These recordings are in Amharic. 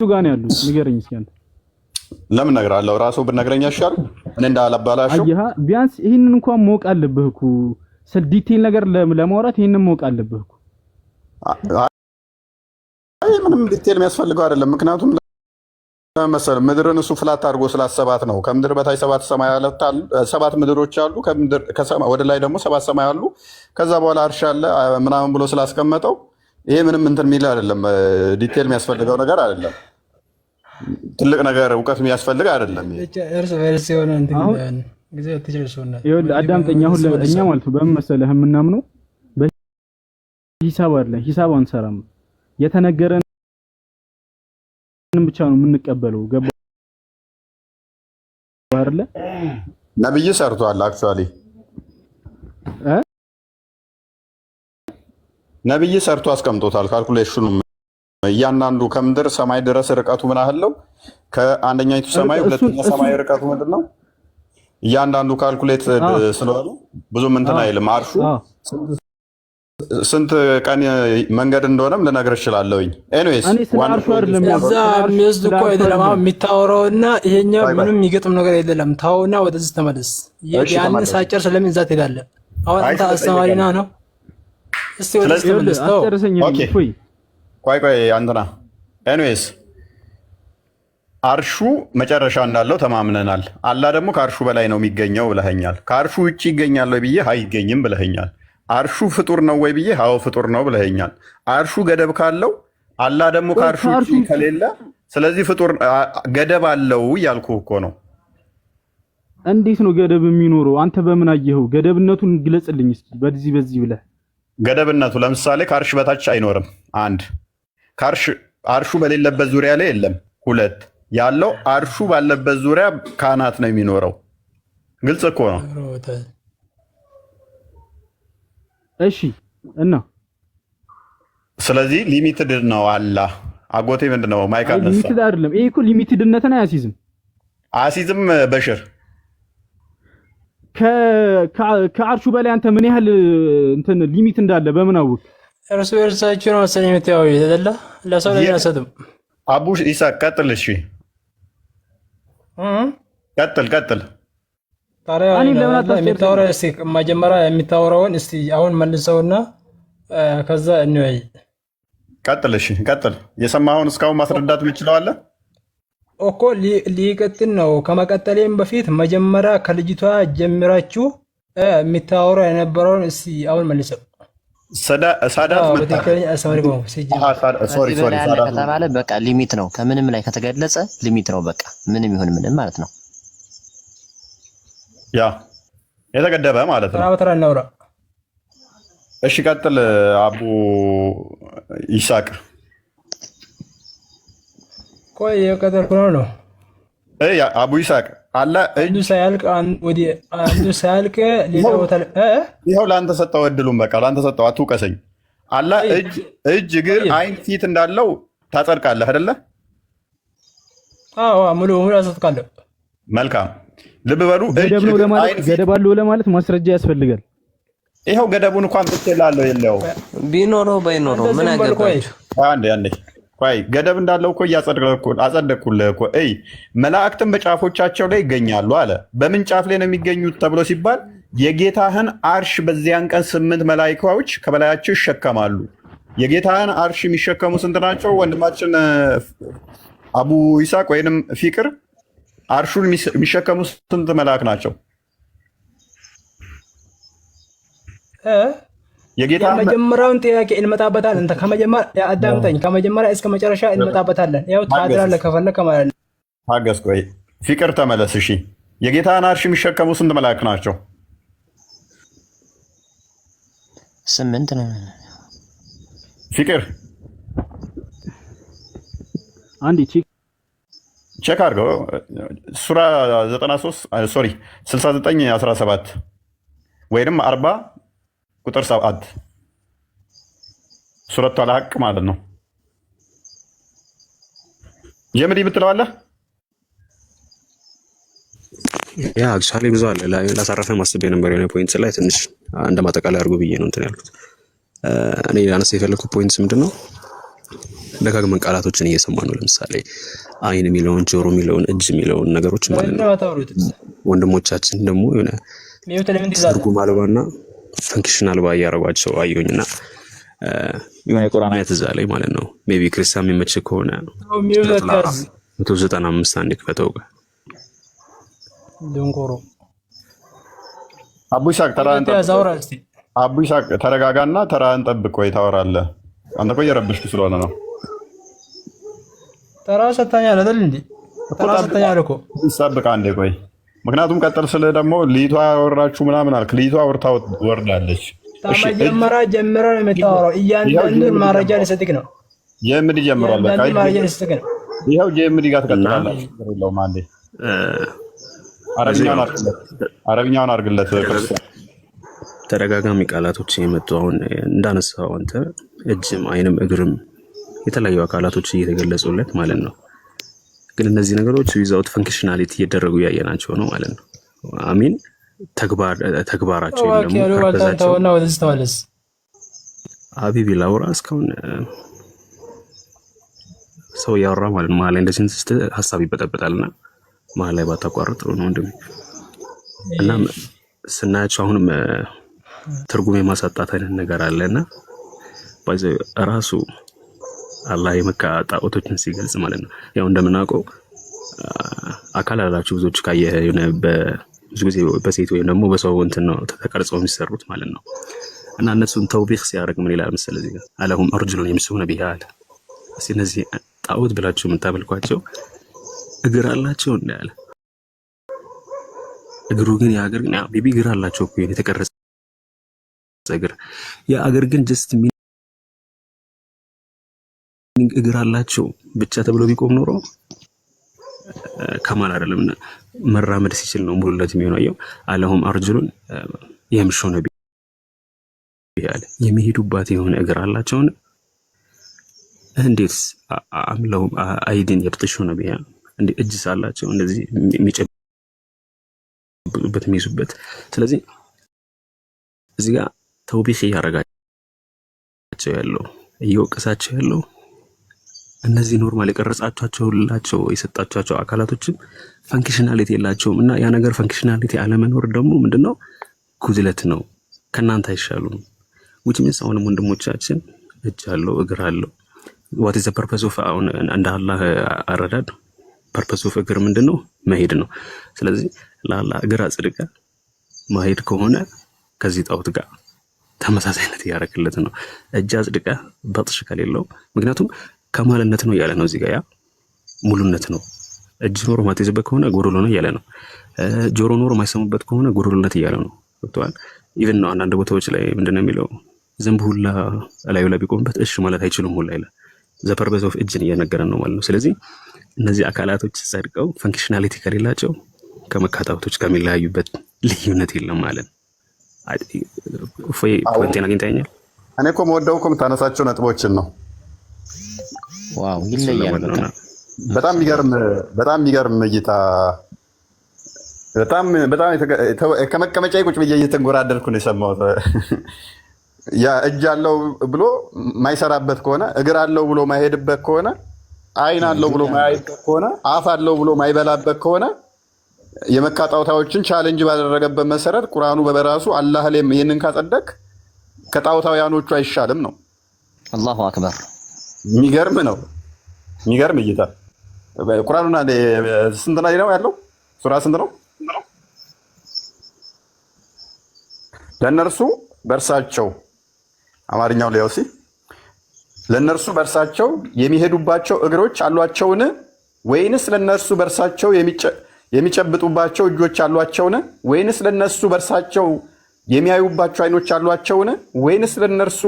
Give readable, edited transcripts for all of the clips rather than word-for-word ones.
ጋር ነው ያሉት? ንገረኝ እስኪ አንተ። ለምን እነግርሃለሁ? ራሱ ብነግረኝ አይሻልም? እኔ እንዳላባላሽው። አየህ፣ ቢያንስ ይህንን እንኳን ማወቅ አለብህ እኮ፣ ስለ detail ነገር ለማውራት ይህንን ማወቅ አለብህ እኮ። አይ፣ ምንም detail የሚያስፈልገው አይደለም። ምክንያቱም መሰለህ ምድርን እሱ flat አድርጎ ስላሰባት ነው። ከምድር በታች ሰባት ሰማይ አሉ፣ ሰባት ምድሮች አሉ። ወደ ላይ ደግሞ ሰባት ሰማይ አሉ። ከዛ በኋላ አርሽ አለ ምናምን ብሎ ስላስቀመጠው ይሄ ምንም እንትን የሚል አይደለም። Detail የሚያስፈልገው ነገር አይደለም። ትልቅ ነገር እውቀት የሚያስፈልግ አይደለም። ይሄ እርስ በርስ የሆነ እንትን አሁን እንዳይሆን ጊዜ ትጨርሱና ይኸውልህ አዳምጠኝ። አሁን እኛ ማለት ነው በምን መሰለህ የምናምነው፣ በሂሳብ አይደለም። ሂሳብ አንሰራም። የተነገረንን ብቻ ነው የምንቀበለው። ገባህ አይደለ? ነብይ ሰርቷል። Actually እ ነብይ ሰርቶ አስቀምጦታል። Calculation ኑ እያንዳንዱ ከምድር ሰማይ ድረስ ርቀቱ ምን ያህል ነው? ከአንደኛይቱ ሰማይ እሱን ሁለተኛ ሰማይ እሱን ርቀቱ ምንድን ነው? እያንዳንዱ calculate ስለሆነ ብዙም እንትን አይልም። አርሹ ስንት ቀን መንገድ እንደሆነም ልነግርህ እችላለሁኝ። Anyways እኔ ስለ አርሹ አይደለም እዛ ያልኩት። ስለ አርሹ የሚወስድ ስለ እኮ አርሹ አይደለም አይደለም። አሁን የሚታወራውና ይሄኛው ቆይ ቆይ ምንም የሚገጥም ነገር አይደለም። ታውና ወደዚህ ተመለስ። እሺ ያንን ተመለስ። ሳጨርስ ለምን እዛ ትሄዳለህ? አሁን አይ አንተ ስለጠየቀኝ አስተማሪና ነው። እስቲ ወደዚህ ስለዚህ ይኸውልህ ተመለስ። ተው። አስጨርሰኝ። Okay። እፎይ። ቆይ ቆይ አንተና anyways አርሹ መጨረሻ እንዳለው ተማምነናል። አላህ ደግሞ ከአርሹ በላይ ነው የሚገኘው ብለኸኛል። ከአርሹ ውጭ ይገኛል ወይ ብዬ አይገኝም ብለኸኛል። አርሹ ፍጡር ነው ወይ ብዬ አዎ ፍጡር ነው ብለኸኛል። አርሹ ገደብ ካለው፣ አላህ ደግሞ ቆይ ከአርሹ ውጭ ከአርሹ ከሌለ፣ ስለዚህ ፍጡር ገደብ አለው እያልኩ እኮ ነው። እንዴት ነው ገደብ የሚኖረው? አንተ በምን አየኸው? ገደብነቱን ግለጽልኝ እስኪ በዚህ በዚህ ብለህ። ገደብነቱ ለምሳሌ ከአርሽ በታች አይኖርም። አንድ፣ ከአርሽ አርሹ በሌለበት ዙሪያ ላይ የለም። ሁለት፣ ያለው አርሹ ባለበት ዙሪያ ካናት ነው የሚኖረው። ግልጽ እኮ ነው። እሺ እና ስለዚህ limited ነው አላህ። አጎቴ ምንድን ነው mic አይ አነሳ። Limited አይደለም። ይሄ እኮ limited ነትን አያስይዝም። አሲዝም በሽር። ከአርሹ በላይ አንተ ምን ያህል እንትን limit እንዳለ በምን አወቅ? እርስ በእርሳችሁ ነው መሰለኝ የምታወዩት አይደለ? ለሰው ላይ አይሰጥም። አቡ ኢሳቅ ቀጥል። እሺ ቀጥል ቀጥል። ታዲያ እኔን ለምን አታስጨርሰኝ? የሚታወራው እስቲ መጀመሪያ የሚታወራውን እስቲ አሁን መልሰውና ከዛ እንወያይ። ቀጥል። እሺ ቀጥል። የሰማኸውን እስካሁን ማስረዳት የምችለው አለ? እኮ ሊቀጥል ነው። ከመቀጠሌም በፊት መጀመሪያ ከልጅቷ ጀምራችሁ የሚታወራው የነበረውን እስቲ አሁን መልሰው። ሳዳት አዎ፣ መጣ። በትክክለኛ አስተማሪ በሆንኩ ሲጀመር Sorry ከዚህ Sorry በላይ አለ ሳዳት ከተባለ በቃ limit ነው። ከምንም ላይ ከተገለጸ limit ነው። በቃ ምንም ይሁን ምንም ማለት ነው። ያ የተገደበ ማለት ተራ ነው። በተራ እናውራ። እሺ ቀጥል አቡ ይሳቅ። ቆይ የቀጠልኩ ነው ነው አቡ ይሳቅ አለ እጅ አንዱ ሳያልቅ ወዲህ አንዱ ሳያልቅ ሌላ ቦታ ላይ ይኸው ለአንተ ሰጠው፣ እድሉን በቃ ለአንተ ሰጠው፣ አትውቀሰኝ። አላህ እጅ፣ እግር፣ አይን፣ ፊት እንዳለው ታጸድቃለህ አይደለ? አዎ፣ ሙሉ በሙሉ አጸድቃለሁ። መልካም፣ ልብ በሉ። እጅ፣ ገደብ ነው እግር፣ ለማለት አይን፣ ፊት ገደብ አለው ለማለት ማስረጃ ያስፈልጋል። ይኸው ገደቡን እንኳን ትችላለህ የለው። ቢኖረው ባይኖረው ምን ዝም በል ቆይ። አገባችሁ? አንዴ አንዴ ቆይ፣ ገደብ እንዳለው እኮ አጸደቅኩልህ እኮ። እይ፣ መላእክትም በጫፎቻቸው ላይ ይገኛሉ አለ። በምን ጫፍ ላይ ነው የሚገኙት ተብሎ ሲባል የጌታህን አርሽ በዚያን ቀን ስምንት መላኢካዎች ከበላያቸው ይሸከማሉ። የጌታህን አርሽ የሚሸከሙ ስንት ናቸው? ወንድማችን አቡ ይስሐቅ ወይንም ፊቅር፣ አርሹን የሚሸከሙ ስንት መልአክ ናቸው? የጌታ የመጀመሪያውን ጥያቄ እንመጣበታለን። እንተ ከመጀመሪያ አዳምጠኝ፣ ከመጀመሪያ እስከ መጨረሻ እንመጣበታለን። ያው ታድራለህ ከፈለክ ማለት ነው። ታገስ፣ ቆይ ፊቅር ተመለስ። እሺ፣ የጌታህን አርሽ የሚሸከሙ ስንት መልአክ ናቸው? ስምንት ነው። ፊቅር። አንዴ check Check አድርገው። ሱራ 93፣ sorry፣ 69 17 ወይንም 40 ቁጥር 7፣ ሱረቱ አልሐቅ ማለት ነው። ጀምሪ ብትለዋለህ። Yeah, actually ብዙ አለ። ላሳረፈ ማስቤ ነበር፣ የሆነ point ላይ ትንሽ እንደ ማጠቃለያ አድርጎ ብዬ ነው እንትን ያልኩት። እኔ ላነሳ የፈለኩት point ምንድን ነው? ደጋግመን ቃላቶችን እየሰማን ነው። ለምሳሌ አይን የሚለውን፣ ጆሮ የሚለውን፣ እጅ የሚለውን ነገሮች ማለት ለምንድን ነው። ነው የማታወሩት? ወንድሞቻችን ደግሞ የሆነ mute ለምን ትይዛለህ? ትርጉም አልባና function አልባ እያደረጓቸው አየሁኝና የሆነ የቁርአን አያት እዛ ላይ ማለት ነው። Maybe ክርስቲያን የሚመች ከሆነ mute ሱረቱል አዕራፍ አትያዝ። 195 አንድ ክፈተው። ደንቆሮ። አቡ ይስሐቅ ተራህን mute ያዝ፣ ጠብቅ። አውራ እስቲ። አቡ ይስሐቅ ተረጋጋና ተራህን ጠብቅ። ወይ ታወራለህ። አንተ እኮ እየረበሽክ ስለሆነ ነው። ተራ ሰጥተኛል አይደል እንዴ? እኮ ተራ ጠብቅ፣ ሰጥተኛል እኮ። ጠብቅ አንዴ ቆይ። ምክንያቱም ቀጥል ስልህ ደግሞ ልይቷ ያወራችሁ ምናምን አልክ። ልይቷ አውርታ ወርዳለች። እሺ እጅ ከመጀመሪያ ጀምረ ነው የምታወራው። ይኸው እያንዳንዱን ጄምዲ መረጃ ጀምሯል። ልሰጥክ ነው። ጄምዲ ጀምሯል። በቃ እያንዳንዱን መረጃ ልሰጥክ ነው። ይኸው ጄምዲ ጋር እና ትቀጥላላችሁ። ችግር የለውም። አንዴ አረብኛውን አድርግለት፣ አረብኛውን አድርግለት ክርስቲያን። ተደጋጋሚ ቃላቶች የመጡ አሁን እንዳነሳው አንተ እጅም አይንም እግርም የተለያዩ አካላቶች እየተገለጹለት ማለት ነው። ግን እነዚህ ነገሮች without functionality እየደረጉ እያየናቸው ነው ማለት ነው። I mean ተግባራቸው ወይም እባክህ ደግሞ ያሉ ባልታን purpose ኣቸው ተውና ወደዚህ ተመለስ። ሀቢቢ ላውራ እስካሁን ሰው እያወራ ማለት ነው። መሀል ላይ እንደዚህ ስትል ሀሳብ ይበጠበጣል እና መሀል ላይ ባታቋርጥ ጥሩ ነው ወንድሜ። እና ስናያቸው አሁንም ትርጉም የማሳጣት አይነት ነገር አለ እና by the way ራሱ አላህ የመካ ጣዖቶችን ሲገልጽ ማለት ነው። ያው እንደምናውቀው አካል አላቸው ብዙዎች ካየህ የሆነ ብዙ ጊዜ በሴት ወይም ደግሞ በሰው እንትን ነው ተቀርጸው የሚሰሩት ማለት ነው። እና እነሱን ተውቢኽ ሲያደርግ ምን ይላል መሰለህ እዚህ ጋር ألهم أرجل يمشون بها አለ። እስኪ እነዚህ ጣዖት ብላችሁ የምታመልኳቸው እግር አላቸው እንደ አለ። እግሩ ግን የሀገር ግን maybe እግር አላቸው እኮ የተቀረጸ እግር፣ የአገር ግን just meaning እግር አላቸው ብቻ ተብሎ ቢቆም ኖሮ ከማል አይደለም። እና መራመድ ሲችል ነው ሙሉለት የሚሆነው። አየው ألهم أرجل يمشون بها አለ። የሚሄዱባት የሆነ እግር አላቸውን? እንዴት أم لهم أيد يبطشون بها፣ እንዴ እጅስ አላቸው እንደዚህ የሚጨብጡበት የሚይዙበት? ስለዚህ እዚህ ጋር ተውቢኽ እያደረጋቸው ያለው፣ እየወቀሳቸው ያለው እነዚህ normal የቀረጻቸውላቸው የሰጣቸቸው አካላቶችም functionality የላቸውም። እና ያ ነገር functionality አለመኖር ደግሞ ምንድነው? ጉድለት ነው። ከእናንተ አይሻሉም። Which means አሁንም ወንድሞቻችን እጅ አለው እግር አለው። What is purpose of፣ አሁን እንደ አላህ አረዳድ purpose of እግር ምንድን ነው? መሄድ ነው። ስለዚህ ለአላህ እግር አጽድቀ ማሄድ ከሆነ ከዚህ ጣዖት ጋር ተመሳሳይነት እያደረክለት ነው። እጅ አጽድቀ በጥሽ ከሌለው፣ ምክንያቱም ከማልነት ነው እያለ ነው እዚህ ጋር፣ ያ ሙሉነት ነው። እጅ ኖሮ ማትይዝበት ከሆነ ጎዶሎ ነው እያለ ነው። ጆሮ ኖሮ ማይሰሙበት ከሆነ ጎዶሎነት እያለ ነው። ገብቶሃል? Even ነው አንዳንድ ቦታዎች ላይ ምንድነው የሚለው? ዝንብ ሁላ እላዩ ላይ ቢቆምበት እሺ ማለት አይችሉም ሁላ ይላል። The purpose of እጅን እየነገረን ነው ማለት ነው። ስለዚህ እነዚህ አካላቶች ጸድቀው functionality ከሌላቸው ከመካ ጣዖቶች ከሚለያዩበት ልዩነት የለም ማለት ነው። እፎይ point ኤን አግኝተኸኛል። እኔ እኮ መወደው እኮ የምታነሳቸው ነጥቦችን ነው። Wow እሱን ይለያል ለማለት በጣም። ነውና በጣም የሚገርም እይታ፣ በጣም በጣም ከመቀመጫዬ ቁጭ ብዬ እየተንጎራደድኩ ነው የሰማሁት። ያ እጅ አለው ብሎ ማይሰራበት ከሆነ፣ እግር አለው ብሎ ማይሄድበት ከሆነ፣ አይን አለው ብሎ ማያይበት ከሆነ፣ አፍ አለው ብሎ ማይበላበት ከሆነ፣ የመካ ጣዖታዎችን challenge ባደረገበት መሰረት ቁርአኑ በበራሱ አላህ ላይም ይህንን ካጸደቅ ከጣዖታውያኖቹ አይሻልም ነው። አላሁ አክበር። የሚገርም ነው። የሚገርም እይታ። ቁርአኑና ስንት ላይ ነው ያለው? ሱራ ስንት ነው? ለእነርሱ በእርሳቸው፣ አማርኛው ሊያውሲ፣ ለእነርሱ በእርሳቸው የሚሄዱባቸው እግሮች አሏቸውን? ወይንስ ለእነርሱ በእርሳቸው የሚጨብጡባቸው እጆች አሏቸውን? ወይንስ ለእነርሱ በእርሳቸው የሚያዩባቸው አይኖች አሏቸውን? ወይንስ ለእነርሱ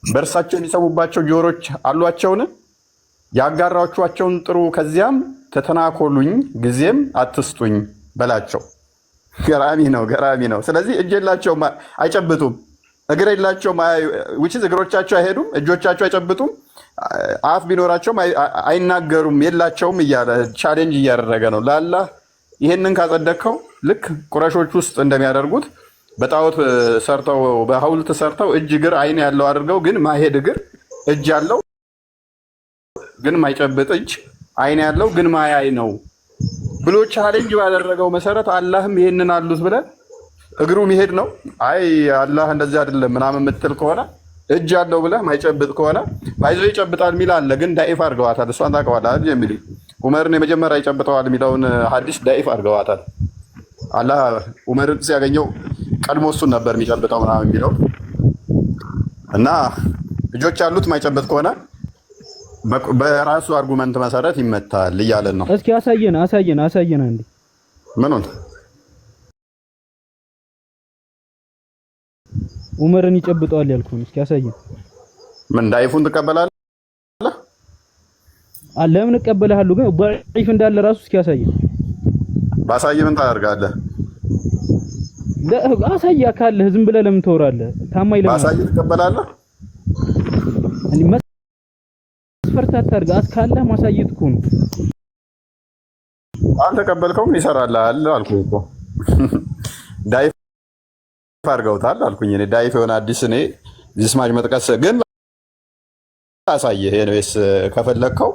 በእርሳቸው የሚሰሙባቸው ጆሮች አሏቸውን? ያጋራችኋቸውን ጥሩ፣ ከዚያም ተተናኮሉኝ፣ ጊዜም አትስጡኝ በላቸው። ገራሚ ነው፣ ገራሚ ነው። ስለዚህ እጅ የላቸውም አይጨብጡም፣ እግር የላቸውም፣ which is እግሮቻቸው አይሄዱም፣ እጆቻቸው አይጨብጡም፣ አፍ ቢኖራቸውም አይናገሩም፣ የላቸውም እያለ challenge እያደረገ ነው። ለአላህ ይሄንን ካጸደቅከው ልክ ቁረሾች ውስጥ እንደሚያደርጉት በጣዖት ሰርተው፣ በሐውልት ሰርተው እጅ፣ እግር፣ አይን ያለው አድርገው ግን ማሄድ እግር እጅ ያለው ግን ማይጨብጥ እጅ፣ አይን ያለው ግን ማያይ ነው ብሎ challenge ባደረገው መሰረት አላህም ይሄንን አሉት ብለህ እግሩ የሚሄድ ነው፣ አይ አላህ እንደዚህ አይደለም ምናምን የምትል ከሆነ፣ እጅ ያለው ብለህ ማይጨብጥ ከሆነ፣ ባይዞ ይጨብጣል የሚል አለ፣ ግን ዳኢፍ አድርገዋታል። እሷን ታውቀዋለህ አይደል? የሚል ዑመርን የመጀመሪያ ይጨብጠዋል የሚለውን ሀዲስ ዳኢፍ አድርገዋታል። አላህ ዑመርን ሲያገኘው ቀድሞ እሱን ነበር የሚጨብጠው ምናምን የሚለው። እና እጆች ያሉት ማይጨብጥ ከሆነ በራሱ argument መሰረት ይመታል እያለን ነው። እስኪ አሳየን፣ አሳየን፣ አሳየን አንዴ። ምኑን? ዑመርን ይጨብጠዋል ያልኩህን እስኪ አሳየን። ምን ዳኢፉን ትቀበላለህ? ለምን እቀበልሃለሁ? ግን ضعيف እንዳለ ራሱ እስኪ አሳየን። ባሳይ ምን ታደርጋለህ? አሳያ ካለህ፣ ዝም ብለህ ለምን ትወራለህ? ታማኝ ለምን ባሳይ ትቀበላለህ? እንዴ መስፈርት አታድርግ። አስካለህ ማሳየት እኮ ነው። አልተቀበልከውም ይሰራልሃል አልኩህ እኮ። ዳኢፍ አድርገውታል አልኩኝ። እኔ ዳኢፍ የሆነ አዲስ እኔ ዚስማች መጥቀስ ግን አሳየህ። Anyways ከፈለግከው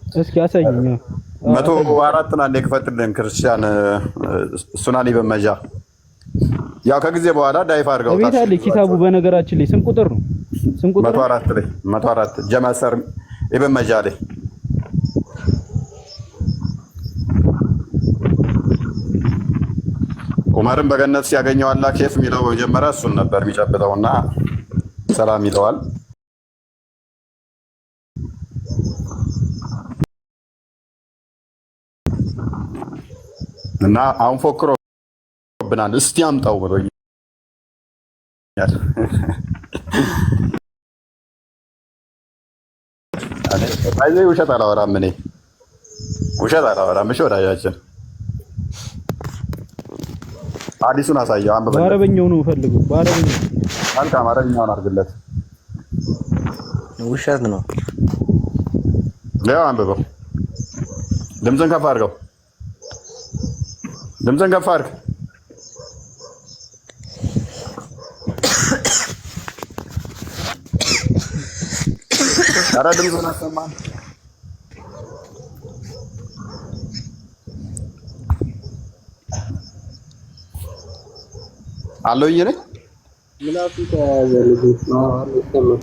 እስኪ አሳየኝ። 104ን አንዴ ክፈትልን ክርስቲያን ሱናን ኢብን መጃ። ያው ከጊዜ በኋላ ዳኢፍ አድርገውታል። እቤት አለ ኪታቡ። በነገራችን ላይ ስንት ቁጥር ነው? ስንት ቁጥር መቶ ነው? አራት ላይ፣ 104 ጀማሰር ኢብን መጃ ላይ። ዑመርን በገነት ሲያገኘው አላህ ኬፍ የሚለው በመጀመሪያ እሱን ነበር የሚጨብጠውና ሰላም ይለዋል። እና አሁን ፎክሮብናል። እስቲ አምጣው ብሎኛል። አይዞህ፣ ውሸት አላወራም። እኔ ውሸት አላወራም። እሺ ወዳጃችን፣ አዲሱን አሳየው፣ አንብበለት። በአረበኛው ነው ፈልገው፣ በአረበኛው። መልካም፣ አረብኛውን አድርግለት። ውሸት ነው። ያው አንብበው። ድምፅን ከፍ አድርገው። ድምፅን ከፍ አድርግ። ኧረ ድምፅን አሰማን። አለውኝ እኔ ምላሱ ተያያዘ ልጁ። አዎ አለ፣ ይሰማል።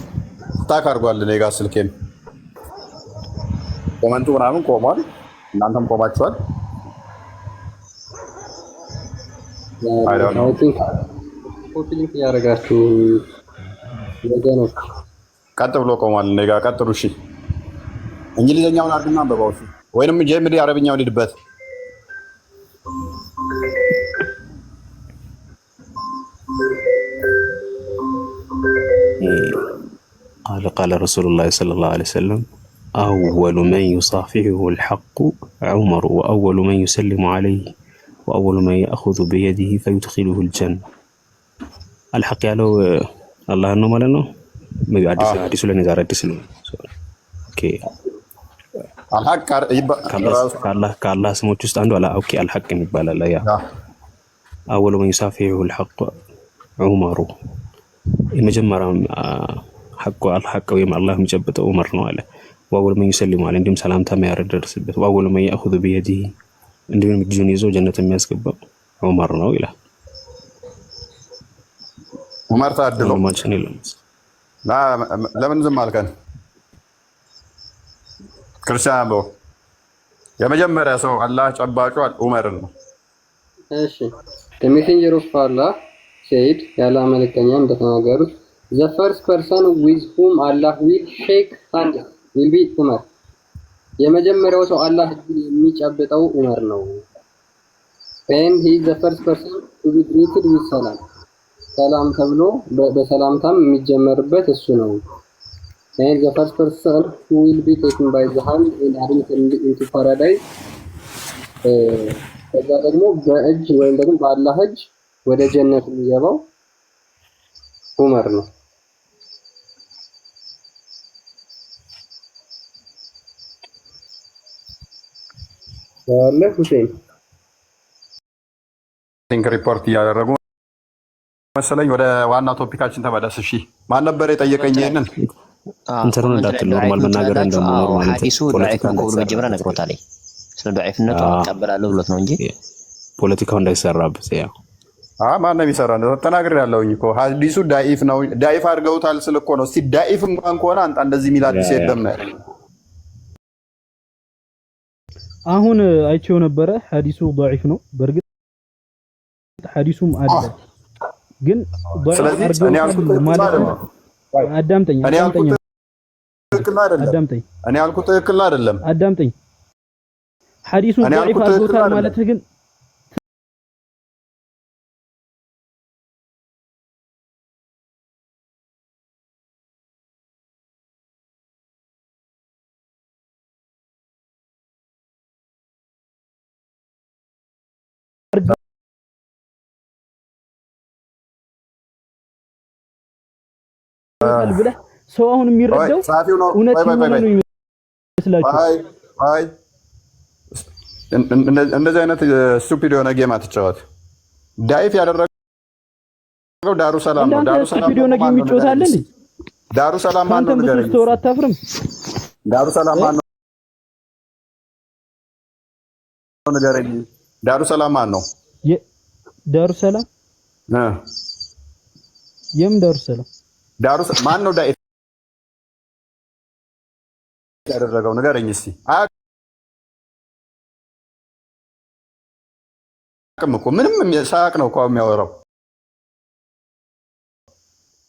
Stuck አድርጓል። እኔ ጋር ስልኬም comment ኡ ምናምን ቆሟል። እናንተም ቆማችኋል። I don't know. I think copy link እያደረጋችሁ ወገኖች። ቀጥ ብሎ ቆሟል። እኔ ጋር ቀጥሉ። እሺ እንግሊዝኛውን አድርግና አንብበው። እሺ ወይንም ጀምሪ፣ አረብኛውን ሂድበት። قال قال رسول الله صلى الله عليه وسلم: أول من يصافحه الحق عمر، وأول من يسلم عليه، وأول من يأخذ بيده فيدخله الجنة። አልሐቅ ያለው አላህን ነው ማለት ነው። Maybe አዲስ አዲሱ ለኔ ዛሬ አዲስ ነው። Okay. አልሐቅ ራሱ ከአላህ ስሞች ውስጥ አንዱ okay አልሐቅ የሚባል አለ። ያ أول من يصافحه الحق عمر፣ የመጀመሪያው ሐቁ አልሐቅ ወይም አላህ የሚጨብጠው ዑመር ነው አለ። وأول من يسلم አለ፣ እንዲሁም ሰላምታ የሚያደርስበት፣ وأول من يأخذ بيده፣ እንዲሁም እጁን ይዞ ጀነት የሚያስገባው ዑመር ነው ይላል። ዑመር ታድሎ ወንድማችን የለም። ለምን ዝም አልከን? ክርስቲያን አንብበው። የመጀመሪያ ሰው አላህ ጨባጩ ዑመርን ነው። እሺ፣ the messenger of Allah said፣ የአላህ መልእክተኛ እንደተናገሩት፣ the first person with whom Allah will shake hands will be ዑመር፣ የመጀመሪያው ሰው አላህ እጁን የሚጨብጠው ዑመር ነው። And he is the first person to be greeted with ሰላም፣ ሰላም ተብሎ በሰላምታም የሚጀመርበት እሱ ነው። And the first person who will be taken by the hand and admitted into paradise፣ ከዛ ደግሞ በእጅ ወይም ደግሞ በአላህ እጅ ወደ ጀነት የሚገባው ዑመር ነው። አለ ሁሴን። Think ሪፖርት እያደረጉ መሰለኝ። ወደ ዋና topic ኣችን ተመለስ። እሺ ማን ነበር የጠየቀኝ ይሄንን? እንትኑን comment ላይ እንዳትል ضعيف normal ነው መናገር ትላላችሁ። ደግሞ አዎ normal እንትን ሐዲሱ ضعيف ፖለቲካ ነው እኮ ብሎ እንዳይሰራበት መጀመሪያ ነግሮታል። ስለ ضعيፍነቱ እቀበላለሁ ብሎት ነው እንጂ ፖለቲካው እንዳይሰራበት ያው ማን ነው የሚሰራ? ተናግሬ ያለሁኝ እኮ ሀዲሱ ዳኢፍ ነው፣ ዳኢፍ አድርገውታል ስል እኮ ነው። እስኪ ዳኢፍ እንኳን ከሆነ አንተ እንደዚህ የሚል ያ ሀዲስ ያ የለም ነው ያለኝ። አሁን አይቼው ነበረ። ሐዲሱ ضعيف ነው። በእርግጥ ሐዲሱም አለ ግን ضعيف ስለዚህ እኔ ያልኩት አድርገውታል ትክክል ነው ማለት አይደለም? አዳምጠኝ እኔ ያልኩት አዳምጠኝ ትክክል ነው አይደለም? አዳምጠኝ እኔ ያልኩት ትክክል ነው አይደለም? አዳምጠኝ ሐዲሱን እኔ ضعيف ያልኩት ትክክል አድርገውታል አይደለም? ማለት ግን አድርገውታል ብለህ ሰው አሁን ቆይ የሚረዳው ጸሐፊው ነው። እውነት ቆይ ቆይ የሆነ ቆይ ነው የሚመስላችሁ። ቆይ ቆይ እንደዚህ አይነት stupid የሆነ game አትጫወት። ዳኢፍ ያደረገው ዳሩ ሰላም ነው። እንዳንተ ዳሩ ሰላም stupid የሆነ ደግሞ game ማን ነው ይጫወታል ንገረኝ። እንዴ? ዳሩ ሰላም ማን ነው ከአንተም ብዙ ንገረኝ። ስትወራ አታፍርም? ዳሩ ሰላም እ? ማን ነው ንገረኝ። ዳሩ ሰላም ማን ነው? ዳሩ ሰላም እ የምን ዳሩ ሰላም? ዳሩ ማን ነው ዳኢፍ ያደረገው ንገረኝ እስኪ። አያውቅም እኮ ምንም ሳያውቅ ነው እኮ የሚያወራው።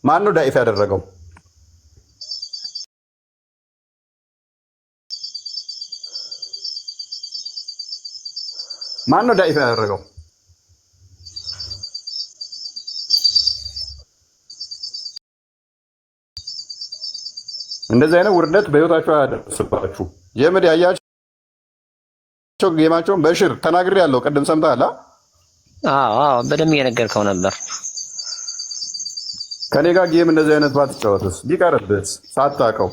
ማን ነው ዳኢፍ ያደረገው? ማን ነው ዳኢፍ ያደረገው? እንደዚህ አይነት ውርደት በህይወታችሁ አያደርስባችሁ። የምድ ያያቸው game ኣቸውን በሽር ተናግሬ ያለው ቅድም ሰምተሃል? አዎ አዎ፣ በደንብ እየነገርከው ነበር። ከኔ ጋር game እንደዚህ አይነት ባትጫወትስ ቢቀርብስ ሳታውቀው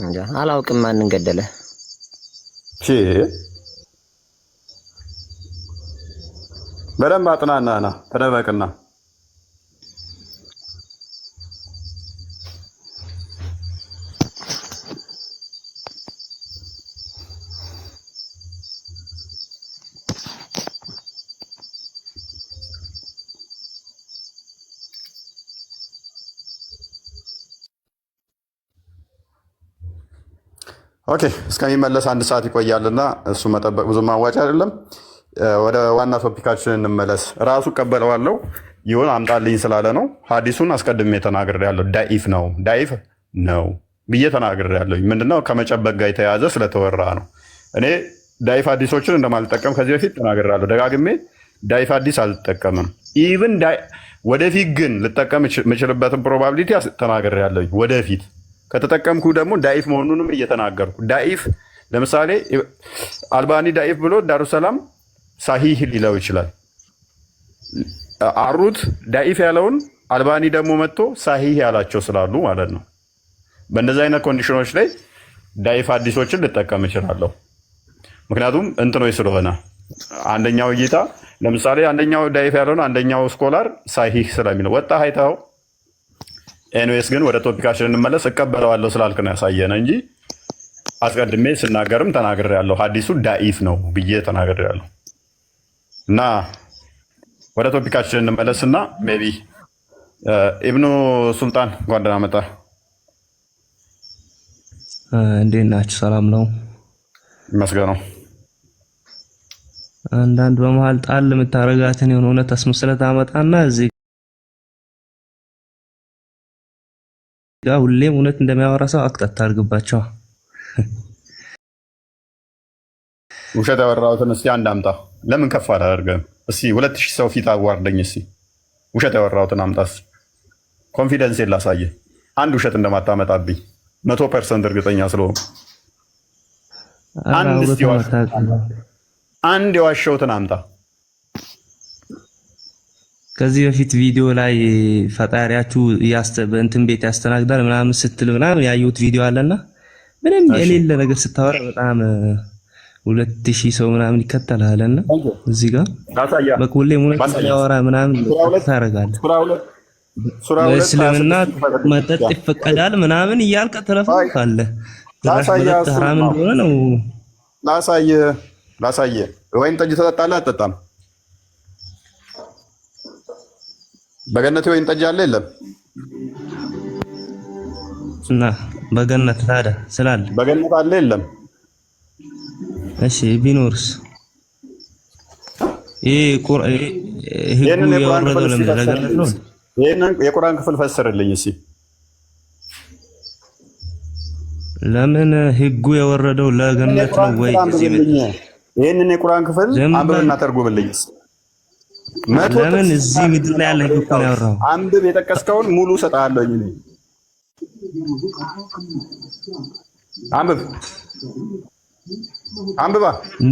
እንጃ አላውቅም፣ ማንን ገደለ። ቺ በደንብ አጥናና ና ተደበቅና okay እስከሚመለስ አንድ ሰዓት ይቆያልና እሱ መጠበቅ ብዙ ማዋጭ አይደለም። ወደ ዋና topic ኣችን እንመለስ። ራሱ እቀበለዋለሁ ይሁን አምጣልኝ ስላለ ነው። ሀዲሱን አስቀድሜ ተናግሬያለሁ። ዳኢፍ ነው ዳኢፍ ነው ብዬ ተናግሬያለሁ። ምንድነው ከመጨበቅ ጋር የተያያዘ ስለተወራ ነው። እኔ ዳኢፍ ሀዲሶችን እንደማልጠቀም ከዚህ በፊት ተናግሬያለሁ ደጋግሜ። ዳኢፍ ሀዲስ አልጠቀምም። even ወደፊት ግን ልጠቀም የምችልበትን probability ተናግሬያለሁ። ወደፊት ከተጠቀምኩ ደግሞ ዳኢፍ መሆኑንም እየተናገርኩ ዳኢፍ ለምሳሌ አልባኒ ዳኢፍ ብሎ ዳሩሰላም ሳሂህ ሊለው ይችላል። አሩት ዳኢፍ ያለውን አልባኒ ደግሞ መጥቶ ሳሂህ ያላቸው ስላሉ ማለት ነው። በእንደዚህ አይነት condition ኦች ላይ ዳኢፍ ሀዲሶችን ልጠቀም እችላለሁ። ምክንያቱም እንትኖች ስለሆነ አንደኛው እይታ ለምሳሌ አንደኛው ዳኢፍ ያለውን አንደኛው scholar ሳሂህ ስለሚለው ወጣ አይተኸው። Anyways ግን ወደ topic ኣችን እንመለስ። እቀበለዋለሁ ስላልክ ነው ያሳየነ እንጂ አስቀድሜ ስናገርም ተናግሬያለሁ። ሀዲሱ ዳኢፍ ነው ብዬ ተናግሬያለሁ። እና ወደ topic ኣችን እንመለስና maybe ኢብኑ ሱልጣን እንኳን ደህና መጣህ። እንዴት ናችሁ? ሰላም ነው? ይመስገነው። አንዳንድ በመሀል ጣል የምታረጋትን የሆነ እውነት አስመስለህ ታመጣና እዚህ ጋር ሁሌም እውነት እንደሚያወራ ሰው act አታርግባቸው። ውሸት ያወራሁትን እስኪ አንድ አምጣ። ለምን ከፍ አላደርግም? እስኪ 2000 ሰው ፊት አዋርደኝ። እስኪ ውሸት ያወራሁትን አምጣ። እስኪ confidence ላሳየህ፣ አንድ ውሸት እንደማታመጣብኝ 100% እርግጠኛ ስለሆንኩ ኧረ አንድ እስኪ አውርተህ አታውቅም። አንድ የዋሸሁትን አምጣ። ከዚህ በፊት ቪዲዮ ላይ ፈጣሪያችሁ በእንትን ቤት ያስተናግዳል ምናምን ስትል ምናምን ያየሁት ቪዲዮ አለና ምንም የሌለ ነገር ስታወራ በጣም 2000 ሰው ምናምን ይከተልሃልና እዚህ ጋር ላሳያ በቃ ሁሌም እውነት ባሳያ የሚያወራ ምናምን ሱራ ሁለት ታደርጋለህ። ሱራ ሁለት ሱራ 2 በእስልምና 26 መጠጥ ይፈቀዳል ምናምን እያልክ ትለፈልፋለህ። ጭራሽ ላሳየህ፣ መጠጥ ሐራም እሱን እንደሆነ ነው። ላሳየህ ላሳየህ። ወይን ጠጅ ትጠጣለህ አትጠጣም? በገነት ወይን ጠጅ አለ የለም? እና በገነት ታዲያ ስላለ በገነት አለ የለም? እሺ ቢኖርስ ይሄ ህጉ ይህንን የቁርአን የወረደው ክፍል እስኪ ለምን ለገነት ፈስርልኝ። ነው? ይህንን የቁርአን ክፍል ፈስርልኝ እስኪ። ለምን ህጉ የወረደው ለገነት የቁርአን ነው ወይ? ክፍል እዚህ አንብብልኝ። ይህንን የቁርአን ክፍል ዝም በል። አንብብና ተርጉምልኝ እስኪ። 100 ለምን ጥቅስ እዚህ ምድር ላይ ያለ ህግ እኮ ነው ያወራው። አንብብ። የጠቀስከውን ሙሉ እሰጥሃለሁኝ እኔ። አንብብ አንብባ።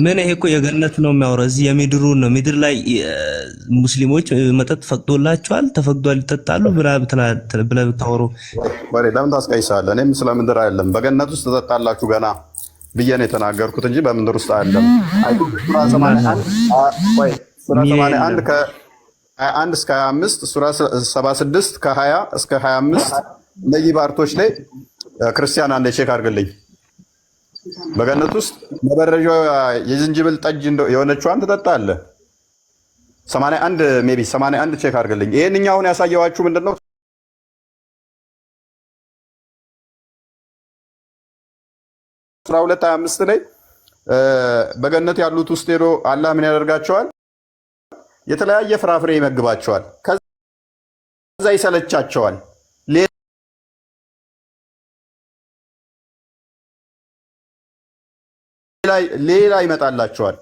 ምን ይሄ እኮ የገነት ነው የሚያወራው። እዚህ የምድሩ ነው። ምድር ላይ ሙስሊሞች መጠጥ ፈቅዶላቸዋል፣ ተፈቅዷል፣ ይጠጣሉ ብለህ ብታወሩ ወሬ ለምን ታስቀይሳለህ? እኔም ስለ ምድር አይደለም በገነት ውስጥ ትጠጣላችሁ ገና ብዬ ነው የተናገርኩት እንጂ በምድር ውስጥ አይደለም። I think ሱራ 81 ቆይ፣ ሱራ 81 ከ21 እስከ 25፣ ሱራ 76 ከ20 እስከ 25፣ እነዚህ part ኦች ላይ ክርስቲያን አንዴ check አድርግልኝ። በገነት ውስጥ መበረዣ የዝንጅብል ጠጅ የሆነችዋን ትጠጣለህ። 81፣ maybe 81 check አድርግልኝ። ይሄንኛው አሁን ያሳየዋችሁ ምንድን ነው? ሱራ 2 25 ላይ በገነት ያሉት ውስጥ ሄዶ አላህ ምን ያደርጋቸዋል? የተለያየ ፍራፍሬ ይመግባቸዋል። ከዛ ይሰለቻቸዋል። ሌላ ይመጣላቸዋል።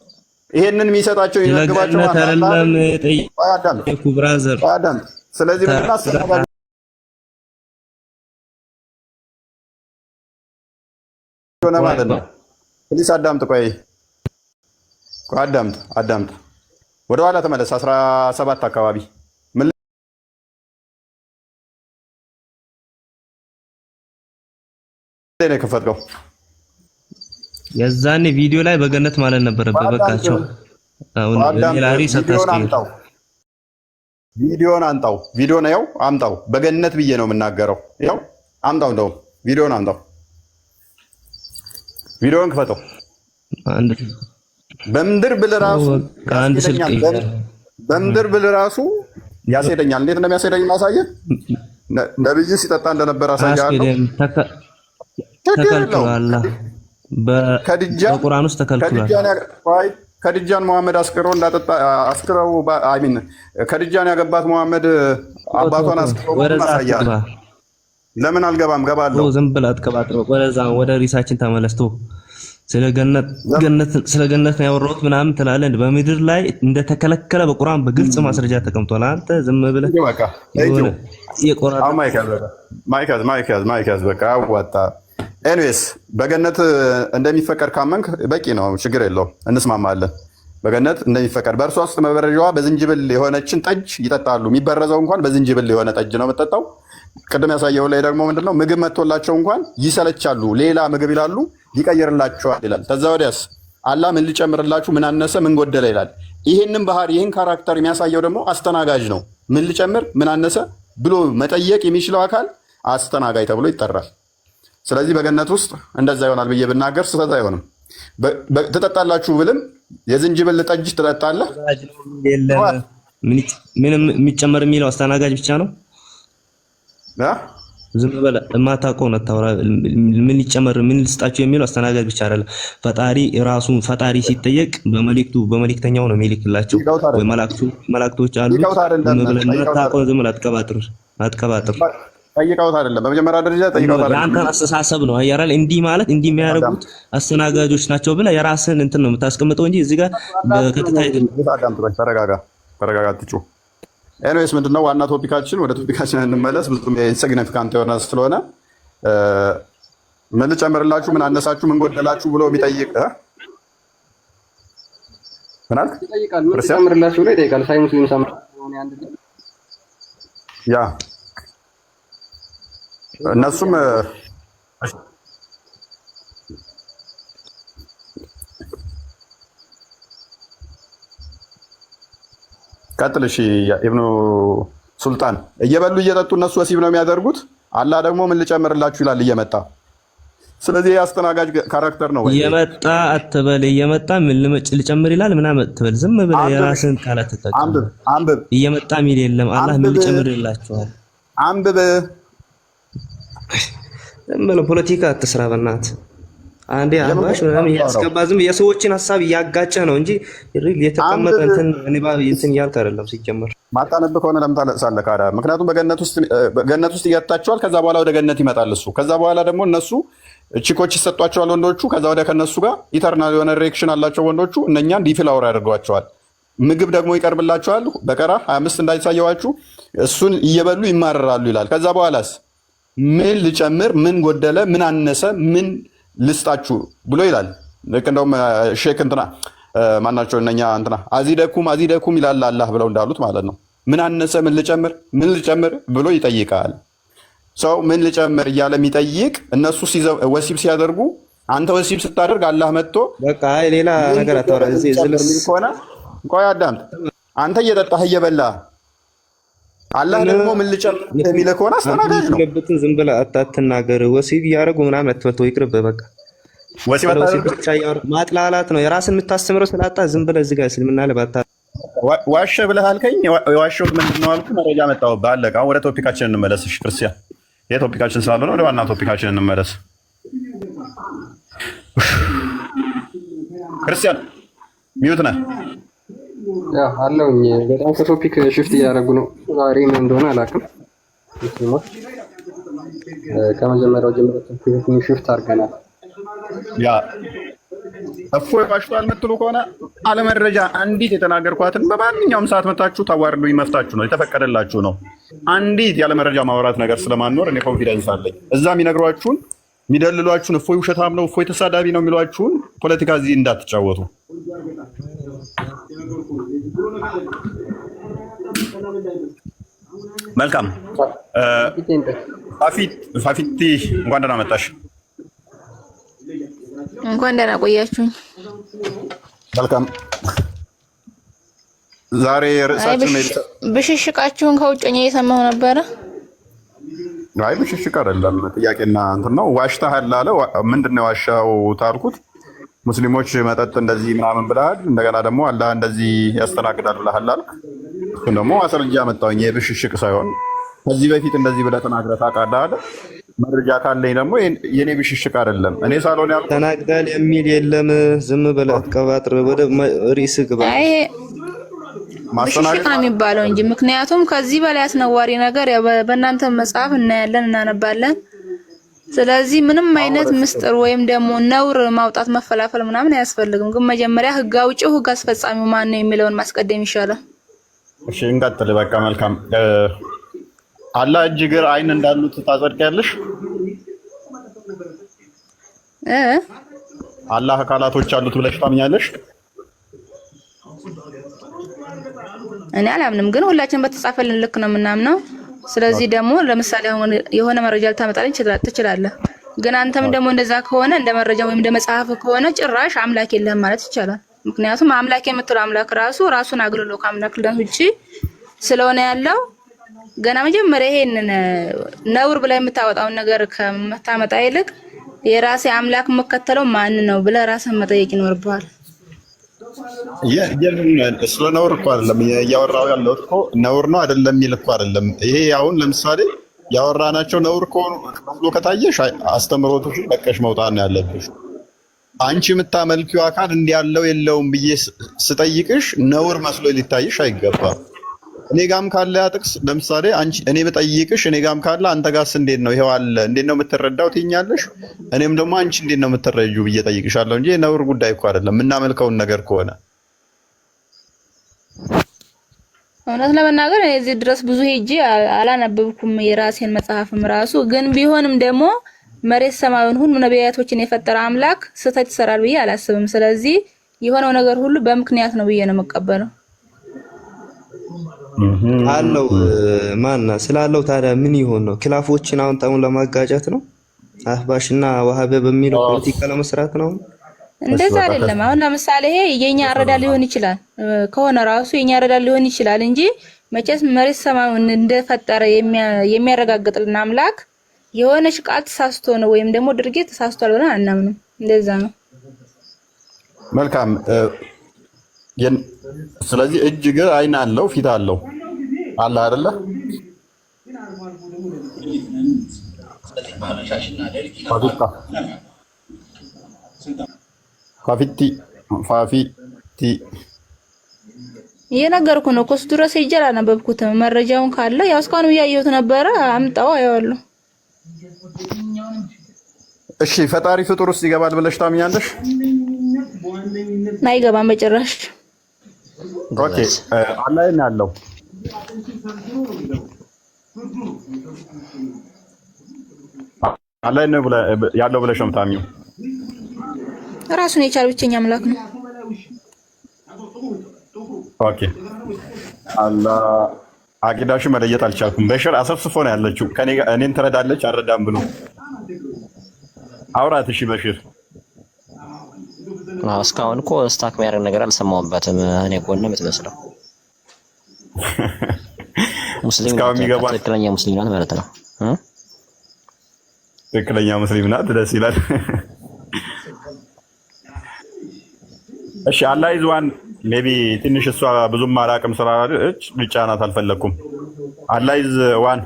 ይሄንን የሚሰጣቸው የሚመግባቸው ለገነት አይደለም አዳም የጠየኩህ brother። አዳም። ስለዚህ ምንድን ነው አስተናጋጅ ሆነ ማለት ነው። Please አዳምጥ። ቆይ ቆይ፣ አዳምጥ አዳምጥ። ወደኋላ ተመለስ። 17 አካባቢ ምን ላይ ነው የከፈትከው? የዛኔ ቪዲዮ ላይ በገነት ማለት ነበረበት። በቃቸው። አሁን ሌላ ርዕስ ቪዲዮን አታስቀይር። አምጣው፣ ቪዲዮን አምጣው፣ ቪዲዮን ያው አምጣው። በገነት ብዬ ነው የምናገረው። ያው አምጣው፣ እንደውም ቪዲዮን አምጣው፣ ቪዲዮን ክፈተው። አንድ በምድር ብል ራሱ በቃ አንድ ስልክ ያስኬደኛል። በምድር ብል ራሱ ያስሄደኛል። እንዴት እንደሚያስሄደኝ ማሳየህ፣ ነብዩ ሲጠጣ እንደነበር አሳያለሁ። አያስኬድም። ችግር የለውም። ተከልክሏል። ከድጃ በቁርአን ውስጥ ተከልክሏል። ቆይ፣ ከድጃን መሐመድ አስክሮ እንዳጠጣ አስክረው፣ I mean ከድጃን ያገባት መሐመድ አባቷን አስክሮ ወደዛ አሳያለሁ። አትግባ። ለምን አልገባም? ገባለሁ። ዝም ብለህ አትቀባጥረው። ወደዛ ወደ ርዕሳችን ተመለስቶ ስለ ገነት ገነት ስለ ገነት ነው ያወራሁት ምናምን ትላለህ። በምድር ላይ እንደተከለከለ በቁርአን በግልጽ ማስረጃ ተቀምጧል። አንተ ዝም ብለህ በቃ የሆነ የቆራረጥ አሁን mic ያዝ፣ በቃ mic ያዝ፣ mic ያዝ፣ mic ያዝ። በቃ አዋጣ። Anyways በገነት እንደሚፈቀድ ካመንክ በቂ ነው፣ ችግር የለውም፣ እንስማማለን። በገነት እንደሚፈቀድ በእርሷ ውስጥ መበረዣዋ በዝንጅብል የሆነችን ጠጅ ይጠጣሉ። የሚበረዘው እንኳን በዝንጅብል የሆነ ጠጅ ነው የምጠጣው። ቅድም ያሳየው ላይ ደግሞ ምንድነው ምግብ መጥቶላቸው እንኳን ይሰለቻሉ። ሌላ ምግብ ይላሉ፣ ይቀይርላቸዋል ይላል። ከዛ ወዲያስ አላህ ምን ልጨምርላችሁ፣ ምን አነሰ፣ ምን ጎደለ ይላል። ይህንን ባህሪ ይህን character የሚያሳየው ደግሞ አስተናጋጅ ነው። ምን ልጨምር፣ ምን አነሰ ብሎ መጠየቅ የሚችለው አካል አስተናጋጅ ተብሎ ይጠራል። ስለዚህ በገነት ውስጥ እንደዛ ይሆናል ብዬ ብናገር ስህተት አይሆንም። ትጠጣላችሁ ብልም የዝንጅብል ጠጅ ትጠጣለህ። የለም ምንም የሚጨመር የሚለው አስተናጋጅ ብቻ ነው። እ? ዝም በለ የማታውቀውን አታውራ። ምን ይጨመር ምን ልስጣችሁ የሚለው አስተናጋጅ ብቻ አይደለም። ፈጣሪ ራሱን ፈጣሪ ሲጠየቅ በመልእክቱ በመልእክተኛው ነው የሚልክላቸው ጠይቀውት ወይ አይደለም። መላእክቶች አሉት። ጠይቀውት አይደለም። ዝም ብለህ ጠይቀውት የማታውቀውን ዝም ብለህ አትቀባጥር አትቀባጥር። ጠይቀውት አይደለም። በመጀመሪያ ደረጃ ጠይቀውት አይደለም። የአንተን አስተሳሰብ ነው አያራል። እንዲህ ማለት እንዲህ የሚያደርጉት አስተናጋጆች ናቸው ብለህ የራስህን እንትን ነው የምታስቀምጠው እንጂ እዚህ ጋር በቀጥታ አይደለም። አዳምጥ፣ ቆይ፣ ተረጋጋ፣ ተረጋጋ፣ አትጩህ። Anyways ምንድነው ዋና topic ኣችን? ወደ topic ኣችን እንመለስ። ብዙም insignificant የሆነ ስለሆነ ምን ልጨምርላችሁ፣ ምን አነሳችሁ፣ ምን ጎደላችሁ ብሎ የሚጠይቅ እ? ምን አልክ? ይጠይቃል። ምን ክርስቲያን? ትጨምርላችሁ ብሎ ይጠይቃል። ሳይ ሙስሊም ሰማ Yeah፣ እነሱም ቀጥል። እሺ ኢብኑ ሱልጣን እየበሉ እየጠጡ እነሱ ወሲብ ነው የሚያደርጉት። አላህ ደግሞ ምን ልጨምርላችሁ ይላል እየመጣ። ስለዚህ የአስተናጋጅ character ነው ወይ? እየመጣ አትበል፣ እየመጣ ምን ልጨምር ይላል ምናምን አትበል። ዝም ብለህ የራስን ቃላት ተጠቀም። አንብብ አንብብ። እየመጣ የሚል የለም። አላህ ምን ልጨምር ይላቸዋል። አንብብ። ዝም ብለህ ፖለቲካ አትስራ በእናትህ። አንዴ አህባሽ ምናምን እያስገባ ዝም የሰዎችን ሀሳብ እያጋጨ ነው እንጂ real የተቀመጠ እንትን ንባብ እንትን እያልክ አይደለም ሲጀመር። ማታነብ ከሆነ ለምን ታለቅሳለህ? ካዲያ ምክንያቱም በገነት ውስጥ ይገታቸዋል። ከዛ በኋላ ወደ ገነት ይመጣል እሱ። ከዛ በኋላ ደግሞ እነሱ chick ኦች ይሰጧቸዋል ወንዶቹ። ከዛ ወደ ከነሱ ጋር eternal የሆነ erection አላቸው ወንዶቹ። እነኛን deflower ያደርጓቸዋል። ምግብ ደግሞ ይቀርብላቸዋል። በቀራ 25 እንዳይሳየዋችሁ እሱን እየበሉ ይማረራሉ ይላል። ከዛ በኋላስ ምን ልጨምር፣ ምን ጎደለ፣ ምን አነሰ፣ ምን ልስጣችሁ ብሎ ይላል። ልክ እንደውም ሼክ እንትና ማናቸው እነኛ እንትና أزيدكم أزيدكم ይላል አላህ ብለው እንዳሉት ማለት ነው። ምን አነሰ፣ ምን ልጨምር፣ ምን ልጨምር ብሎ ይጠይቃል። ሰው ምን ልጨምር እያለ የሚጠይቅ እነሱ ወሲብ ሲያደርጉ አንተ ወሲብ ስታደርግ አላህ መጥቶ በቃ አይ ሌላ ነገር አታወራ። እዚህ የሚል ከሆነ ቆይ አዳምጥ። አንተ እየጠጣህ እየበላህ አላህ ደግሞ ምን ልጨምር የሚልህ ከሆነ አስተናጋጅ ነው። የምትለበትን ዝም ብለህ አትናገር። ወሲብ እያደረጉ ምናምን አትበል፣ ይቅርብህ። በቃ ወሲብ ወሲብ ብቻ እያወራ ማጥላላት ነው። የራስን የምታስተምረው ስላጣ ዝም ብለህ እዚህ ጋር እስልምና ላይ ባታ ዋሸ ብለህ አልከኝ። የዋሸሁት ምንድን ነው አልኩህ። መረጃ መጣሁብህ። አለቀ። አሁን ወደ topic ኣችን እንመለስ። እሺ ክርስቲያን፣ ይሄ topic ኣችን ስላልሆነ ወደ ዋና topic ኣችን እንመለስ። ክርስቲያን mute ነህ? Yeah አለውኝ። በጣም ከ topic shift እያደረጉ ነው ዛሬ፣ ምን እንደሆነ አላውቅም። ሙስሊሞች ከመጀመሪያው ጀምሮ topic shift አድርገናል። Yeah እፎይ ዋሽቷል የምትሉ ከሆነ አለመረጃ አንዲት የተናገርኳትን በማንኛውም ሰዓት መታችሁ ታዋርዱኝ፣ መፍታችሁ ነው፣ የተፈቀደላችሁ ነው። አንዲት ያለመረጃ ማውራት ነገር ስለማኖር እኔ confidence አለኝ። እዛ የሚነግሯችሁን የሚደልሏችሁን እፎይ ውሸታም ነው፣ እፎይ ተሳዳቢ ነው የሚሏችሁን ፖለቲካ እዚህ እንዳትጫወቱ። መልካም ፋፊቲ፣ እንኳን ደህና መጣሽ። እንኳን ደህና ቆያችሁኝ። መልካም። ዛሬ ርዕሳችን ብሽሽቃችሁን ከውጭ ሆኜ እየሰማሁ ነበረ። አይ ብሽሽቅ አይደለም፣ ጥያቄና እንትን ነው። ዋሽተሃል አለ። ምንድን ነው የዋሻው ታልኩት፣ ሙስሊሞች መጠጥ እንደዚህ ምናምን ብለሃል፣ እንደገና ደግሞ አላህ እንደዚህ ያስተናግዳል ብለሃል አልክ። እሱን ደግሞ ማስረጃ መጣሁኝ። የብሽሽቅ ሳይሆን ከዚህ በፊት እንደዚህ ብለህ ተናግረህ ታውቃለህ አለ። መረጃ ካለኝ ደግሞ የኔ ብሽሽቅ አይደለም፣ እኔ ሳልሆን ያልኩት ተናግዳል የሚል የለም። ዝም ብለህ አትቀባጥር። ወደ ርዕስ ግባ። አይ ብሽሽቅ ነው የሚባለው እንጂ ምክንያቱም ከዚህ በላይ አስነዋሪ ነገር ያው በእናንተ መጽሐፍ እናያለን፣ እናነባለን። ስለዚህ ምንም አይነት ምስጢር ወይም ደግሞ ነውር ማውጣት መፈላፈል ምናምን አያስፈልግም። ግን መጀመሪያ ህግ አውጪው ህግ አስፈጻሚው ማን ነው የሚለውን ማስቀደም ይሻላል። እሺ እንቀጥል። በቃ መልካም። አላህ እጅ፣ እግር፣ አይን እንዳሉት ታጸድቂያለሽ? እ አላህ አካላቶች አሉት ብለሽ ታምኛለሽ? እኔ አላምንም፣ ግን ሁላችንም በተጻፈልን ልክ ነው የምናምነው። ስለዚህ ደግሞ ለምሳሌ አሁን የሆነ መረጃ ልታመጣልኝ ትችላለህ። ግን አንተም ደግሞ እንደዛ ከሆነ እንደ መረጃ ወይም እንደ መጽሐፍ ከሆነ ጭራሽ አምላክ የለህም ማለት ይቻላል። ምክንያቱም አምላክ የምትለው አምላክ ራሱ ራሱን አግልሎ ከአምላክነት ውጪ ስለሆነ ያለው ገና መጀመሪያ ይሄንን ነውር ብላ የምታወጣውን ነገር ከምታመጣ ይልቅ የራሴ አምላክ የምከተለው ማን ነው ብለህ ራስህን መጠየቅ ይኖርብሃል። ስለ ነውር እኮ አይደለም እያወራሁ ያለሁት እኮ ነውር ነው አይደለም የሚል እኮ አይደለም። ይሄ አሁን ለምሳሌ ያወራናቸው ነውር ከሆኑ መስሎ ከታየሽ አስተምህሮቶችን ለቀሽ መውጣት ነው ያለብሽ። አንቺ የምታመልኪው አካል እንዲህ ያለው የለውም ብዬ ስጠይቅሽ ነውር መስሎ ሊታይሽ አይገባም። እኔ ጋም ካለ ያ ጥቅስ ለምሳሌ አንቺ እኔ ብጠይቅሽ እኔ ጋም ካለ አንተ ጋስ እንዴት ነው ይሄው አለ እንዴት ነው የምትረዳው ትይኛለሽ። እኔም ደግሞ አንቺ እንዴት ነው የምትረጂው ብዬ ጠይቅሻለሁ እንጂ የነውር ጉዳይ እኮ አይደለም የምናመልከውን ነገር ከሆነ። እውነት ለመናገር እኔ እዚህ ድረስ ብዙ ሄጄ አላነበብኩም የራሴን መጽሐፍም ራሱ። ግን ቢሆንም ደግሞ መሬት ሰማዩን ሁሉ ነቢያቶችን የፈጠረ አምላክ ስህተት ይሰራል ብዬ አላስብም። ስለዚህ የሆነው ነገር ሁሉ በምክንያት ነው ብዬ ነው የምቀበለው። አለው ማና ስላለው ታዲያ ምን ይሆን ነው? ክላፎችን አሁን ጠሙን ለማጋጨት ነው? አህባሽና ዋሃቢያ በሚለው ፖለቲካ ለመስራት ነው? እንደዛ አይደለም። አሁን ለምሳሌ ይሄ የኛ አረዳድ ሊሆን ይችላል ከሆነ ራሱ የኛ አረዳድ ሊሆን ይችላል እንጂ መቼስ መሬት ሰማዩን እንደፈጠረ የሚያረጋግጥልን አምላክ የሆነች ቃል ተሳስቶ ነው ወይም ደግሞ ድርጊት ተሳስቷል ብለን አናምንም። እንደዛ ነው። መልካም። ስለዚህ እጅ፣ እግር፣ አይን አለው፣ ፊት አለው አለ አይደለ? ፋፊታ ፋፊቲ ፋፊቲ። እየነገርኩ ነው እኮ፣ እሱ ድረስ ሄጄ አላነበብኩትም። መረጃውን ካለ ያው እስካሁን እያየሁት ነበረ። አምጣው አየዋለሁ። እሺ፣ ፈጣሪ ፍጡር ውስጥ ይገባል ብለሽ ታምኛለሽ? አይገባም በጭራሽ። Okay፣ አላህ ነው ያለው፣ አላህ ነው ያለው ብለሽ ነው የምታምኚው? ራሱን የቻለ ብቸኛ አምላክ ነው። Okay፣ አላህ አቂዳሽ መለየት አልቻልኩም። በሽር አሰፍስፎ ነው ያለችው። ከኔ ጋር እኔን ትረዳለች አልረዳም ብሎ አውራት። እሺ በሽር። አዎ፣ እስካሁን እኮ stuck የሚያደርግ ነገር አልሰማሁበትም። እኔ ጎን ነው የምትመስለው። ሙስሊም እስካሁን ናት፣ በቃ የሚገባ ትክክለኛ ሙስሊም ናት ማለት ነው እ? ትክክለኛ ሙስሊም ናት። ደስ ይላል። እሺ፣ አላህ is one። Maybe ትንሽ እሷ ብዙም አላቅም ስላለች ልጫናት አልፈለኩም። አላህ is one።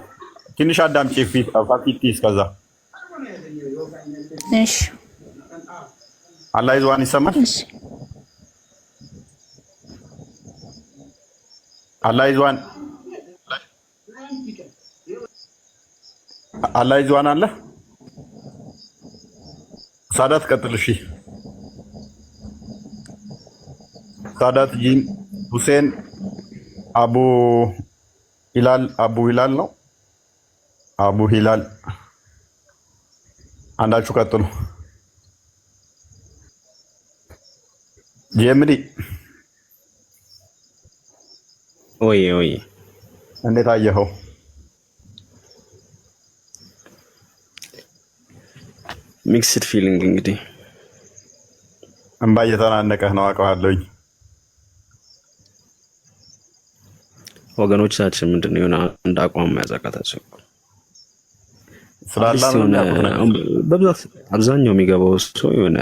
ትንሽ አዳምጪ ፋፊቲ እስከዛ። እሺ። አላህ is one ይሰማል። እሺ። አላህ is one፣ አላህ is one አለ። ሳዳት ቀጥል። እሺ ሳዳት፣ ጂን፣ ሁሴን፣ አቡ ሂላል፣ አቡ ሂላል ነው፣ አቡ ሂላል፣ አንዳችሁ ቀጥሉ። ጄምዲ። ወይ ወይ። እንዴት አየኸው? Mixed feeling እንግዲህ። እንባ እየተናነቀህ ነው አውቀዋለሁኝ። ወገኖቻችን ምንድን ነው የሆነ አንድ አቋም መያዝ አቃታቸው። ስለ አላህ At least ምንም የሆነ ያውቁት ነገር አሁን በብዛት አብዛኛው የሚገባው ሰው የሆነ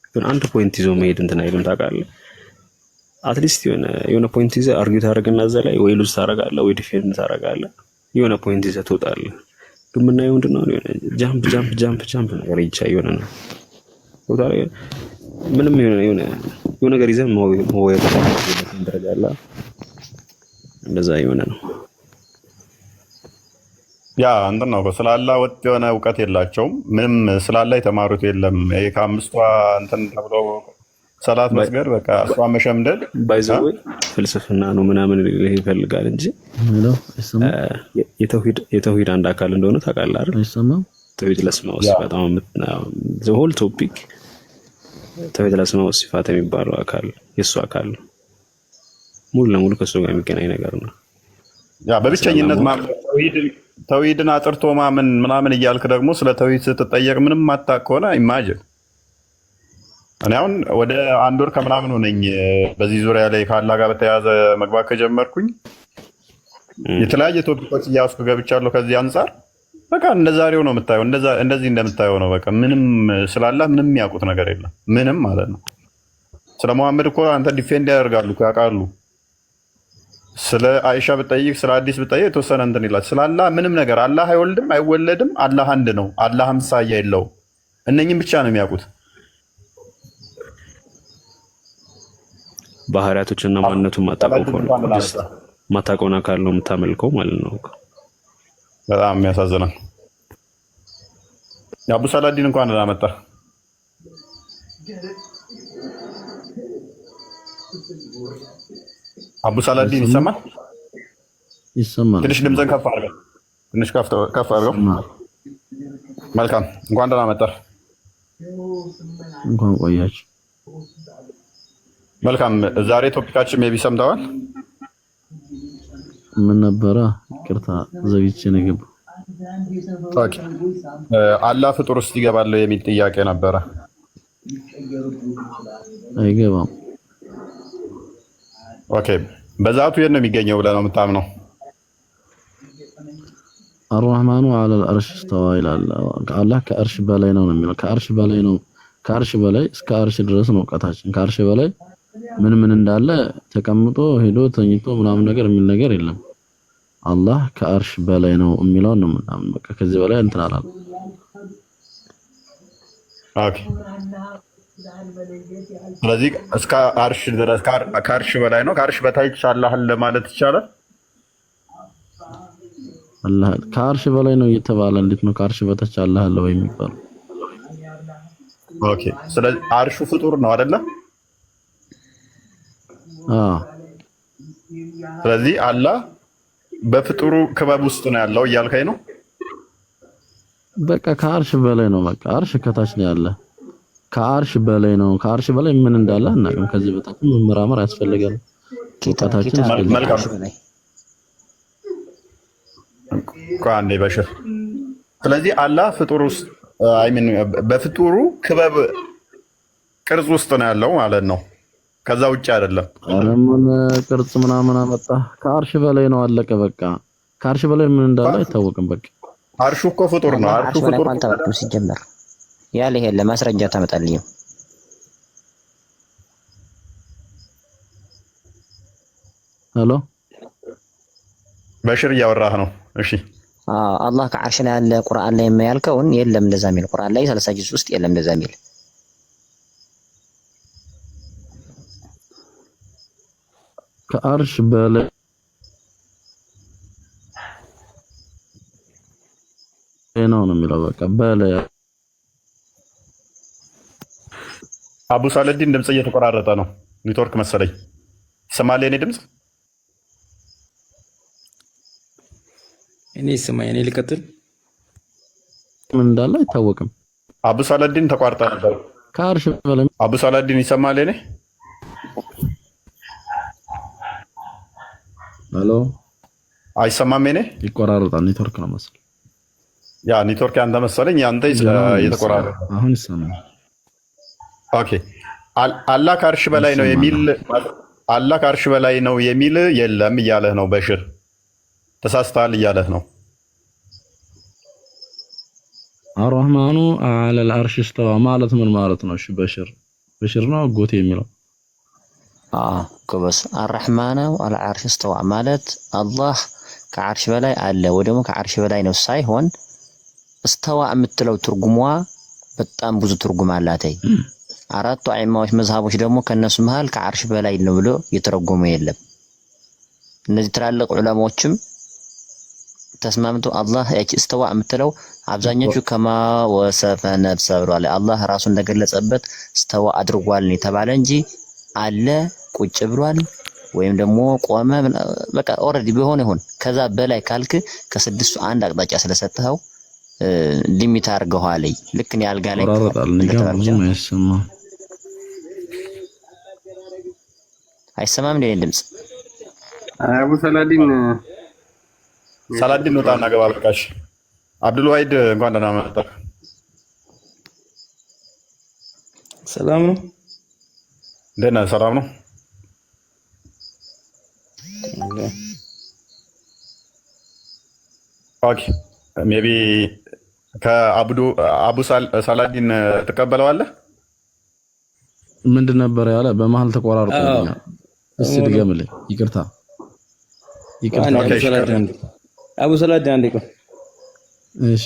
የሆነ አንድ point ይዞ መሄድ እንትን አይልም፣ ታውቃለህ። At least የሆነ point ይዘህ argue ታደርግና እዛ ላይ ወይ lose ታደርጋለህ ወይ defend ታደርጋለህ። የሆነ point ይዘህ ትወጣለህ። ግን የምናየው ምንድን ነው፣ የሆነ jump jump jump jump ነገር ይቻ የሆነ ነው ቦታ ላይ ምንም የሆነ ነገር ይዘህ መወያየት ደረጃ አለ። እንደዛ የሆነ ነው። ያ እንትን ነው፣ ስለ አላህ ወጥ የሆነ እውቀት የላቸውም። ምንም ስለ አላህ የተማሩት የለም። ይሄ ከአምስቷ እንትን ተብሎ ሰላት መስገድ በቃ እሷ መሸምደድ። By the way ፍልስፍና ነው ምናምን ሊልህ ይፈልጋል እንጂ Hello፣ አይሰማም? የተውሂድ አንድ አካል እንደሆነ ታውቃለህ አይደል? አይሰማም? ተውሂድ ለስማ ወሲፋት፣ whole topic ተውሂድ ለስማ ወሲፋት የሚባለው አካል የእሱ አካል ነው። ሙሉ ለሙሉ ከእሱ ጋር የሚገናኝ ነገር ነው። ያ በብቸኝነት ማመን፣ ተውሂድን አጥርቶ ማመን ምናምን እያልክ ደግሞ ስለ ተውሂድ ስትጠየቅ ምንም ማታውቅ ከሆነ imagine። እኔ አሁን ወደ አንድ ወር ከምናምን ሆነኝ በዚህ ዙሪያ ላይ ከአላህ ጋር በተያያዘ መግባት ከጀመርኩኝ፣ የተለያየ topic ኦች እያያዝኩ ገብቻለሁ። ከዚህ አንጻር በቃ እንደ ዛሬው ነው የምታየው፣ እንደዚህ እንደምታየው ነው። በቃ ምንም ስላላህ ምንም የሚያውቁት ነገር የለም፣ ምንም ማለት ነው። ስለ መሐመድ እኮ አንተ defend ያደርጋሉ እኮ፣ ያውቃሉ። ስለ አይሻ ብጠይቅ፣ ስለ ሀዲስ ብጠይቅ የተወሰነ እንትን ይላል። ስለ አላህ ምንም ነገር፣ አላህ አይወልድም አይወለድም፣ አላህ አንድ ነው፣ አላህ አምሳያ የለውም። እነኝም ብቻ ነው የሚያውቁት። ባህሪያቶችና ማንነቱን ማታውቀው ከሆነ just ማታውቀውን አካል ነው የምታመልከው ማለት ነው። በጣም የሚያሳዝናል። የአቡ ሳላዲን እንኳን ደህና መጣ። አቡ ሳላዲን ይሰማል? ይሰማል። ትንሽ ድምፅን ከፍ አድርገው፣ ትንሽ ከፍ አድርገው። መልካም፣ እንኳን ደህና መጣህ። እንኳን ቆያችሁ። መልካም፣ ዛሬ topic ኣችን maybe ሰምተዋል። ምን ነበረ? ይቅርታ ዘግይቼ ነው የገባው። Okay። አላህ ፍጡር ውስጥ ይገባል የሚል ጥያቄ ነበረ። አይገባም። Okay። በዛቱ የት ነው የሚገኘው ብለህ ነው የምታምነው? الرحمن على العرش استوى ይላል። አላህ ከአርሽ በላይ ነው ነው የሚለው። ከአርሽ በላይ ነው። ከአርሽ በላይ እስከ አርሽ ድረስ ነው እውቀታችን። ከአርሽ በላይ ምን ምን እንዳለ ተቀምጦ ሄዶ ተኝቶ ምናምን ነገር የሚል ነገር የለም። አላህ ከአርሽ በላይ ነው የሚለውን ነው ምናምን። በቃ ከዚህ በላይ እንትን አላለም። Okay። ስለዚህ እስከ አርሽ ድረስ ከአርሽ በላይ ነው። ከአርሽ በታች አላህ አለ ማለት ይቻላል። አላህ ከአርሽ በላይ ነው እየተባለ እንዴት ነው ከአርሽ በታች አላህ አለ ወይ የሚባለው? Okay። ስለዚህ አርሹ ፍጡር ነው አይደለ? አዎ። ስለዚህ አላህ በፍጡሩ ክበብ ውስጥ ነው ያለው እያልከኝ ነው? በቃ ከአርሽ በላይ ነው። በቃ አርሽ ከታች ነው ያለ። ከአርሽ በላይ ነው። ከአርሽ በላይ ምን እንዳለ አናውቅም። ከዚህ በታች መመራመር ያስፈልጋል። እውቀታችን እስከዚህ። መልካም፣ ቆይ አንዴ በሽር። ስለዚህ አላህ ፍጡር ውስጥ፣ I mean በፍጡሩ ክበብ ቅርጽ ውስጥ ነው ያለው ማለት ነው። ከዛ ውጭ አይደለም። ኧረ ምን ቅርጽ ምናምን አመጣ? ከአርሽ በላይ ነው፣ አለቀ። በቃ ከአርሽ በላይ ምን እንዳለ አይታወቅም። በቃ አርሹ እኮ ፍጡር ነው። አርሹ አርሽ በላይ ፍጡር እኮ አልተባልኩም ሲጀመር። ያለ ይሄ ለማስረጃ ታመጣልኝ። Hello። በሽር እያወራህ ነው። እሺ። አዎ፣ አላህ ከዓርሽ ላይ ያለ ቁርአን ላይ ያልከውን የለም እንደዛ የሚል፣ ቁርአን ላይ 30 ጁዝ ውስጥ የለም እንደዛ የሚል። ከአርሽ በላይ ነው ነው የሚለው፣ በቃ በላይ። አቡ ሳለዲን ድምፅ እየተቆራረጠ ነው። ኔትወርክ መሰለኝ። ይሰማል የኔ ድምፅ? እኔ ይሰማኝ፣ እኔ ልቀጥል። ምን እንዳለ አይታወቅም። አቡ ሳለዲን ተቋርጠ ነበር። ከአርሽ በላይ። አቡ ሳላዲን ይሰማል የኔ? Hello። አይሰማም የኔ? ይቆራረጣል። ኔትወርክ ነው መሰለኝ። ያ ኔትወርክ ያንተ መሰለኝ። ያንተ ገና ነው እየተቆራረጠ። አሁን ይሰማል። Okay። አላህ ከአርሽ በላይ ነው የሚል፣ አላህ ከአርሽ በላይ ነው የሚል የለም እያለህ ነው። በሽር ተሳስተሃል እያለህ ነው። الرحمن على العرش استوى ማለት ምን ማለት ነው? እሺ በሽር፣ በሽር ነው አጎቴ የሚለው። አዎ ጎበዝ። الرحمن على العرش استوى ማለት አላህ ከዓርሽ በላይ አለ ወይ ደግሞ ከዓርሽ በላይ ነው ሳይሆን استوى የምትለው ትርጉሟ በጣም ብዙ ትርጉም አላት። አራቱ አይማዎች መዝሃቦች ደግሞ ከነሱ መሃል ከዓርሽ በላይ ነው ብሎ የተረጎመ የለም። እነዚህ ትላልቅ ዑለማዎችም ተስማምተው አላህ ያቺ استوى የምትለው አብዛኞቹ كما وصف نفسه ብሏል። አላህ ራሱን እንደገለጸበት استوى አድርጓል ነው የተባለ እንጂ አለ ቁጭ ብሏል ወይም ደግሞ ቆመ፣ በቃ already ቢሆን ይሁን ከዛ በላይ ካልክ ከስድስቱ አንድ አቅጣጫ ስለሰጠኸው limit አድርገዋል። ልክ እኔ አልጋ ላይ ይቆራረጣል። እኔ ጋር ብዙም አይሰማም። አይሰማም እንዴ ድምጽ? አቡ ሰላዲን። ሳላዲን ውጣና ገባ። በቃሽ። አብዱል ዋሂድ እንኳን ደህና መጣህ። ሰላም ነው። እንዴት ነህ? ሰላም ነው። Okay, maybe ከአብዱ አቡ ሳላዲን ትቀበለዋለህ? ምንድን ነበር ያለ? በመሀል ተቆራርጦልኛል። እስኪ ድገምልኝ። ይቅርታ ይቅርታ። አቡ ሰላዲን አንዴ ቆይ። እሺ።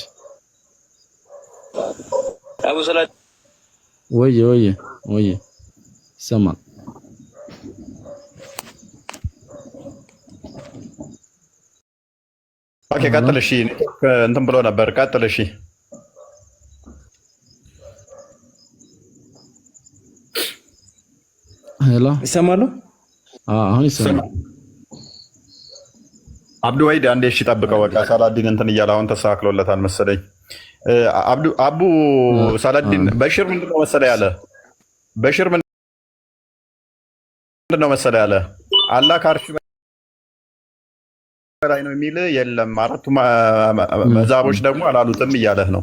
አቡ ሰላዲን። ወየ ወየ ወየ፣ ይሰማል። Okay ቀጥል። እሺ እንትን ብሎ ነበር። ቀጥል። እሺ። Hello። ይሰማሉ? አሁን ይሰማል። አብዱ ወሂድ አንዴ እሺ ጠብቀው። በቃ ሳላዲን እንትን እያለ አሁን ተስተካክሎለታል መሰለኝ። አብዱ አቡ ሳላዲን፣ በሽር ምንድን ነው መሰለህ ያለ፣ በሽር ምንድን ነው መሰለህ ያለ፣ አላህ ከአርሽ በላይ ነው የሚል የለም፣ አራቱ መዛቦች ደግሞ አላሉትም እያለህ ነው።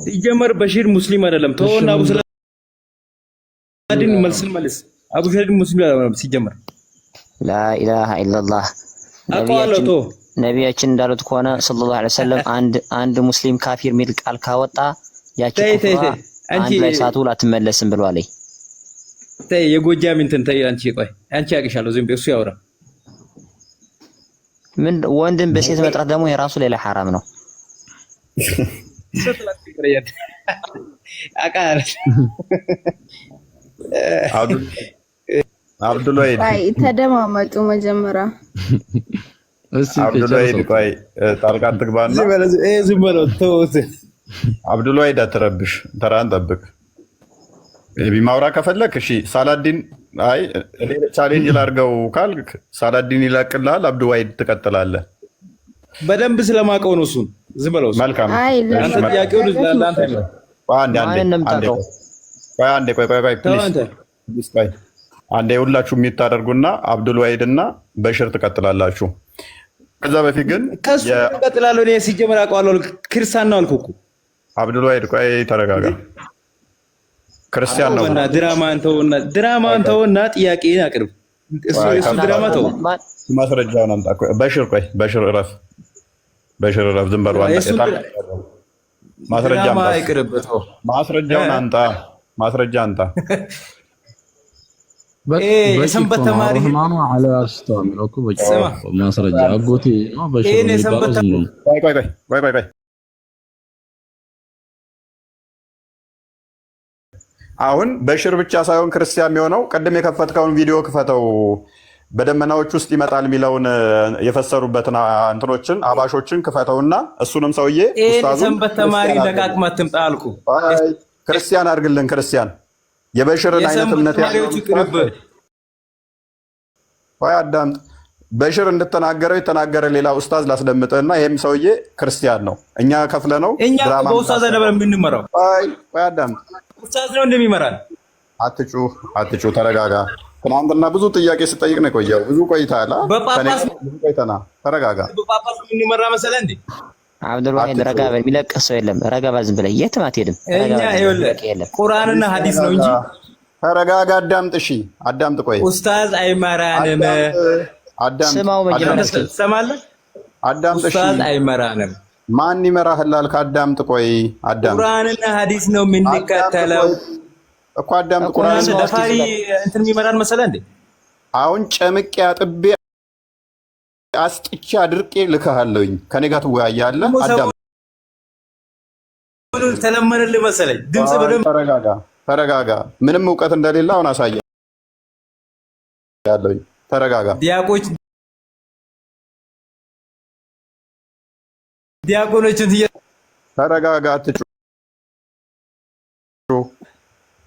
ሲጀመር በሺር ሙስሊም አይደለም። ተወና አቡ ሰላዲን መልስን መልስ። አቡ ሻሂድ ሙስሊም ሲጀመር لا إله إلا الله። አውቀዋለሁ። ቶ ነቢያችን እንዳሉት ከሆነ صلى الله عليه وسلم አንድ ሙስሊም ካፊር የሚል ቃል ካወጣ ያቺ ተይ ተይ ኩፍሯ ተይ አንቺ አንድ ላይ ሳትውል አትመለስም ብሏል። ተይ የጎጃም እንትን ተይ አንቺ ቆይ አንቺ ያውቅሻለሁ። ዝም በይ እሱ ያውራ። ምን ወንድን በሴት መጥራት ደግሞ የራሱ ሌላ ሐራም ነው። አብዱልወሂድ አይ ተደማመጡ መጀመሪያ። እስቲ አብዱልወሂድ ቆይ ጣልቃ ትግባና ዝም በለው ተውት። አብዱልወሂድ አትረብሽ፣ ተራን ጠብቅ። ቢ ማውራ ከፈለክ እሺ። ሳላዲን አይ እኔ challenge ላድርገው ካልክ ሳላዲን ይለቅልሃል፣ አብዱልዋሂድ ትቀጥላለህ። በደንብ ስለማውቀው ነው እሱን። ዝም በለው እሱ። መልካም። አይ አንተ ጥያቄውን ለአንተ ነው። አንዴ አንዴ ማንን ነው አንዴ የምታውቀው? ቆይ አንዴ ቆይ ቆይ ቆይ ተው please አንተ። please ቆይ አንዴ ሁላችሁ የሚታደርጉና አብዱልዋሂድ እና በሽር ትቀጥላላችሁ። ከዛ በፊት ግን ከእሱ እቀጥላለሁ። እኔ ሲጀመር አውቀዋለሁ። ክርስቲያን ነው አልኩህ እኮ። አብዱልዋሂድ ቆይ ተረጋጋ። ክርስቲያን ነው። በእናትህ ድራማን ተውና፣ ድራማን ተውና ጥያቄን አቅርብ። እሱ የእሱ ድራማ ተው። ማስረጃውን አምጣ። ቆይ በሽር ቆይ በሽር እረፍ፣ በሽር እረፍ። ዝም በሉ አንተ። የእሱ ማስረጃ ድራማ አምጣ። አይቅርብ። ተው። ማስረጃውን አምጣ። ማስረጃ አምጣ። በቂ የሰንበት እኮ ነው። ተማሪ الرحمن على العرش استوى የሚለው እኮ በቂ ስማ፣ ነው። ማስረጃ አጎቴ ነው በሽር ይሄን የሚባለው የሰንበት ዝም ብሎ ነው። ቆይ ቆይ ቆይ ቆይ ቆይ ቆይ አሁን በሽር ብቻ ሳይሆን ክርስቲያን የሚሆነው ቅድም የከፈትከውን ቪዲዮ ክፈተው። በደመናዎች ውስጥ ይመጣል የሚለውን የፈሰሩበትን እንትኖችን አባሾችን ክፈተውና እሱንም ሰውዬ ይሄን ኡስታዙን የሰንበት ተማሪ ክርስቲያን አድርግልን። ለቃቅማ አትምጣ አልኩህ። አይ ክርስቲያን አድርግልን። ክርስቲያን የበሽርን አይነት የሰንበት እምነት ተማሪዎች ያለውን ይቅርብ። ቆይ አዳምጥ። በሽር እንደተናገረው የተናገረ ሌላ ኡስታዝ ላስደምጥህና ይሄም ሰውዬ ክርስቲያን ነው። እኛ ከፍለ ነው እኛ እኮ ድራማ በኡስታዝ አይደለም የምንመራው። ቆይ ቆይ አዳምጥ። ኡስታዝ ነው እንደሚመራን። አትጩህ አትጩህ፣ ተረጋጋ። ትናንትና ብዙ ጥያቄ ስጠይቅ ነው የቆየው። ብዙ ቆይተሃል። አ? ከእኔ በጳጳስ ጋር ብዙ ቆይተና፣ ተረጋጋ። በጳጳስ የምንመራ መሰለህ እንዴ? አብዱልዋሂድ ረጋ በል። የሚለቅህ ሰው የለም። ረጋ በል ዝም ብለህ የትም አትሄድም። ረጋ እኛ በል ዝም ብለህ፣ ይኸውልህ የሚለቅህ የለም። ቁርአንና ሐዲስ ነው እንጂ ተረጋጋ፣ አዳምጥ። እሺ አዳምጥ። ቆይ ኡስታዝ አይመራንም። አዳምጥ፣ ስማው መጀመሪያ አዳምጥ፣ እስኪ። ትሰማለህ? አዳምጥ። እሺ ኡስታዝ አይመራንም። ማን ይመራህል አልክ? አዳምጥ። ቆይ አዳምጥ ቁርአንና ሐዲስ ነው የምንከተለው። እኮ አዳምጥ። እኮ ቁርአን እናንተ ስማው እስኪ ደፋሪ ዝም በል። እንትን የሚመራን መሰለህ እንዴ? አሁን ጨምቄ አጥቤ አስጥቼ አድርቄ ልክሃለሁኝ። ከኔ ጋር ትወያያለህ። ደግሞ አዳምጥ። ሰሞኑን ተለመነልህ መሰለኝ። ድምፅ በደንብ ተረጋጋ፣ ተረጋጋ። ምንም እውቀት እንደሌለ አሁን አሳያለሁኝ። ተረጋጋ። ዲያቆች ዲያቆኖችን ተረጋጋ። አትጩህ።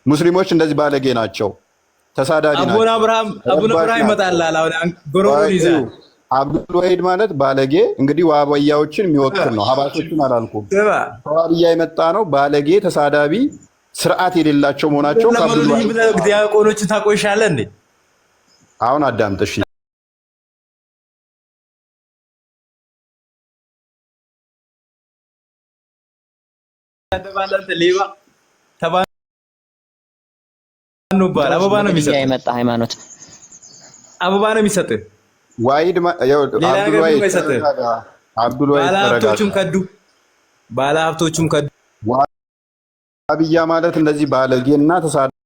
ሙስሊሞች እንደዚህ ባለጌ ናቸው፣ ተሳዳቢ አቡነ ናቸው፣ አብርሃም አቡነ ረባሽ አብርሃም ናቸው። ይመጣልሃል። አሁን ጎሮሮን ይዘሃል። አብዱል ወሂድ ማለት ባለጌ እንግዲህ ዋብያዎችን የሚወክል ነው። ሀባሾችን አላልኩም። ስማ ከዋብያ የመጣ ነው። ባለጌ፣ ተሳዳቢ፣ ስርዓት የሌላቸው መሆናቸው ከአብዱል ለመኑልኝ ወሂድ ብለህ ዲያቆኖችን ታቆሻለህ እንዴ? አሁን አዳምጥ እሺ። ተባለህ ሌባ ተባኑባል። አበባ ነው በግድያ የሚሰጥህ፣ የመጣ ሃይማኖት አበባ ነው የሚሰጥህ። ዋሂድ ሌላ አብዱል ነገር ምንም ወሂድ አይሰጥህም። ተረጋጋ። አብዱል ወሂድ ተረጋጋ። ባለሀብቶቹም ከዱ፣ ባለሀብቶቹም ከዱ። ዋብያ ማለት እንደዚህ ባለጌና ተሳዳቢ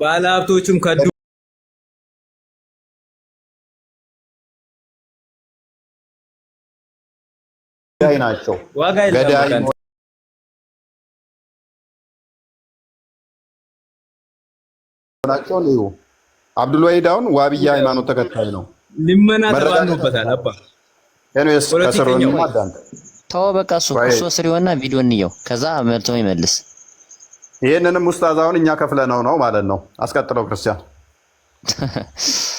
ባለሀብቶቹም ከዱ። ገዳይ ናቸው። ዋጋ የለም ገዳይ በቃ አንተ። መሆናቸውን እዩ። አብዱል ወሂድ አሁን ዋብያ ሃይማኖት ተከታይ ነው። ልመና መረጋጋት ተባኖበታል። አባ anyways ከስር ፖለቲከኛው አዳምጥ። ተወው በቃ። እሱ ቆይ እሱ ስር ይሆንና ቪዲዮ እንየው፣ ከዛ መልቶ ይመልስ። ይህንንም ኡስታዝ አሁን እኛ ከፍለነው ነው ማለት ነው። አስቀጥለው ክርስቲያን።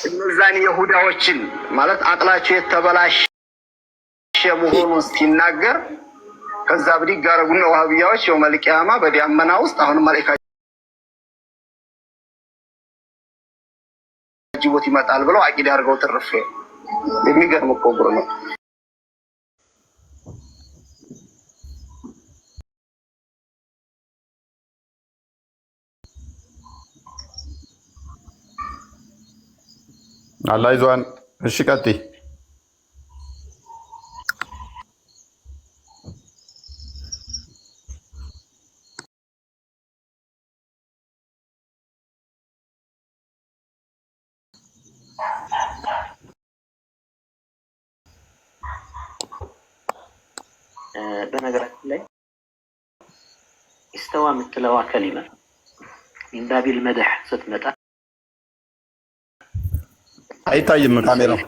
እነዛን የሁዳዎችን ማለት አቅላቸው የተበላሸ መሆኑን ሲናገር ከዛ ብድግ አደረጉና ዋህብያዎች የውመል ቂያማ በዳመና ውስጥ አሁንም መላኢካ ጅቦት ይመጣል ብለው አቂዳ አድርገው ትርፍ። የሚገርም እኮ ጉር ነው። አላህ ይዟን። እሺ ቀጥይ። በነገራችን ላይ استوى የምትለዋ كلمة من باب المدح ስትመጣ አይታይም ካሜራው።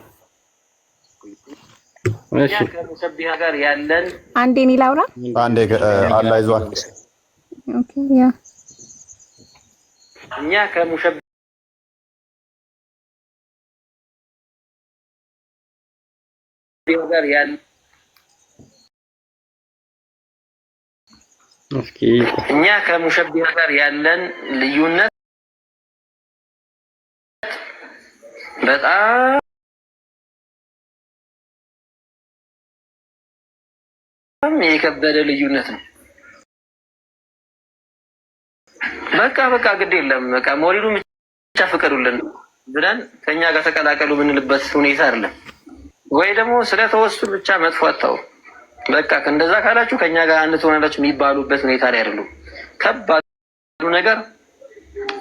እሺ ከ مشبهة ጋር ያለን አንዴ እኔ ላውራ። አንዴ አላህ ይዟን። Okay yeah እኛ ከ مشبهة ጋር ያለን እስኪ እኛ ከ مشبهة ጋር ያለን ልዩነት በጣም የከበደ ልዩነት ነው። በቃ በቃ ግድ የለም በቃ መውሊዱ ብቻ ፍቀዱልን ብለን ከእኛ ጋር ተቀላቀሉ ብንልበት ሁኔታ አይደለም። ወይ ደግሞ ስለ توسل ብቻ መጥፎ አታው በቃ እንደዛ ካላችሁ ከእኛ ጋር አንድ ትሆናላችሁ የሚባሉበት ሁኔታ ላይ አይደሉም። ከባዱ ነገር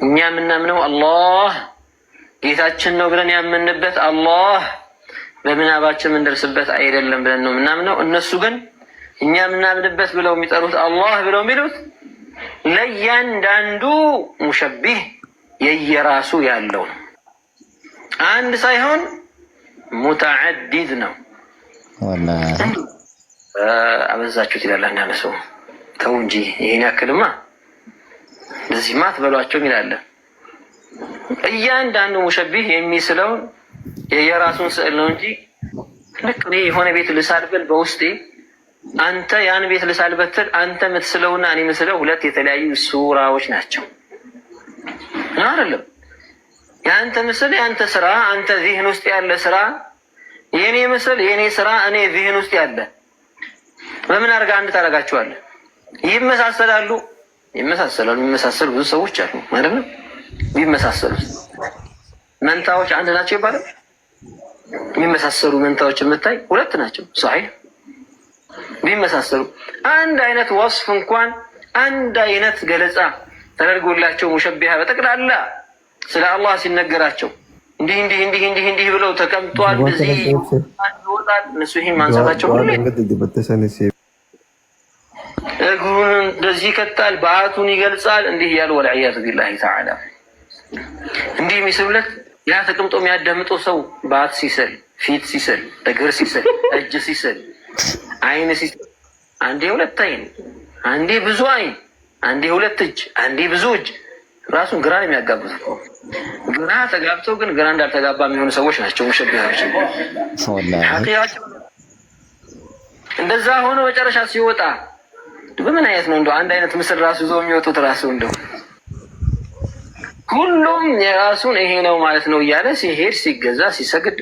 እኛ የምናምነው አላህ ጌታችን ነው ብለን ያመንበት አላህ በምናባችን የምንደርስበት አይደለም ብለን ነው የምናምነው። እነሱ ግን እኛ የምናምንበት ብለው የሚጠሩት አላህ ብለው የሚሉት ለእያንዳንዱ مشبه የየራሱ ያለው ነው። አንድ ሳይሆን متعدد ነው። አበዛችሁት ይላል አንዳንድ ሰው። ተው እንጂ ይሄን ያክልማ እንደዚህማ አትበሏቸውም ይላል። እያንዳንዱ مشبه የሚስለውን የየራሱን ስዕል ነው እንጂ ልክ እኔ የሆነ ቤት ልሳል ብል በውስጤ አንተ ያን ቤት ልሳል ብትል አንተ የምትስለውና እኔ የምስለው ሁለት የተለያዩ ሱራዎች ናቸው ነው አይደለም? የአንተ ምስል የአንተ ስራ፣ አንተ ذهن ውስጥ ያለ ስራ፣ የእኔ ምስል የእኔ ስራ፣ እኔ ذهن ውስጥ ያለ በምን አድርገህ አንድ ታደርጋቸዋለህ? ይመሳሰላሉ። ይመሳሰላሉ። የሚመሳሰሉ ብዙ ሰዎች አሉ ማለት ነው። ቢመሳሰሉት መንታዎች አንድ ናቸው ይባላል። የሚመሳሰሉ መንታዎች የምታይ ሁለት ናቸው። صحيح ቢመሳሰሉ አንድ አይነት وصف እንኳን አንድ አይነት ገለጻ ተደርጎላቸው مشبهة በጠቅላላ ስለ አላህ ሲነገራቸው እንዲህ እንዲህ እንዲህ እንዲህ እንዲህ ብለው ተቀምጧል፣ እዚህ ይወጣል። እነሱ ይህን ማንሳታቸው ሁሉ እግሩን እንደዚህ ይከታል፣ በአቱን ይገልጻል፣ እንዲህ እያሉ والعياذ بالله تعالى እንዲህ የሚስሉለት ያ ተቀምጦ የሚያዳምጠው ሰው ባት ሲስል፣ ፊት ሲስል፣ እግር ሲስል፣ እጅ ሲስል፣ አይን ሲስል፣ አንዴ ሁለት አይን፣ አንዴ ብዙ አይን፣ አንዴ ሁለት እጅ፣ አንዴ ብዙ እጅ፣ ራሱን ግራ ነው የሚያጋቡት። ግራ ተጋብተው ግን ግራ እንዳልተጋባ የሚሆኑ ሰዎች ናቸው ሙሸቢሃዎች። እንደዛ ሆኖ መጨረሻ ሲወጣ በምን አይነት ነው እንደው አንድ አይነት ምስል ራሱ ይዞ የሚወጡት ራሱ እንደው ሁሉም የራሱን ይሄ ነው ማለት ነው እያለ ሲሄድ ሲገዛ ሲሰግድ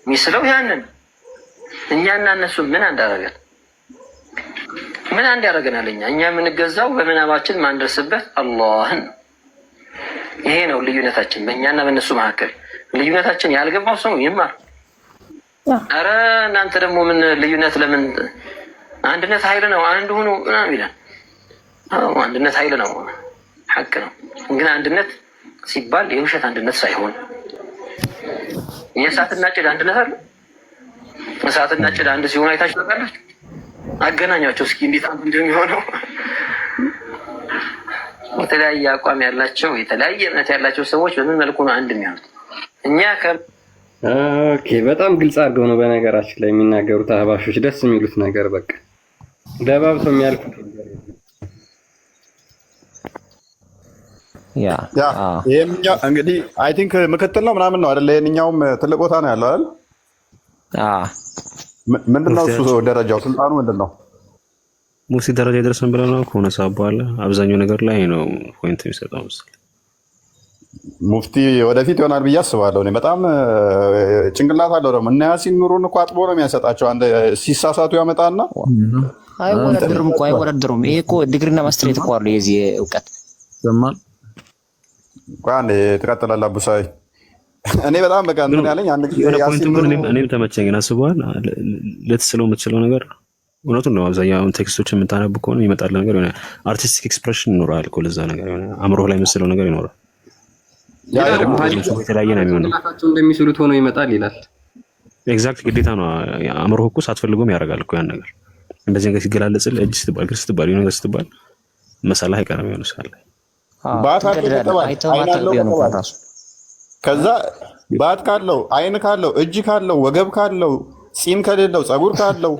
የሚስለው ያንን። እኛና እነሱ ምን አንዳረገን? ምን አንድ ያደረገናል? እኛ የምንገዛው በምናባችን ማንደርስበት አላህን ነው። ይሄ ነው ልዩነታችን በእኛና በእነሱ መካከል። ልዩነታችን ያልገባው ሰው ይማር። አረ እናንተ ደግሞ ምን ልዩነት ለምን አንድነት ኃይል ነው አንድ ሁኑ ምናምን ይላል። አዎ አንድነት ኃይል ነው፣ ሐቅ ነው። ግን አንድነት ሲባል የውሸት አንድነት ሳይሆን የእሳትና ጭድ አንድነት አለ። እሳትና ጭድ አንድ ሲሆን አይታችሁ ታውቃላችሁ? አገናኛቸው እስኪ እንዴት አንድ እንደሚሆነው። የተለያየ አቋም ያላቸው የተለያየ እምነት ያላቸው ሰዎች በምን መልኩ ነው አንድ የሚሆኑት? እኛ Okay፣ በጣም ግልጽ አድርገው ነው በነገራችን ላይ የሚናገሩት አህባሾች። ደስ የሚሉት ነገር በቃ ደባብሰው የሚያልፉት Yeah ይሄኛው እንግዲህ I think ምክትል ነው ምናምን ነው አይደለ? ይሄንኛውም ትልቅ ቦታ ነው ያለው አይደል? ምንድን ነው እሱ ደረጃው ስልጣኑ ምንድን ነው? ሙፍቲ ደረጃ ይደርሰን ብለው ነው ከሆነ ሰዓት በኋላ አብዛኛው ነገር ላይ ነው point የሚሰጠው መሰለኝ። ሙፍቲ ወደፊት ይሆናል ብዬ አስባለሁ። እኔ በጣም ጭንቅላት አለው ደግሞ እና ያሲን ኑሩን እኮ አጥቦ ነው የሚያሰጣቸው። አንድ ሲሳሳቱ ያመጣና አይወዳደሩም እኮ አይወዳደሩም። ይሄ እኮ ዲግሪና ማስትሬት እኮ አለው የዚህ እውቀት ይሰማል። ቆይ አንዴ ትቀጥላለህ አቡሳይ። እኔ በጣም በቃ እንትን ያለኝ አንድ ጊዜ የሆነ point ያሲን ኡ ግን ኑሩ እኔም ተመቸኝ። ግን አስበዋል ልትስለው የምትችለው ነገር እውነቱን ነው። አብዛኛው አሁን text ኦች የምታነብ ከሆነ ይመጣል ነገር የሆነ artistic expression ይኖራል እኮ ለዛ ነገር የሆነ አእምሮህ ላይ የምትስለው ነገር ይኖራል። ያ ይላል ደግሞ እኮ ሁሉም ሰው የተለያየ ነው የሚሆነው። ጭንቅላታቸው እንደሚስሉት ሆኖ ይመጣል ይላል። Exact ግዴታ ነው። አእምሮህ እኮ ሳትፈልገውም ያደርጋል እኮ ያን ነገር። እንደዚህ ነገር ሲገላለጽልህ እጅ ስትባል፣ እግር ስትባል፣ የሆነ ነገር ስትባል መሳላህ አይቀርም የሆነ ሰዓት ላይ። ባት አለው ትገደዳለህ። ከተባለ አይተኸው አይን ማታውቅ አለው ቢሆን እንኳን ከተባለ ራሱ ከዛ ባት ካለው አይን ካለው እጅ ካለው ወገብ ካለው ፂም ከሌለው ጸጉር ካለው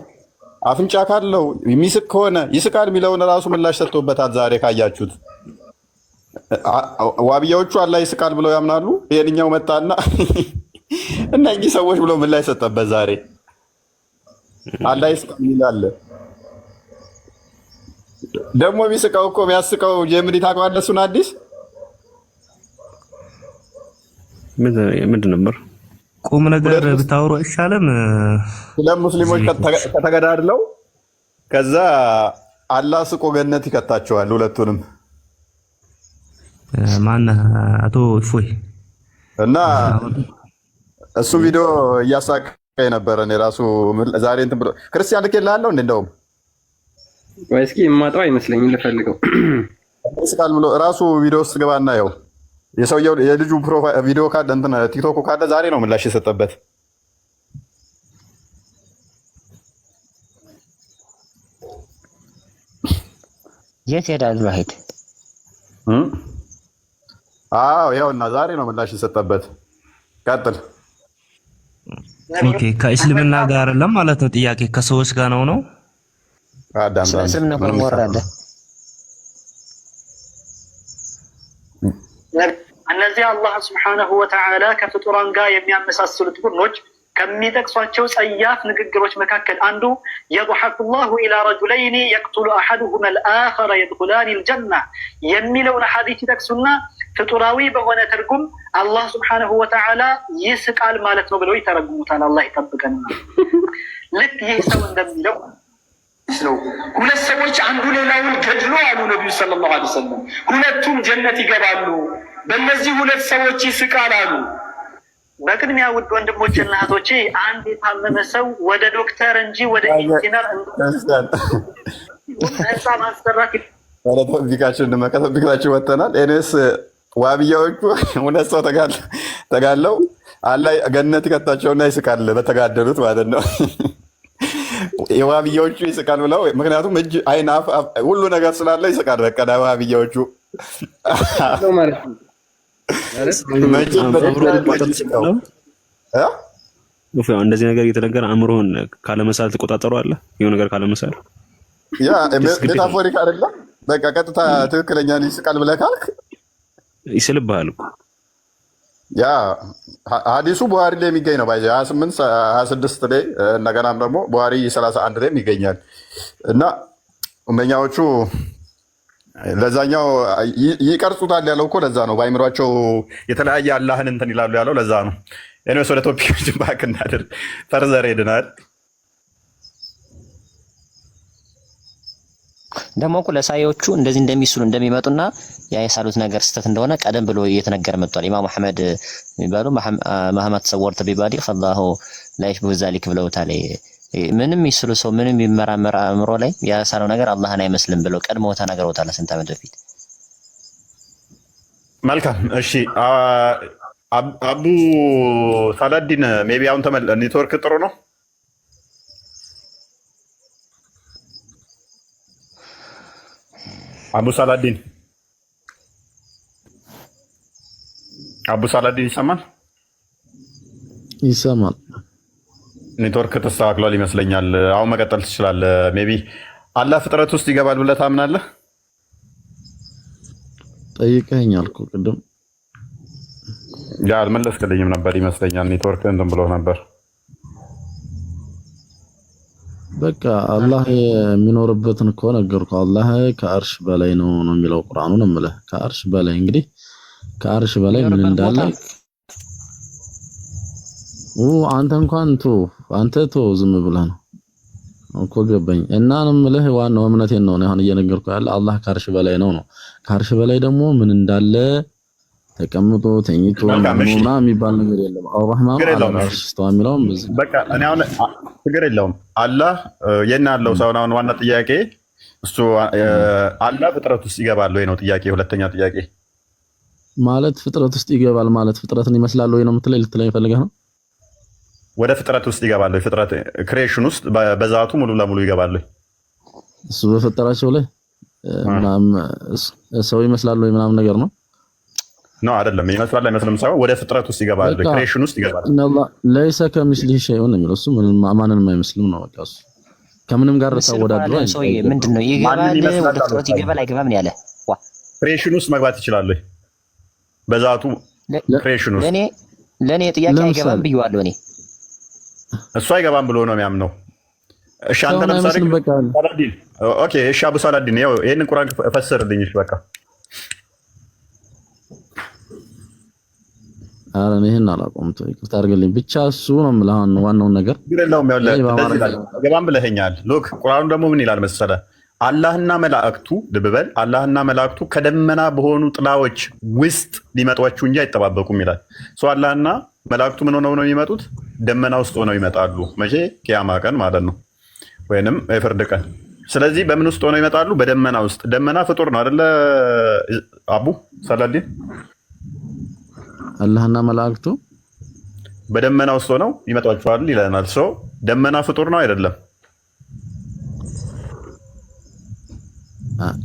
አፍንጫ ካለው የሚስቅ ከሆነ ይስቃል የሚለውን ራሱ ምላሽ ሰጥቶበታል። ዛሬ ካያችሁት ዋብያዎቹ አላህ ይስቃል ብለው ያምናሉ። ይሄንኛው መጣና እነኚህ ሰዎች ብሎ ምላሽ ሰጠበት። ዛሬ አላህ ይስቃል ይላል። ደግሞ የሚስቀው እኮ የሚያስቀው ጀምሪ ታውቀዋለህ? እሱን አዲስ ምንድን ነበር? ቁም ነገር ብታወሩ አይሻልም? ሁለት ሙስሊሞች ከተገዳድለው ከዛ አላህ ስቆ ገነት ይከታቸዋል ሁለቱንም። ማነህ አቶ እፎይ እና እሱ ቪዲዮ እያሳቀኝ ነበረ። እኔ ራሱ ዛሬ እንትን ብሎ ክርስቲያን ልኬልሃለሁ እንደ እንደውም ወይ እስኪ የማጣው አይመስለኝም፣ ልፈልገው። ይስቃል ብሎ ራሱ ቪዲዮ ውስጥ ገባና ያው የሰውየው የልጁ profile ቪዲዮ ካለ እንትን ቲክቶኩ ካለ ዛሬ ነው ምላሽ የሰጠበት። የት ሄዳል ዋሂድ? አዎ ይኸውና ዛሬ ነው ምላሽ የሰጠበት። ቀጥል። Okay፣ ከእስልምና ጋር አይደለም ማለት ነው ጥያቄ፣ ከሰዎች ጋር ነው ነው። አዳም ስለ እስልምና እኮ ነው የማወራልህ። እነዚህ አላህ سبحانه وتعالى ከፍጡራን ጋር የሚያመሳስሉት ቡድኖች ከሚጠቅሷቸው ጸያፍ ንግግሮች መካከል አንዱ يضحك الله إلى رجلين يقتل أحدهما الآخر يدخلان الجنة የሚለውን ሐዲስ ይጠቅሱና ፍጡራዊ በሆነ ትርጉም አላህ سبحانه وتعالى ይስቃል ማለት ነው ብለው ይተረጉሙታል። አላህ ይጠብቀንና ልክ ይህ ሰው እንደሚለው ነው። ሁለት ሰዎች አንዱ ሌላውን ገድሎ አሉ ነቢዩ صلى الله عليه وسلم፣ ሁለቱም ጀነት ይገባሉ። በእነዚህ ሁለት ሰዎች ይስቃል አሉ። በቅድሚያ ውድ ወንድሞችና እህቶቼ አንድ የታመመ ሰው ወደ ዶክተር እንጂ ወደ ኢንጂነር ህንፃ ማሰራት ወደ topic ኣችን እንመ- ከ topic ኣችን ወጥተናል። Anyways ዋብያዎቹ ሁለት ሰው ተጋለው አላህ ገነት ይከታቸውና ይስቃል በተጋደሉት ማለት ነው። የዋብያዎቹ ይስቃል ብለው ምክንያቱም እጅ፣ አይን፣ አፍ ሁሉ ነገር ስላለ ይስቃል። በቃ ዋብያዎቹ ማለት ነው። መቼም አእምሮህን መቆጣጠር ትችላለህ? ያው እንደዚህ ነገር እየተነገረ አእምሮህን ካለመሳል ትቆጣጠረዋለህ። የሆነ ነገር ካለመሳል ያ ግዴታ ነው። Metaphoric አይደለም። በቃ ቀጥታ ትክክለኛ ይስቃል ብለህ ካልክ ይስልብሃል እኮ። ያ ሀዲሱ ቡሃሪ ላይ የሚገኝ ነው። ባይ 28 26 ላይ እንደገናም ደግሞ ቡሃሪ 31 ላይም ይገኛል። እና እመኛዎቹ ለዛኛው ይቀርጹታል ያለው እኮ ለዛ ነው። በአይምሯቸው የተለያየ አላህን እንትን ይላሉ ያለው ለዛ ነው። Anyways ወደ topic ኦች back እናድርግ። Further ሄድናል። ደግሞ እኮ ለሳዮቹ እንደዚህ እንደሚስሉ እንደሚመጡና ያ የሳሉት ነገር ስህተት እንደሆነ ቀደም ብሎ እየተነገረ መጥቷል። ኢማም አሕመድ የሚባሉ مهما تصورت بعبادي فالله لا يشبه ذلك ብለውታል። ምንም ይስሉ ሰው ምንም ቢመራመር አእምሮ ላይ ያሳለው ነገር አላህን አይመስልም ብለው ቀድሞ ተናግረውታል ስንት ዓመት በፊት። መልካም እሺ። አቡ ሳላዲን maybe አሁን ኔትወርክ ጥሩ ነው። አቡ ሳላዲን፣ አቡ ሳላዲን ይሰማል? ይሰማል። ኔትወርክ ተስተካክሏል ይመስለኛል። አሁን መቀጠል ትችላለህ። Maybe አላህ ፍጥረት ውስጥ ይገባል ብለህ ታምናለህ? ጠይቀኸኛል እኮ ቅድም። ያ አልመለስክልኝም ነበር ይመስለኛል። ኔትወርክ እንትን ብሎ ነበር። በቃ አላህ የሚኖርበትን እኮ ነገርኩህ። አላህ ከአርሽ በላይ ነው ነው የሚለው ቁርአኑ ነው የምልህ። ከአርሽ በላይ እንግዲህ ከአርሽ በላይ ምን የሚኖርበት እንዳለ ቦታ አንተ እንኳን ቶ አንተ ቶ ዝም ብለህ ነው እኮ ገባኝ። እና ነው የምልህ ዋናው እምነቴን ነው እኔ አሁን እየነገርኩህ ያለ አላህ ከአርሽ በላይ ነው ነው። ከአርሽ በላይ ደግሞ ምን እንዳለ ተቀምጦ ተኝቶ ምናምን የሚባል ነገር የለም። الرحمن على العرش استوى የሚለውም በዚህ በቃ እኔ አሁን ችግር የለውም። አላህ የና ያለው ሰውን አሁን ዋና ጥያቄ እሱ አላህ ፍጥረት ውስጥ ይገባል ወይ ነው ጥያቄ። ሁለተኛ ጥያቄ ማለት ፍጥረት ውስጥ ይገባል ማለት ፍጥረትን ይመስላል ወይ ነው የምትለኝ? ልትለኝ ፈልገህ ነው? ወደ ፍጥረት ውስጥ ይገባል ወይ? ፍጥረት creation ውስጥ በዛቱ ሙሉ ለሙሉ ይገባል ወይ? እሱ በፈጠራቸው ላይ ምናምን ሰው ይመስላል ወይ ምናምን ነገር ነው። ነው አይደለም። ይመስላል አይመስልም ሳይሆን ወደ ፍጥረት ውስጥ ይገባል፣ creation ውስጥ ይገባል። ليس كمثله شيء ነው የሚለው እሱ ማንንም አይመስልም ነው በቃ። እሱ ከምንም ጋር ታወዳድረው ሰውዬ ምንድን ነው ይገባል፣ ወደ ፍጥረት ይገባል አይገባም ነው ያለ። creation ውስጥ መግባት ይችላል ወይ በዛቱ creation ውስጥ? ለእኔ ጥያቄ አይገባም ብዬዋለሁ እኔ። እሱ አይገባም ብሎ ነው የሚያምነው። እሺ አንተ ለምሳሌ ሳላዲን፣ okay፣ እሺ አቡ ሳላዲን ያው ይሄንን ቁርአን ፈስርልኝ። እሺ በቃ ኧረ እኔ ይሄን አላውቀውም። ተው ይቅርታ አድርግልኝ። ብቻ እሱ ነው የምልህ አሁን ዋናውን ነገር ችግር የለውም። ይኸውልህ እንደዚህ ይላል፣ አይገባም ብለኸኛል። Look ቁርአኑ ደግሞ ምን ይላል መሰለህ? አላህና መላእክቱ ልብ በል፣ አላህና መላእክቱ ከደመና በሆኑ ጥላዎች ውስጥ ሊመጧችሁ እንጂ አይጠባበቁም ይላል። So አላህና መላእክቱ ምን ሆነው ነው የሚመጡት? ደመና ውስጥ ሆነው ይመጣሉ። መቼ? ቂያማ ቀን ማለት ነው፣ ወይንም የፍርድ ቀን። ስለዚህ በምን ውስጥ ሆነው ይመጣሉ? በደመና ውስጥ። ደመና ፍጡር ነው አይደለ? አቡ ሰላዲን አላህና መላእክቱ በደመና ውስጥ ሆነው ይመጧቸዋል ይለናል። So ደመና ፍጡር ነው አይደለም?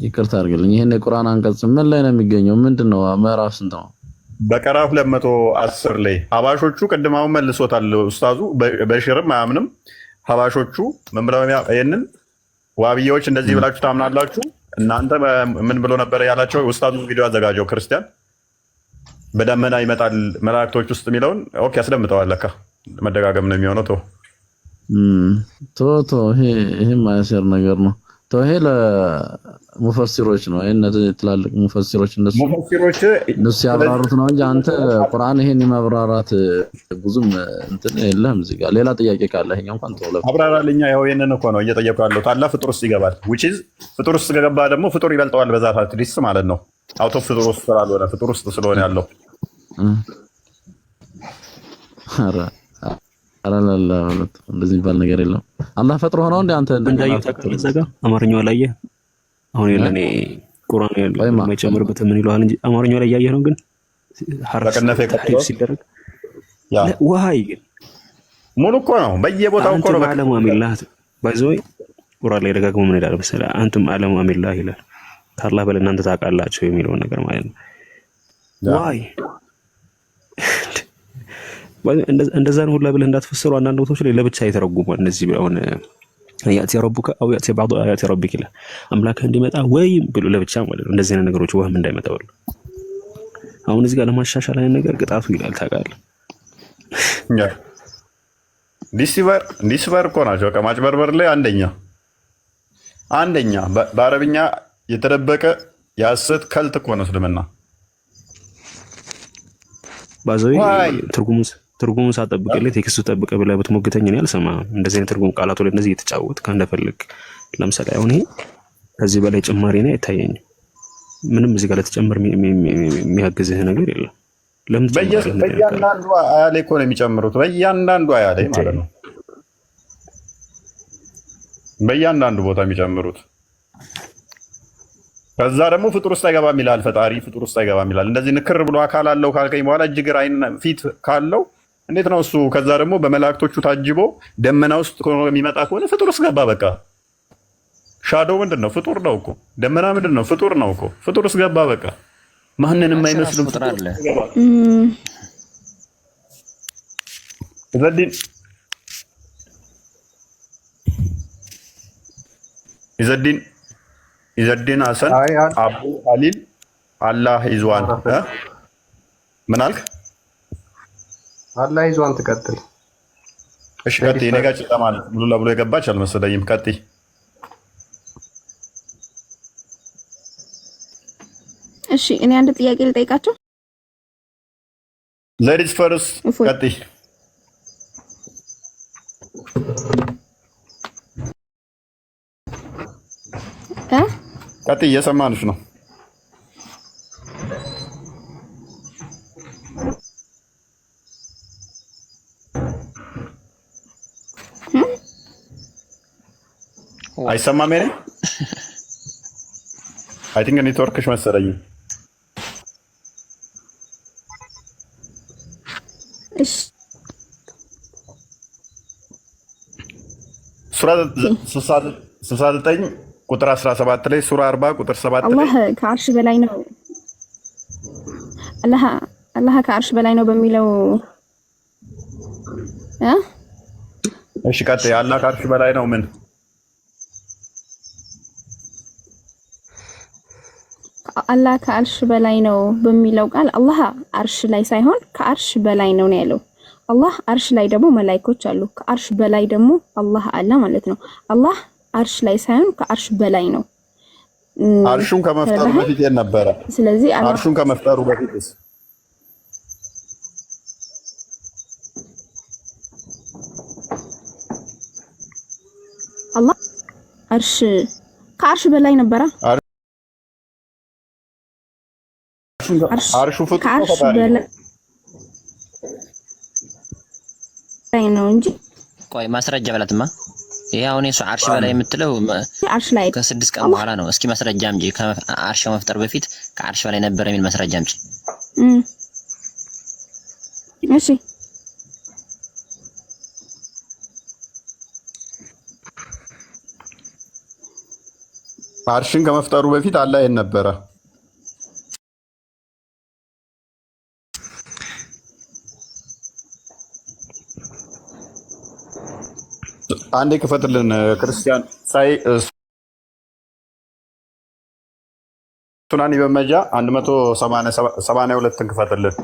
ይቅርታ አድርግልኝ። ይህን የቁርአን አንቀጽ ምን ላይ ነው የሚገኘው? ምንድን ነው? ምዕራፍ ስንት ነው? በቀራ 210 ላይ ሀባሾቹ ቅድም አሁን መልሶታል ኡስታዙ። በሽርም አያምንም። ሀባሾቹ ምን ብለው ይህንን ዋብዬዎች እንደዚህ ብላችሁ ታምናላችሁ እናንተ ምን ብሎ ነበረ ያላቸው ኡስታዙ? ቪዲዮ አዘጋጀው ክርስቲያን በደመና ይመጣል መላእክቶች ውስጥ የሚለውን okay ያስደምጠዋል። ለካ መደጋገም ነው የሚሆነው። ተው ቶ ቶ ይሄ ማያሴር ነገር ነው። ቶ ይሄ ለሙፈሲሮች ነው። ይሄ እነዚህ ትላልቅ ሙፈሲሮች እነሱ ሙፈሲሮች እነሱ ያብራሩት ነው እንጂ አንተ ቁርአን ይሄን የማብራራት ብዙም እንትን የለህም። እዚህ ጋር ሌላ ጥያቄ ካለ ይሄኛው እንኳን ተው። አብራራልኛ። ይኸው ይሄንን እኮ ነው እየጠየኩ ያለሁት። አላህ ፍጡር ውስጥ ይገባል። Which is ፍጡር ውስጥ ከገባ ደግሞ ፍጡር ይበልጠዋል በዛት at least ማለት ነው። Out of ፍጡር ውስጥ ስላልሆነ ፍጡር ውስጥ ስለሆነ ያለው ኧረ ኧረ እንደዚህ የሚባል ነገር የለም። አላህ ፈጥሮ ሆነው እንደ አንተ እንዳየሁ ታውቃለህ። እዛ ጋር አማርኛው ላይ አሁን የለ እኔ ቁርአን የማይጨምርበት ምን ይለዋል እንጂ አማርኛው ላይ እያየህ ነው። ግን ሐርፍ ሲደረግ why ግን ሙሉ እኮ ነው፣ በየቦታው እኮ ነው። أنتم أعلم أم الله by the way ቁርአን ላይ ደጋግሞ ምን ይላል መሰለህ? أنتم أعلم أم الله ይላል። ከአላህ በላይ እናንተ ታውቃላችሁ የሚለውን ነገር ማለት ነው። Why እንደዛ ነው ሁላ ብለህ እንዳትፈስሩ አንዳንድ ቦታዎች ላይ ለብቻ የተረጉሟል። እነዚህ አሁን يأتي ربك أو يأتي بعض آيات ربك ይላል። አምላክህ እንዲመጣ ወይም ብሎ ለብቻ ማለት ነው። እንደዚህ አይነት ነገሮች ወህም እንዳይመጣ ብሎ አሁን እዚህ ጋር ለማሻሻል አይነት ነገር ቅጣቱ ይላል ታውቃለህ። Deceiver እኮ ናቸው። በቃ ማጭበርበር ላይ አንደኛ አንደኛ። በአረብኛ የተደበቀ የሐሰት cult እኮ ነው እስልምና። By the way ትርጉሙን ሳጠብቅልህ text ኡ ጠብቀህ ብለህ ብትሞግተኝ እኔ አልሰማህም። እንደዚህ አይነት ትርጉም ቃላቱ ላይ እንደዚህ እየተጫወትክ እንደፈለግ። ለምሳሌ አሁን ይሄ ከዚህ በላይ ጭማሪ ነው አይታየኝም። ምንም እዚህ ጋር ለተጨምር የሚያግዝህ ነገር የለም። ለምን ትጨምራለህ? በእያንዳንዱ አያ ላይ እኮ ነው የሚጨምሩት። በእያንዳንዱ አያ ላይ ማለት ነው። በእያንዳንዱ ቦታ የሚጨምሩት። ከዛ ደግሞ ፍጡር ውስጥ አይገባም ይላል ፈጣሪ፣ ፍጡር ውስጥ አይገባም ይላል። እንደዚህ ንክር ብሎ አካል አለው ካልከኝ በኋላ እጅ፣ እግር፣ ዓይን፣ ፊት ካለው እንዴት ነው እሱ? ከዛ ደግሞ በመላእክቶቹ ታጅቦ ደመና ውስጥ ሆኖ የሚመጣ ከሆነ ፍጡር ውስጥ ገባ። በቃ shadow ምንድን ነው? ፍጡር ነው እኮ። ደመና ምንድን ነው? ፍጡር ነው እኮ። ፍጡር ውስጥ ገባ። በቃ ማንንም አይመስልም። ፍጡር አለ። ኢዘዲን ኢዘዲን ኢዘዲን ሀሰን አቡ ሀሊል አላህ is one ምን አልክ? አላህ is one ትቀጥል። እሺ ቀጥይ። እኔ ጋር ጨለማ ነው ሙሉ ለሙሉ የገባች አልመሰለኝም። ቀጥይ። እሺ እኔ አንድ ጥያቄ ልጠይቃቸው። Ladies first። ቀጥይ። ቀጥይ፣ እየሰማንሽ ነው። አይሰማም? ኔ I think network ሽ መሰለኝ። እሺ። ሱራ 69 ቁጥር 17 ላይ፣ ሱራ 40 ቁጥር 7 ላይ። አላህ ከአርሽ በላይ ነው፣ አላህ ከአርሽ በላይ ነው በሚለው እ እሺ ቀጥይ። አላህ ከአርሽ በላይ ነው ምን? አላህ ከአርሽ በላይ ነው በሚለው ቃል አላህ አርሽ ላይ ሳይሆን ከአርሽ በላይ ነው ነው ያለው። አላህ አርሽ ላይ ደግሞ መላይኮች አሉ። ከአርሽ በላይ ደግሞ አላህ አለ ማለት ነው። አላህ አርሽ ላይ ሳይሆን ከአርሽ በላይ ነው። አርሹን ከመፍጠሩ ተረዳኸኝ? በፊት የት ነበረ? ስለዚህ አላህ አርሹን ከመፍጠሩ በፊትስ? አላህ አርሽ ከአርሽ በላይ ነበረ። አርሽ አርሹ ፍጡር ነው ከአርሽ ፈጣሪ ነው? በላይ ነው እንጂ ቆይ፣ ማስረጃ በላትማ። ይሄ አሁን የሱ አርሽ በላይ የምትለው አርሽ ላይ ከ6 ቀን አላህ በኋላ ነው። እስኪ ማስረጃ አምጪ። ከአርሽ መፍጠር በፊት ከአርሽ በላይ ነበር የሚል ማስረጃ አምጪ። እሺ። አርሽን ከመፍጠሩ በፊት አላህ የት ነበረ? አንዴ ክፈትልን ክርስቲያን ሳይ ሱናን ኢብን ማጃ 182ን ክፈትልን።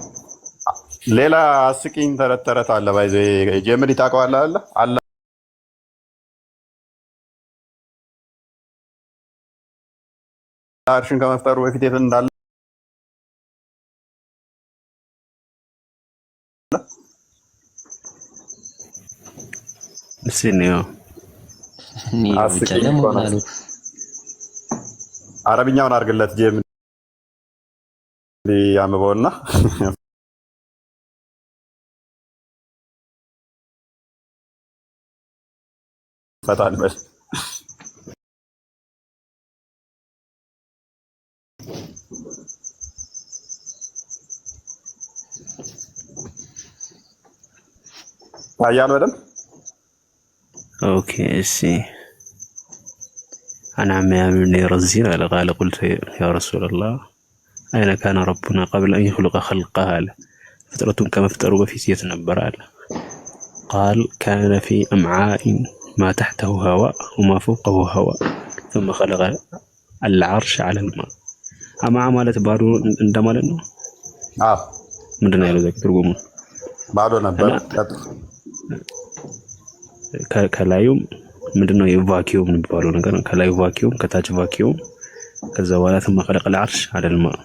ሌላ አስቂኝ ተረት ተረት አለ። By the way ጀምሪ ታውቀዋለህ አለ አለ አርሽን ከመፍጠሩ በፊት የት እንዳለ። እስኪ እንየው። እኔ ብቻ አስቂኝ ደግሞ እኮ ምን ነው። አሉ? አረብኛውን አድርግለት ጀምሪ አንብበውና ፈታ እንበል። ታያል በደንብ። Okay እሺ። عن عمام بن رزين قال قال قلت يا رسول الله أين كان ربنا قبل أن يخلق خلقه አለ። ፍጥረቱን ከመፍጠሩ በፊት የት ነበር አለ። قال كان في أمعاء ما تحته هواء وما فوقه هواء ثم خلق العرش على الماء። أمعاء ማለት ባዶ እንደማለት ነው። አዎ። ምንድን ነው ያለው ትርጉሙ? ባዶ ነበር። እና ከላዩም ምንድነው የ vacuum የሚባለው ነገር ነው። ከላዩ vacuum፣ ከታች vacuum፣ ከዛ በኋላ ثم خلق العرش على الماء።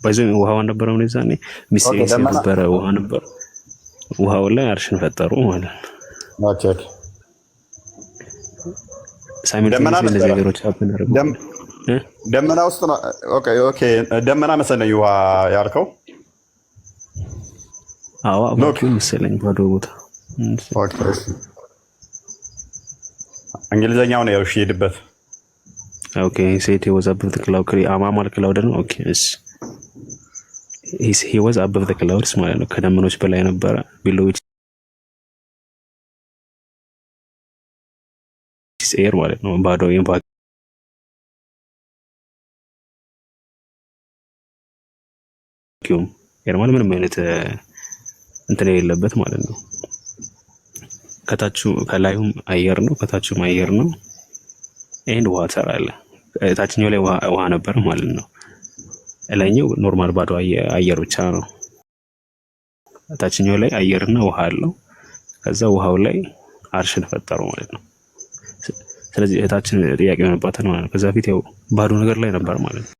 ባይዞ ውሃው አልነበረም ነው የዛኔ mysterious ደመና የነበረ ውሃ ነበር። ውሃው ላይ አርሽን ፈጠሩ ማለት ነው። Okay። ደመና Simultaneously እነዚህ ነበረ። ነገሮች happen አድርገዋል። ደመና ውስጥ ነው። Okay፣ ደመና መሰለኝ ውሃ ያልከው። አዋ Look Vacuum መሰለኝ ባዶ ቦታ። Okay፣ እሺ። እንግሊዘኛው ነው ያው፣ እሺ ሄድበት። Okay, said he was above the cloud። አማማል cloud ነው። Okay እሺ፣ he was above the clouds ማለት ነው። ከደመኖች በላይ ነበረ። Below air ማለት ነው። ባዶ ወይም vacuum air ማለት ምንም አይነት እንትን የሌለበት ማለት ነው። ከታቹ ከላዩም አየር ነው፣ ከታቹም አየር ነው። And water አለ። ታችኛው ላይ ውሃ ነበር ማለት ነው። ላይኛው normal ባዶ አየር ብቻ ነው። ታችኛው ላይ አየርና ውሃ አለው። ከዛ ውሃው ላይ አርሽን ፈጠሩ ማለት ነው። ስለዚህ እህታችን ጥያቄ ሆነባታል ማለት ነው። ከዛ በፊት ያው ባዶ ነገር ላይ ነበር ማለት ነው።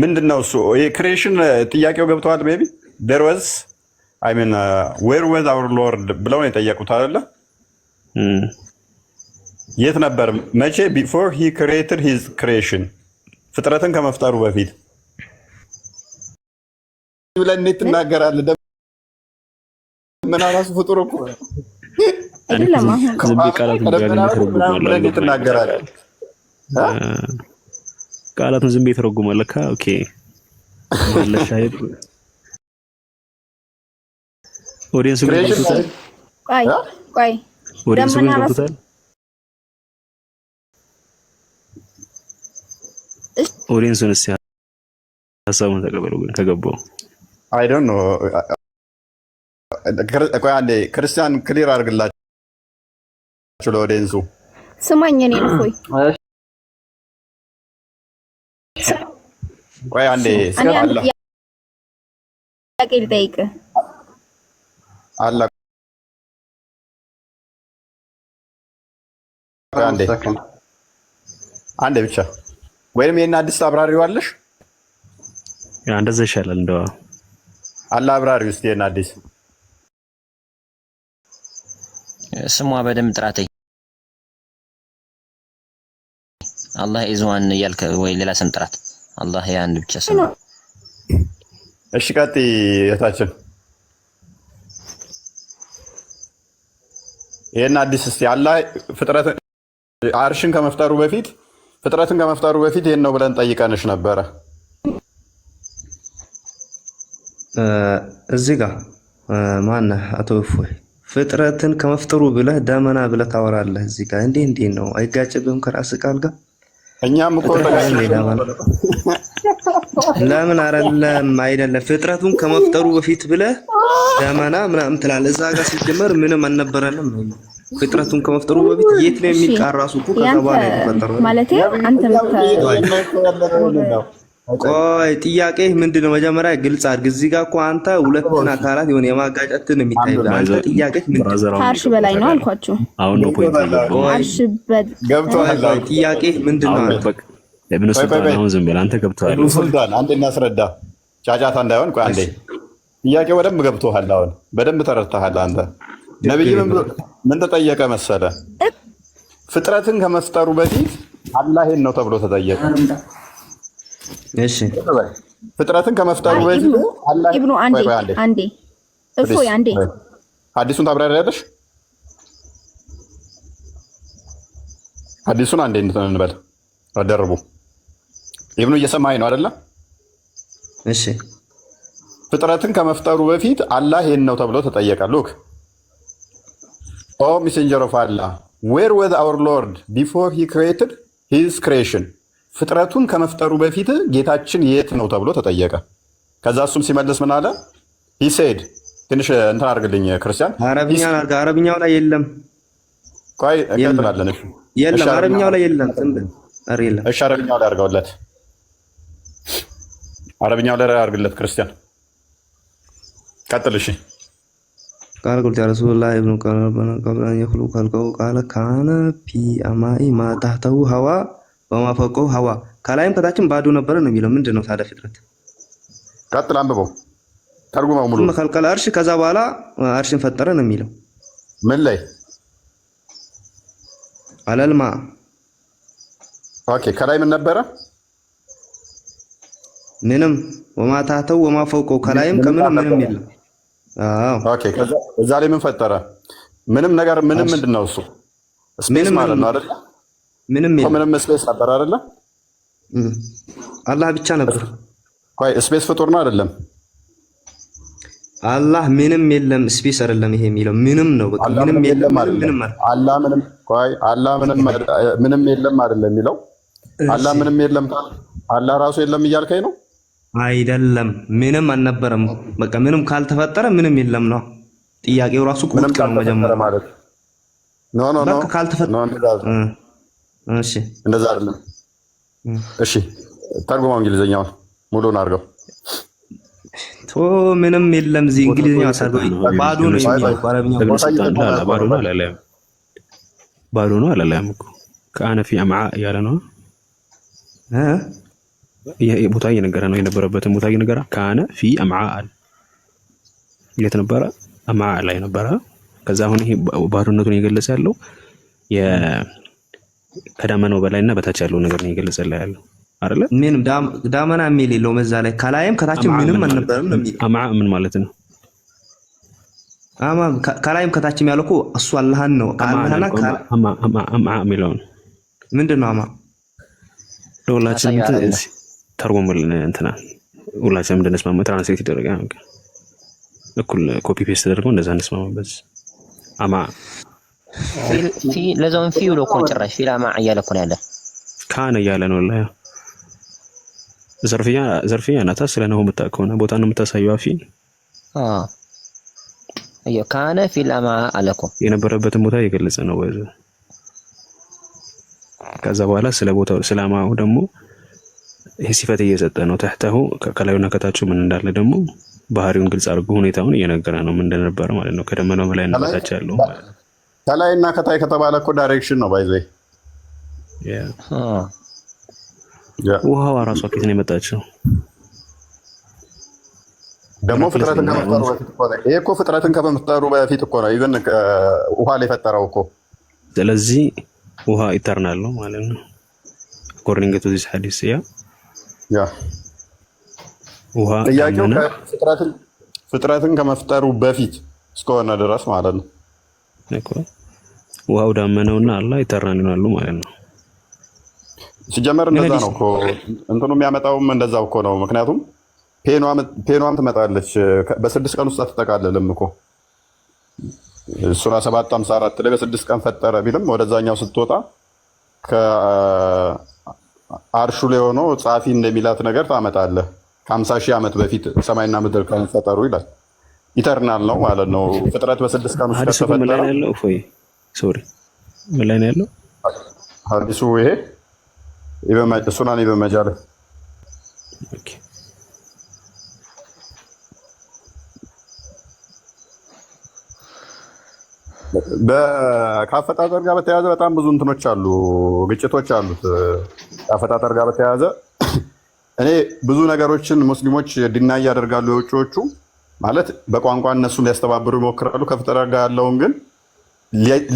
ምንድን ነው እሱ? ይሄ creation ጥያቄው ገብተዋል። Maybe there was, I mean, where was our Lord ብለው ነው የጠየቁት አይደለ? የት ነበር መቼ? Before he created his creation፣ ፍጥረትን ከመፍጠሩ በፊት ብለን እንዴት ትናገራለህ? ደመና ራሱ ፍጡር እኮ ነው። አይደለም። አሁን ዝም ብዬ ቃላቱን ከደመና ደጋግሜ በላይ ምናምን ተረጉማለሁ። ብለህ እንዴት ትናገራለህ? ቃላቱን ዝም ብዬ ተረጉማለሁ። ለካ okay ማለሻ audience ኡ ግን creation ገብቶታል። ቆይ ቆይ audience ኡ ግን ደመና ራሱ ገብቶታል። Audience ኡን እስኪ ሀሳቡን ተቀበለው ግን ከገባው። I don't know። ቆይ አንዴ ክርስቲያን clear አድርግላቸው ለ audience ኡ። ስማኝ፣ እኔን እፎይ ቆይ አንዴ። እኔ አንድ አለ ጥያቄ ልጠይቅህ። አለ ቆይ አንዴ፣ አንዴ ብቻ፣ ወይም ይሄን አዲስ አብራሪዋለሽ። Yeah፣ እንደዛ ይሻላል። እንደው አለ አብራሪ ውስጥ ይሄን አዲስ። ስሟ በደንብ ጥራተኝ። አላህ is one እያልክ ወይ ሌላ ስም ጥራት። አላህ የአንድ ብቻ ስም ነው። እሺ ቀጥይ እህታችን። ይሄን አዲስ እስቲ አላህ ፍጥረት አርሽን ከመፍጠሩ በፊት፣ ፍጥረትን ከመፍጠሩ በፊት ይሄን ነው ብለን ጠይቀንሽ ነበረ። እዚህ ጋር ማነህ አቶ እፎይ፣ ፍጥረትን ከመፍጠሩ ብለህ ደመና ብለህ ታወራለህ። እዚህ ጋር እንዴ እንዴ ነው፣ አይጋጭብህም ከራስህ ቃል ጋር? እኛም እኮ ፍጥረት አይደል ደመና? ለምን አይደለም? አይደለም፣ ፍጥረቱን ከመፍጠሩ በፊት ብለህ ደመና ምናምን ትላለህ። እዛ ጋር ሲጀመር ምንም አልነበረንም ነው የሚለው። ፍጥረቱን ከመፍጠሩ በፊት የት ነው የሚል ቃል ራሱ እኮ ከዛ ያንተ በኋላ የተፈጠረው። ማለቴ አንተ ቆይ ጥያቄ ምንድን ነው? መጀመሪያ ግልጽ አድርግ። እዚህ ጋር እኮ አንተ ሁለትን አካላት የሆነ የማጋጨትን የሚታይ፣ አንተ ጥያቄ ምንድን ነው? Brother አሁን ከአርሽ በላይ ነው አልኳችሁ። አሁን ነው point የገባው። አርሽ በ ገብቶሃል? ቆይ ጥያቄ ምንድን ነው? አሁን አንተ በቃ ኢብኑ ቆይ ቆይ ሱልጣን ቆይ አሁን ዝም በል አንተ ገብቶሃል። ኢብኑ ሱልጣን አንዴ እናስረዳ፣ ጫጫታ እንዳይሆን። ቆይ አንዴ፣ ጥያቄው በደንብ ገብቶሃል። አሁን በደንብ ተረድተሃል። አንተ ነብይ ምን ተጠየቀ መሰለ? ፍጥረትን ከመፍጠሩ በፊት አላህ ይሄን ነው ተብሎ ተጠየቀ። እሺ። ፍጥረትን ከመፍጠሩ አይ በፊት ኢብኑ አላህ ኢብኑ አንዴ። ቆይ ቆይ አንዴ። አንዴ እፎይ አንዴ። ሐዲሱን ታብራሪያለሽ? ሐዲሱን አንዴ እንትን እንበል አደርቡ። ኢብኑ እየሰማኸኝ ነው አይደለ? እሺ። ፍጥረትን ከመፍጠሩ በፊት አላህ ይሄን ነው ተብሎ ተጠየቀ። Look, O Messenger of Allah, where was our Lord before he created his creation? ፍጥረቱን ከመፍጠሩ በፊት ጌታችን የት ነው ተብሎ ተጠየቀ። ከዛ እሱም ሲመልስ ምን አለ? He said፣ ትንሽ እንትን አድርግልኝ ክርስቲያን። አረብኛውን አድርገህ፣ አረብኛው ላይ የለም። ቆይ እንቀጥላለን። እሺ። የለም። እሺ፣ አረብኛው ላይ የለም። ዝም በል። ኧረ የለም። እሺ፣ አረብኛው ላይ አድርገውለት፣ አረብኛው ላይ አድርግለት ክርስቲያን። ቀጥል። እሺ። قال قلت يا رسول الله ابن، قال ربنا قبل أن يخلق خلقه، قال كان في أمعاء ما تحته هواء وما فوقه هواء። ከላይም ከታችም ባዶ ነበረ ነው የሚለው። ምንድን ነው ታዲያ ፍጥረት? ቀጥል፣ አንብበው፣ ተርጉመው ሙሉ። ثم خلق العرش፣ ከዛ በኋላ አርሽን ፈጠረ ነው የሚለው። ምን ላይ? على الماء። Okay፣ ከላይ ምን ነበረ? ምንም፣ وما تحته وما فوقه፣ ከላይም ከምንም ምንም የለም። አዎ። Okay፣ ከዛ እዛ ላይ ምን ፈጠረ? ምንም ነገር ምንም ምንድን ነው እሱ? Space ምንም። ማለት ነው አይደለ? ምንም እኮ የለም። ምንም space ነበር አይደለ? አላህ ብቻ ነበር። ቆይ፣ space ፍጡር ነው አይደለም? አላህ ምንም የለም። Space አይደለም ይሄ የሚለው፣ ምንም ነው። በቃ አላህ ምንም ምንም የለም። የለም ምንም አይደለም? ምንም አይደለም። አላህ ምንም፣ ቆይ፣ አላህ ምንም ምንም የለም አይደለም የሚለው? አላህ ምንም የለም ካለ አላህ ራሱ የለም እያልከኝ ነው? አይደለም፣ ምንም አልነበረም። በቃ ምንም ካልተፈጠረ ምንም የለም ነው። ጥያቄው ራሱ ምንም ውድቅ ነው ካልተፈጠረ መጀመሪያ። ማለት no, no, no. በቃ ካልተፈጠረ No፣ እንደዛ እሺ። እንደዛ አይደለም። እሺ፣ ተርጉመው፣ እንግሊዝኛውን ሙሉን አድርገው። ቶ ምንም የለም። እዚህ እንግሊዝኛው አሳርገው፣ ባዶ ነው የሚለው እኮ አረብኛው። ኢብኑ ሱልጣን ላ ባዶ ነው አላለም። ባዶ ነው አላለም እኮ፣ كان في أمعاء እያለ ነው። እ ቦታ እየነገረ ነው፣ የነበረበትን ቦታ እየነገረ كان في أمعاء አለ። የት ነበረ? أمعاء ላይ ነበረ። ከዛ አሁን ይሄ ባዶነቱን እየገለጸ ያለው ከዳመናው በላይና በታች ያለው ነገር ነው እየገለጸ ያለው አይደለ? ምንም ዳመና የሚል የለውም እዛ ላይ፣ ከላይም ከታችም أمعاء ምንም ምን ማለት አልነበረም ነው የሚለው። أمعاء ምን ማለት ነው? አማ ከላይም ከታችም ያለው እኮ እሱ አላህን ነው። ከአላህና አማ የሚለውን ምንድን ነው? አማ ለሁላችንም ተርጉምልን እንትና ሁላችንም እንድንስማማ translate ይደረጋል። እኩል copy paste ተደርገው እንደዛ እንስማማበት። አማ ለዛውም في ብሎ እኮ ጭራሽ في الأمعاء እያለ እኮ ነው ያለ። كان እያለ ነው ላይ ظرفية ናታ። ስለ ነው የምታውቅ ከሆነ ቦታ ነው የምታሳየው። في كان في الأمعاء አለ እኮ። የነበረበትን ቦታ እየገለጸ ነው። ከዛ በኋላ ስለ ቦታው ስለ አማው ደግሞ ይሄ صفة እየሰጠ ነው። تحته ከላዩና ከታቹ ምን እንዳለ ደግሞ ባህሪውን ግልጽ አድርጎ ሁኔታውን እየነገረ ነው፣ ምን እንደነበረ ማለት ነው። ከደመናው በላይ እና በታች ያለው ማለት ነው። ከላይና ከታች ከተባለ እኮ direction ነው by the way። ውሃዋ ራሷ ከየት ነው የመጣችው? ደግሞ ፍጥረትን ከመፍጠሩ በፊት እኮ ነው። ይሄ እኮ ፍጥረትን ከመፍጠሩ በፊት እኮ ነው። Even ውሃ ላይ የፈጠረው እኮ። ስለዚህ ውሃ eternal ነው ማለት ነው። According to this ሐዲስ yeah። Yeah። ውሃ ጥያቄው ፍጥረትን ከመፍጠሩ በፊት እስከሆነ ድረስ ማለት ነው። ውሃው ዳመናውና አላህ eternal ይሆናሉ ማለት ነው። ሲጀመር እንደዛ ነው እኮ፣ እንትኑ የሚያመጣውም እንደዛው እኮ ነው። ምክንያቱም pain ኗም ትመጣለች፣ በ6 ቀን ውስጥ አትጠቃለልም እኮ። ሱራ 7:54 ላይ በ6 ቀን ፈጠረ ቢልም ወደዛኛው ስትወጣ ከአርሹ ላይ ሆኖ ጻፊ እንደሚላት ነገር ታመጣለህ። ከ50,000 ዓመት በፊት ሰማይና ምድር ከመፈጠሩ ይላል። Eternal ነው ማለት ነው። ፍጥረት በ6 ቀን ውስጥ ሐዲሱ ምን ላይ ከተፈጠረ ነው ያለው? እፎይ sorry፣ ምን ላይ ነው ያለው? ሐዲሱ ይሄ ሱናን ኢብን ማጃ ላይ። Okay። ከአፈጣጠር ጋር በተያያዘ በጣም ብዙ እንትኖች አሉ፣ ግጭቶች አሉት። ከአፈጣጠር ጋር በተያያዘ እኔ ብዙ ነገሮችን ሙስሊሞች deny ያደርጋሉ። የውጭዎቹ ማለት በቋንቋ እነሱን ሊያስተባብሩ ይሞክራሉ። ከፍጥረት ጋር ያለውን ግን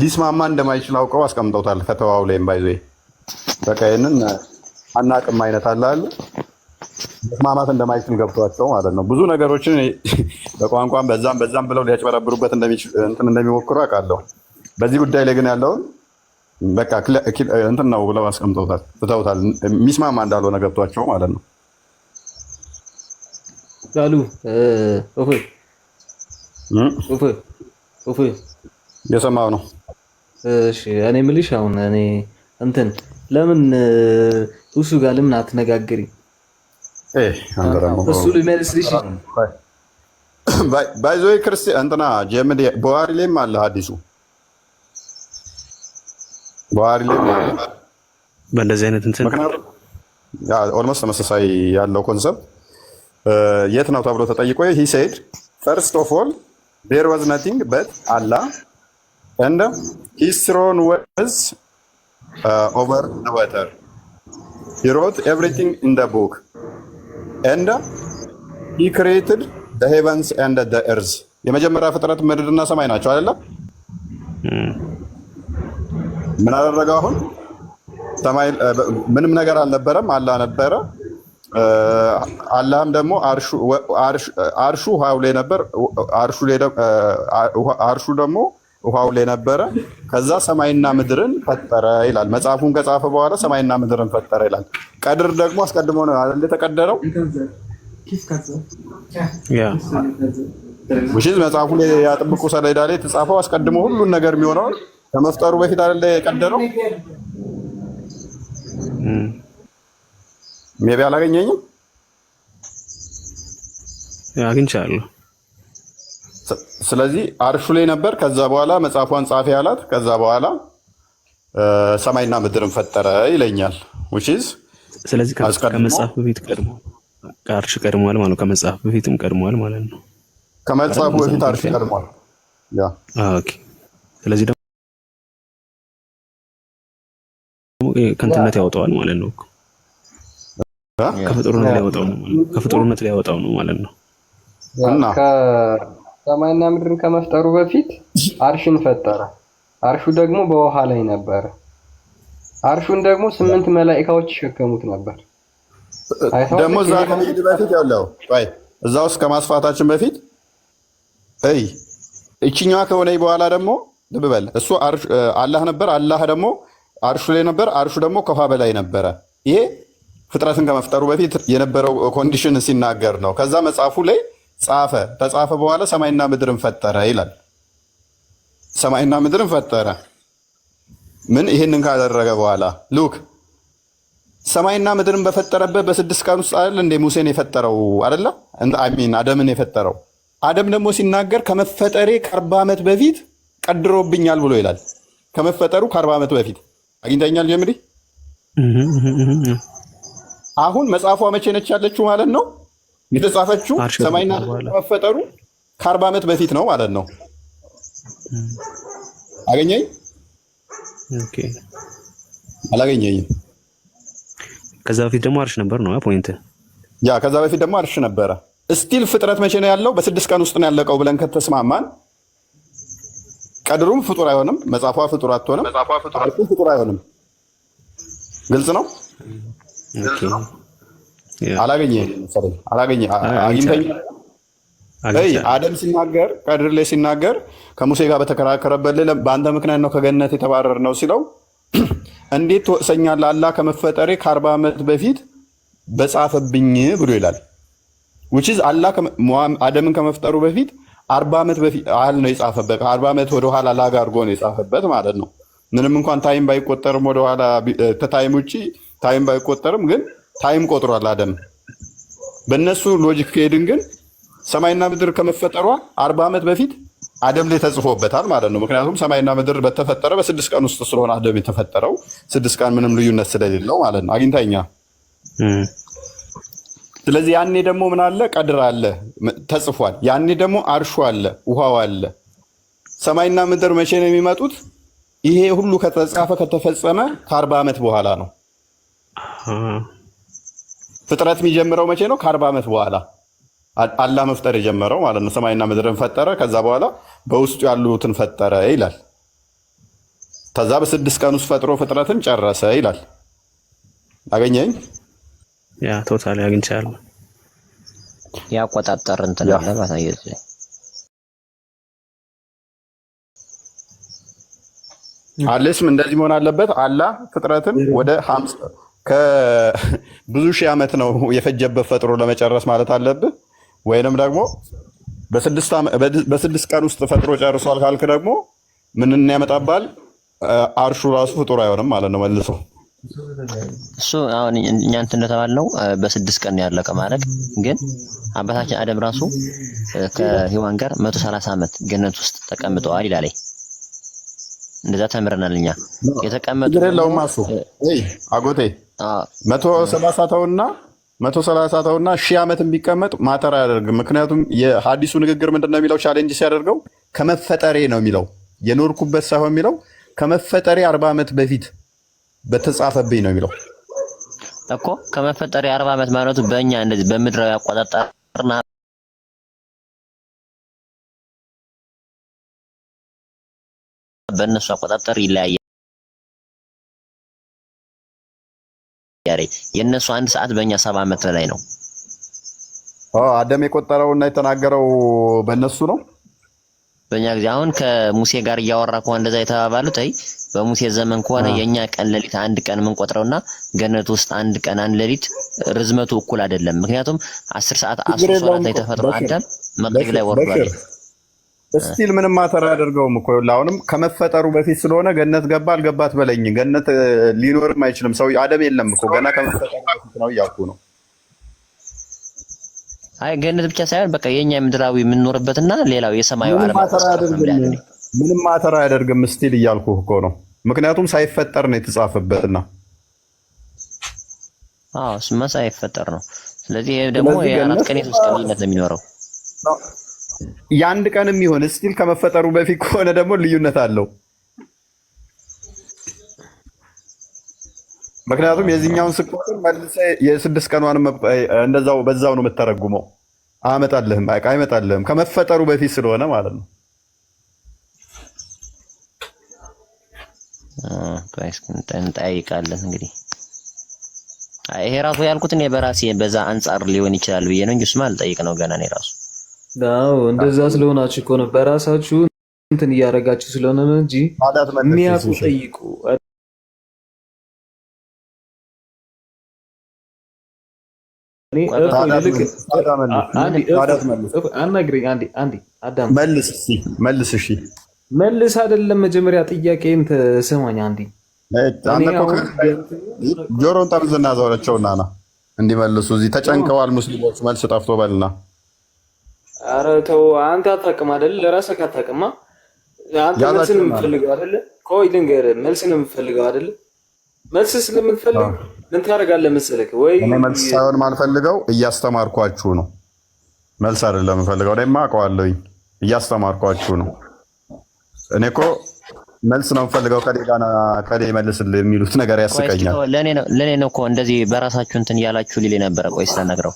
ሊስማማ እንደማይችል አውቀው አስቀምጠውታል። ፈተዋው ላይም by the way በቃ ይህንን አናቅም አይነት አለ አለ መስማማት እንደማይችል ገብቷቸው ማለት ነው። ብዙ ነገሮችን በቋንቋም በዛም በዛም ብለው ሊያጭበረብሩበት እንትን እንደሚሞክሩ አውቃለሁ። በዚህ ጉዳይ ላይ ግን ያለውን በቃ እንትን ነው ብለው አስቀምጠውታል፣ ትተውታል። የሚስማማ እንዳልሆነ ገብቷቸው ማለት ነው። ላሉ እፎይ እፎይ እፎይ። የሰማው ነው። እሺ፣ እኔ የምልሽ አሁን እኔ እንትን ለምን እሱ ጋር ለምን አትነጋገሪ? አንተ ደግሞ እሱ ሊመልስልሽ By the way ክርስቲ እንትና ጀምድ ቡሃሪ ላይም አለ፣ ሀዲሱ ቡሃሪ ላይም አለ። በእንደዚህ አይነት እንትን ምክንያቱም almost ተመሳሳይ ያለው concept የት ነው ተብሎ ተጠይቆ he said, "First of all, there was nothing but Allah, and his throne was over the water. He wrote everything in the book and he created the heavens and the earth." የመጀመሪያ ፍጥረት ምድርና ሰማይ ናቸው አይደለም? ምን አደረገው አሁን? ሰማይ ምንም ነገር አልነበረም፣ አላህ ነበረ። አላህም ደግሞ አርሹ ውሃው ላይ ነበር። አርሹ ደግሞ ውሃው ላይ ነበረ። ከዛ ሰማይና ምድርን ፈጠረ ይላል። መጽሐፉን ከጻፈ በኋላ ሰማይና ምድርን ፈጠረ ይላል። ቀድር ደግሞ አስቀድሞ ነው አይደል የተቀደረው? Yeah። ውሽዝ መጽሐፉ ላይ ያጥብቁ ሰሌዳ ላይ የተጻፈው አስቀድሞ ሁሉን ነገር የሚሆነውን ከመፍጠሩ በፊት አይደለ የቀደረው? Maybe አላገኘኝም። አግኝቻለሁ። ስለዚህ አርሹ ላይ ነበር። ከዛ በኋላ መጽሐፏን ጻፊ አላት። ከዛ በኋላ ሰማይና ምድርን ፈጠረ ይለኛል። Which is ስለዚህ ከመጽሐፍ በፊት ቀድሞ ከአርሽ ቀድሟል ማለት ነው። ከመጽሐፍ በፊትም ቀድሟል ማለት ነው። ከመጽሐፉ በፊት አርሽ ቀድሟል። Yeah። Okay። ስለዚህ ደግሞ ከእንትነት ያወጣዋል ማለት ነው። ከፍጡርነት ሊያወጣው ነው ማለት ነው። ከፍጡርነት ሊያወጣው ነው ማለት ነው። እና ከሰማይና ምድርን ከመፍጠሩ በፊት አርሽን ፈጠረ። አርሹ ደግሞ በውሃ ላይ ነበረ። አርሹን ደግሞ 8 መላኢካዎች ይሸከሙት ነበር። ደግሞ እዛ ከመሄድ በፊት ያለው፣ ቆይ፣ እዛ ውስጥ ከማስፋታችን በፊት እይ እችኛዋ ከሆነ በኋላ ደግሞ ልብ በል፣ እሱ አላህ ነበር። አላህ ደግሞ አርሹ ላይ ነበር። አርሹ ደግሞ ከውሃ በላይ ነበረ። ይሄ ፍጥረትን ከመፍጠሩ በፊት የነበረው condition ሲናገር ነው። ከዛ መጽሐፉ ላይ ጻፈ። ተጻፈ በኋላ ሰማይና ምድርን ፈጠረ ይላል። ሰማይና ምድርን ፈጠረ። ምን ይህንን ካደረገ በኋላ፣ look፣ ሰማይና ምድርን በፈጠረበት በ6 ቀን ውስጥ አይደል እንደ ሙሴን የፈጠረው አይደለ? I mean አደምን የፈጠረው። አደም ደግሞ ሲናገር ከመፈጠሬ ከ40 ዓመት በፊት ቀድሮብኛል ብሎ ይላል። ከመፈጠሩ ከ40 ዓመት በፊት አግኝተኛል ጀምሪ። አሁን መጽሐፏ መቼ ነች ያለችው ማለት ነው? የተጻፈችው ሰማይና ከመፈጠሩ ከ40 ዓመት በፊት ነው ማለት ነው። አገኘኝ አላገኘኝም? ከዛ በፊት ደግሞ አርሽ ነበር ነው point። Yeah፣ ከዛ በፊት ደግሞ አርሽ ነበረ። Still ፍጥረት መቼ ነው ያለው? በ6 ቀን ውስጥ ነው ያለቀው ብለን ከተስማማን ቀድሩም ፍጡር አይሆንም፣ መጽሐፏ ፍጡር አትሆንም፣ አርሹ ፍጡር አይሆንም። ግልጽ ነው። አላገኘህም መሰለኝ። አላገኘህ አግኝተኸኝ። አደም ሲናገር ቀድር ላይ ሲናገር ከሙሴ ጋር በተከራከረበት ላይ በአንተ ምክንያት ነው ከገነት የተባረርነው ሲለው እንዴት ትወቅሰኛለህ? አላህ ከመፈጠሬ ከ40 ዓመት በፊት በጻፈብኝ ብሎ ይላል። Which is አላህ አደምን ከመፍጠሩ በፊት 40 ዓመት በፊት ያህል ነው የጻፈበት። 40 ዓመት ወደኋላ lag አድርጎ ነው የጻፈበት ማለት ነው። ምንም እንኳን time ባይቆጠርም፣ ወደኋላ ከ time ውጭ time ባይቆጠርም ግን time ቆጥሯል አደም። በእነሱ logic ከሄድን ግን ሰማይና ምድር ከመፈጠሯ 40 ዓመት በፊት አደም ላይ ተጽፎበታል ማለት ነው። ምክንያቱም ሰማይና ምድር በተፈጠረ በ6 ቀን ውስጥ ስለሆነ አደም የተፈጠረው፣ 6 ቀን ምንም ልዩነት ስለሌለው ማለት ነው። አግኝተኛ። ስለዚህ ያኔ ደግሞ ምን አለ? ቀድር አለ ተጽፏል። ያኔ ደግሞ አርሹ አለ፣ ውሃው አለ። ሰማይና ምድር መቼ ነው የሚመጡት? ይሄ ሁሉ ከተጻፈ ከተፈጸመ ከ40 ዓመት በኋላ ነው። ፍጥረት የሚጀምረው መቼ ነው? ከ40 ዓመት በኋላ አላህ መፍጠር የጀመረው ማለት ነው። ሰማይና ምድርን ፈጠረ። ከዛ በኋላ በውስጡ ያሉትን ፈጠረ ይላል። ከዛ በ6 ቀን ውስጥ ፈጥሮ ፍጥረትን ጨረሰ ይላል። አገኘኝ? Yeah፣ totally አግኝቻለሁ። ያቆጣጠር እንትን አለ ማሳየት። አለስም እንደዚህ መሆን አለበት። አላህ ፍጥረትን ወደ ከብዙ ሺህ ዓመት ነው የፈጀበት ፈጥሮ ለመጨረስ ማለት አለብህ። ወይንም ደግሞ በ6 ቀን ውስጥ ፈጥሮ ጨርሷል ካልክ ደግሞ ምንን ያመጣባል? አርሹ ራሱ ፍጡር አይሆንም ማለት ነው መልሶ። እሱ አሁን እኛ እንትን እንደተባልነው በ6 ቀን ነው ያለቀ ማለት፣ ግን አባታችን አደም ራሱ ከሔዋን ጋር 130 ዓመት ገነት ውስጥ ተቀምጠዋል ይላል። እንደዛ ተምረናል እኛ። የተቀመጡ ችግር የለውም። እሱ አጎቴ 130 ተውና፣ 130 ተውና 1000 ዓመት ቢቀመጥ matter አያደርግም። ምክንያቱም የሀዲሱ ንግግር ምንድን ነው የሚለው? Challenge ሲያደርገው ከመፈጠሬ ነው የሚለው፣ የኖርኩበት ሳይሆን የሚለው ከመፈጠሬ 40 ዓመት በፊት በተጻፈብኝ ነው የሚለው። እኮ ከመፈጠሬ 40 ዓመት ማለቱ በእኛ እንደዚህ በምድራዊ አቆጣጠርና በእነሱ አቆጣጠር ይለያያል። የእነሱ አንድ ሰዓት በእኛ 70 ዓመት በላይ ነው። አደም የቆጠረውና የተናገረው በእነሱ ነው። በእኛ ጊዜ አሁን ከሙሴ ጋር እያወራ ከሆነ እንደዛ የተባባሉት፣ አይ በሙሴ ዘመን ከሆነ የኛ ቀን ሌሊት አንድ ቀን የምንቆጥረውና ገነት ውስጥ አንድ ቀን አንድ ሌሊት ርዝመቱ እኩል አይደለም። ምክንያቱም 10 ሰዓት 10 ሶላት ላይ ተፈጥሮ አዳም መግሪብ ላይ ወርዷል። Still ምንም matter አያደርገውም እኮ። አሁንም ከመፈጠሩ በፊት ስለሆነ ገነት ገባ አልገባ አትበለኝ። ገነት ሊኖርም አይችልም። ሰው አደም የለም እኮ፣ ገና ከመፈጠሩ በፊት ነው እያልኩ ነው። አይ ገነት ብቻ ሳይሆን በቃ የኛ ምድራዊ የምንኖርበትና ሌላው የሰማዩ ዓለም ምንም matter አያደርግም still እያልኩ እኮ ነው። ምክንያቱም ሳይፈጠር ነው የተጻፈበትና። አዎ፣ እሱማ ሳይፈጠር ነው። ስለዚህ ይሄ ደግሞ የ4 ቀን የ3 ቀን ልዩነት ነው የሚኖረው። የአንድ ቀንም ይሁን still ከመፈጠሩ በፊት ከሆነ ደግሞ ልዩነት አለው። ምክንያቱም የዚህኛውን ስቆጥር መልሰህ የ6 ቀኗን እንደዛው በዛው ነው የምተረጉመው። አመጣልህም አይመጣልህም ከመፈጠሩ በፊት ስለሆነ ማለት ነው። እንጠያይቃለን እንግዲህ። ይሄ ራሱ ያልኩት እኔ በራሴ በዛ አንጻር ሊሆን ይችላል ብዬ ነው እንጂ እሱማ አልጠይቅ ነው ገና እኔ ራሱ። አዎ እንደዛ ስለሆናችሁ እኮ ነው። በራሳችሁ እንትን እያደረጋችሁ ስለሆነ ነው እንጂ የሚያውቁ ጠይቁ። አናግረኝ አንዴ አንዴ አዳም መልስ መልስ። እሺ መልስ አይደለም መጀመሪያ ጥያቄን ስማኝ አንዴ። ጆሮን ጠምዝና ዘውረቸውና ና እንዲመልሱ እዚህ ተጨንቀዋል ሙስሊሞች መልስ ጠፍቶ በልና። ኧረ ተው አንተ አታውቅም አይደል? ለራስህ አታውቅማ። አንተ መልስ ነው የምትፈልገው አይደለ? ቆይ ልንገርህ፣ መልስ ነው የምትፈልገው አይደለ? መልስ ስለምትፈልግ ምን ታደርጋለህ መሰለህ? ወይ እኔ መልስ ሳይሆን ማልፈልገው እያስተማርኳችሁ ነው። መልስ አይደለም የምፈልገው፣ እኔማ አውቀዋለሁኝ። እያስተማርኳችሁ ነው። እኔ እኮ መልስ ነው የምፈልገው። ከሌ ጋር ከሌ መልስልህ የሚሉት ነገር ያስቀኛል። ለእኔ ነው እኮ እንደዚህ በራሳችሁ እንትን እያላችሁ ሊል ነበረ። ቆይ ስለነግረው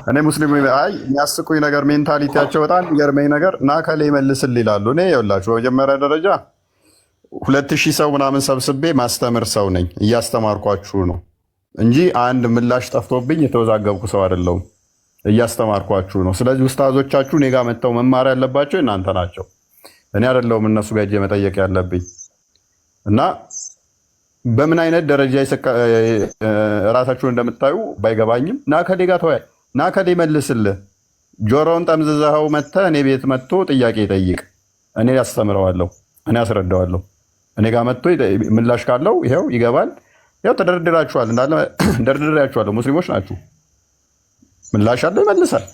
እኔ ሙስሊም አይ የሚያስቁኝ ነገር mentality ያቸው በጣም የሚገርመኝ ነገር ና ከሌ መልስልህ ይላሉ። እኔ ይኸውላችሁ በመጀመሪያ ደረጃ 2000 ሰው ምናምን ሰብስቤ ማስተምር ሰው ነኝ። እያስተማርኳችሁ ነው እንጂ አንድ ምላሽ ጠፍቶብኝ የተወዛገብኩ ሰው አይደለሁም። እያስተማርኳችሁ ነው። ስለዚህ ኡስታዞቻችሁ እኔ ጋር መጥተው መማር ያለባቸው እናንተ ናቸው። እኔ አይደለሁም እነሱ ጋር ሄጄ መጠየቅ ያለብኝ። እና በምን አይነት ደረጃ ራሳችሁን እንደምታዩ ባይገባኝም ና ከሌ ጋር ተወያይ፣ ና ከሌ መልስልህ። ጆሮውን ጠምዝዘኸው መጥተህ እኔ ቤት መጥቶ ጥያቄ ይጠይቅ። እኔ ያስተምረዋለሁ፣ እኔ አስረዳዋለሁ። እኔ ጋር መጥቶ ምላሽ ካለው ይኸው ይገባል። ያው ተደርድራችኋል፣ እንዳለ ደርድሬያችኋለሁ። ሙስሊሞች ናችሁ። ምላሽ አለው ይመልሳል።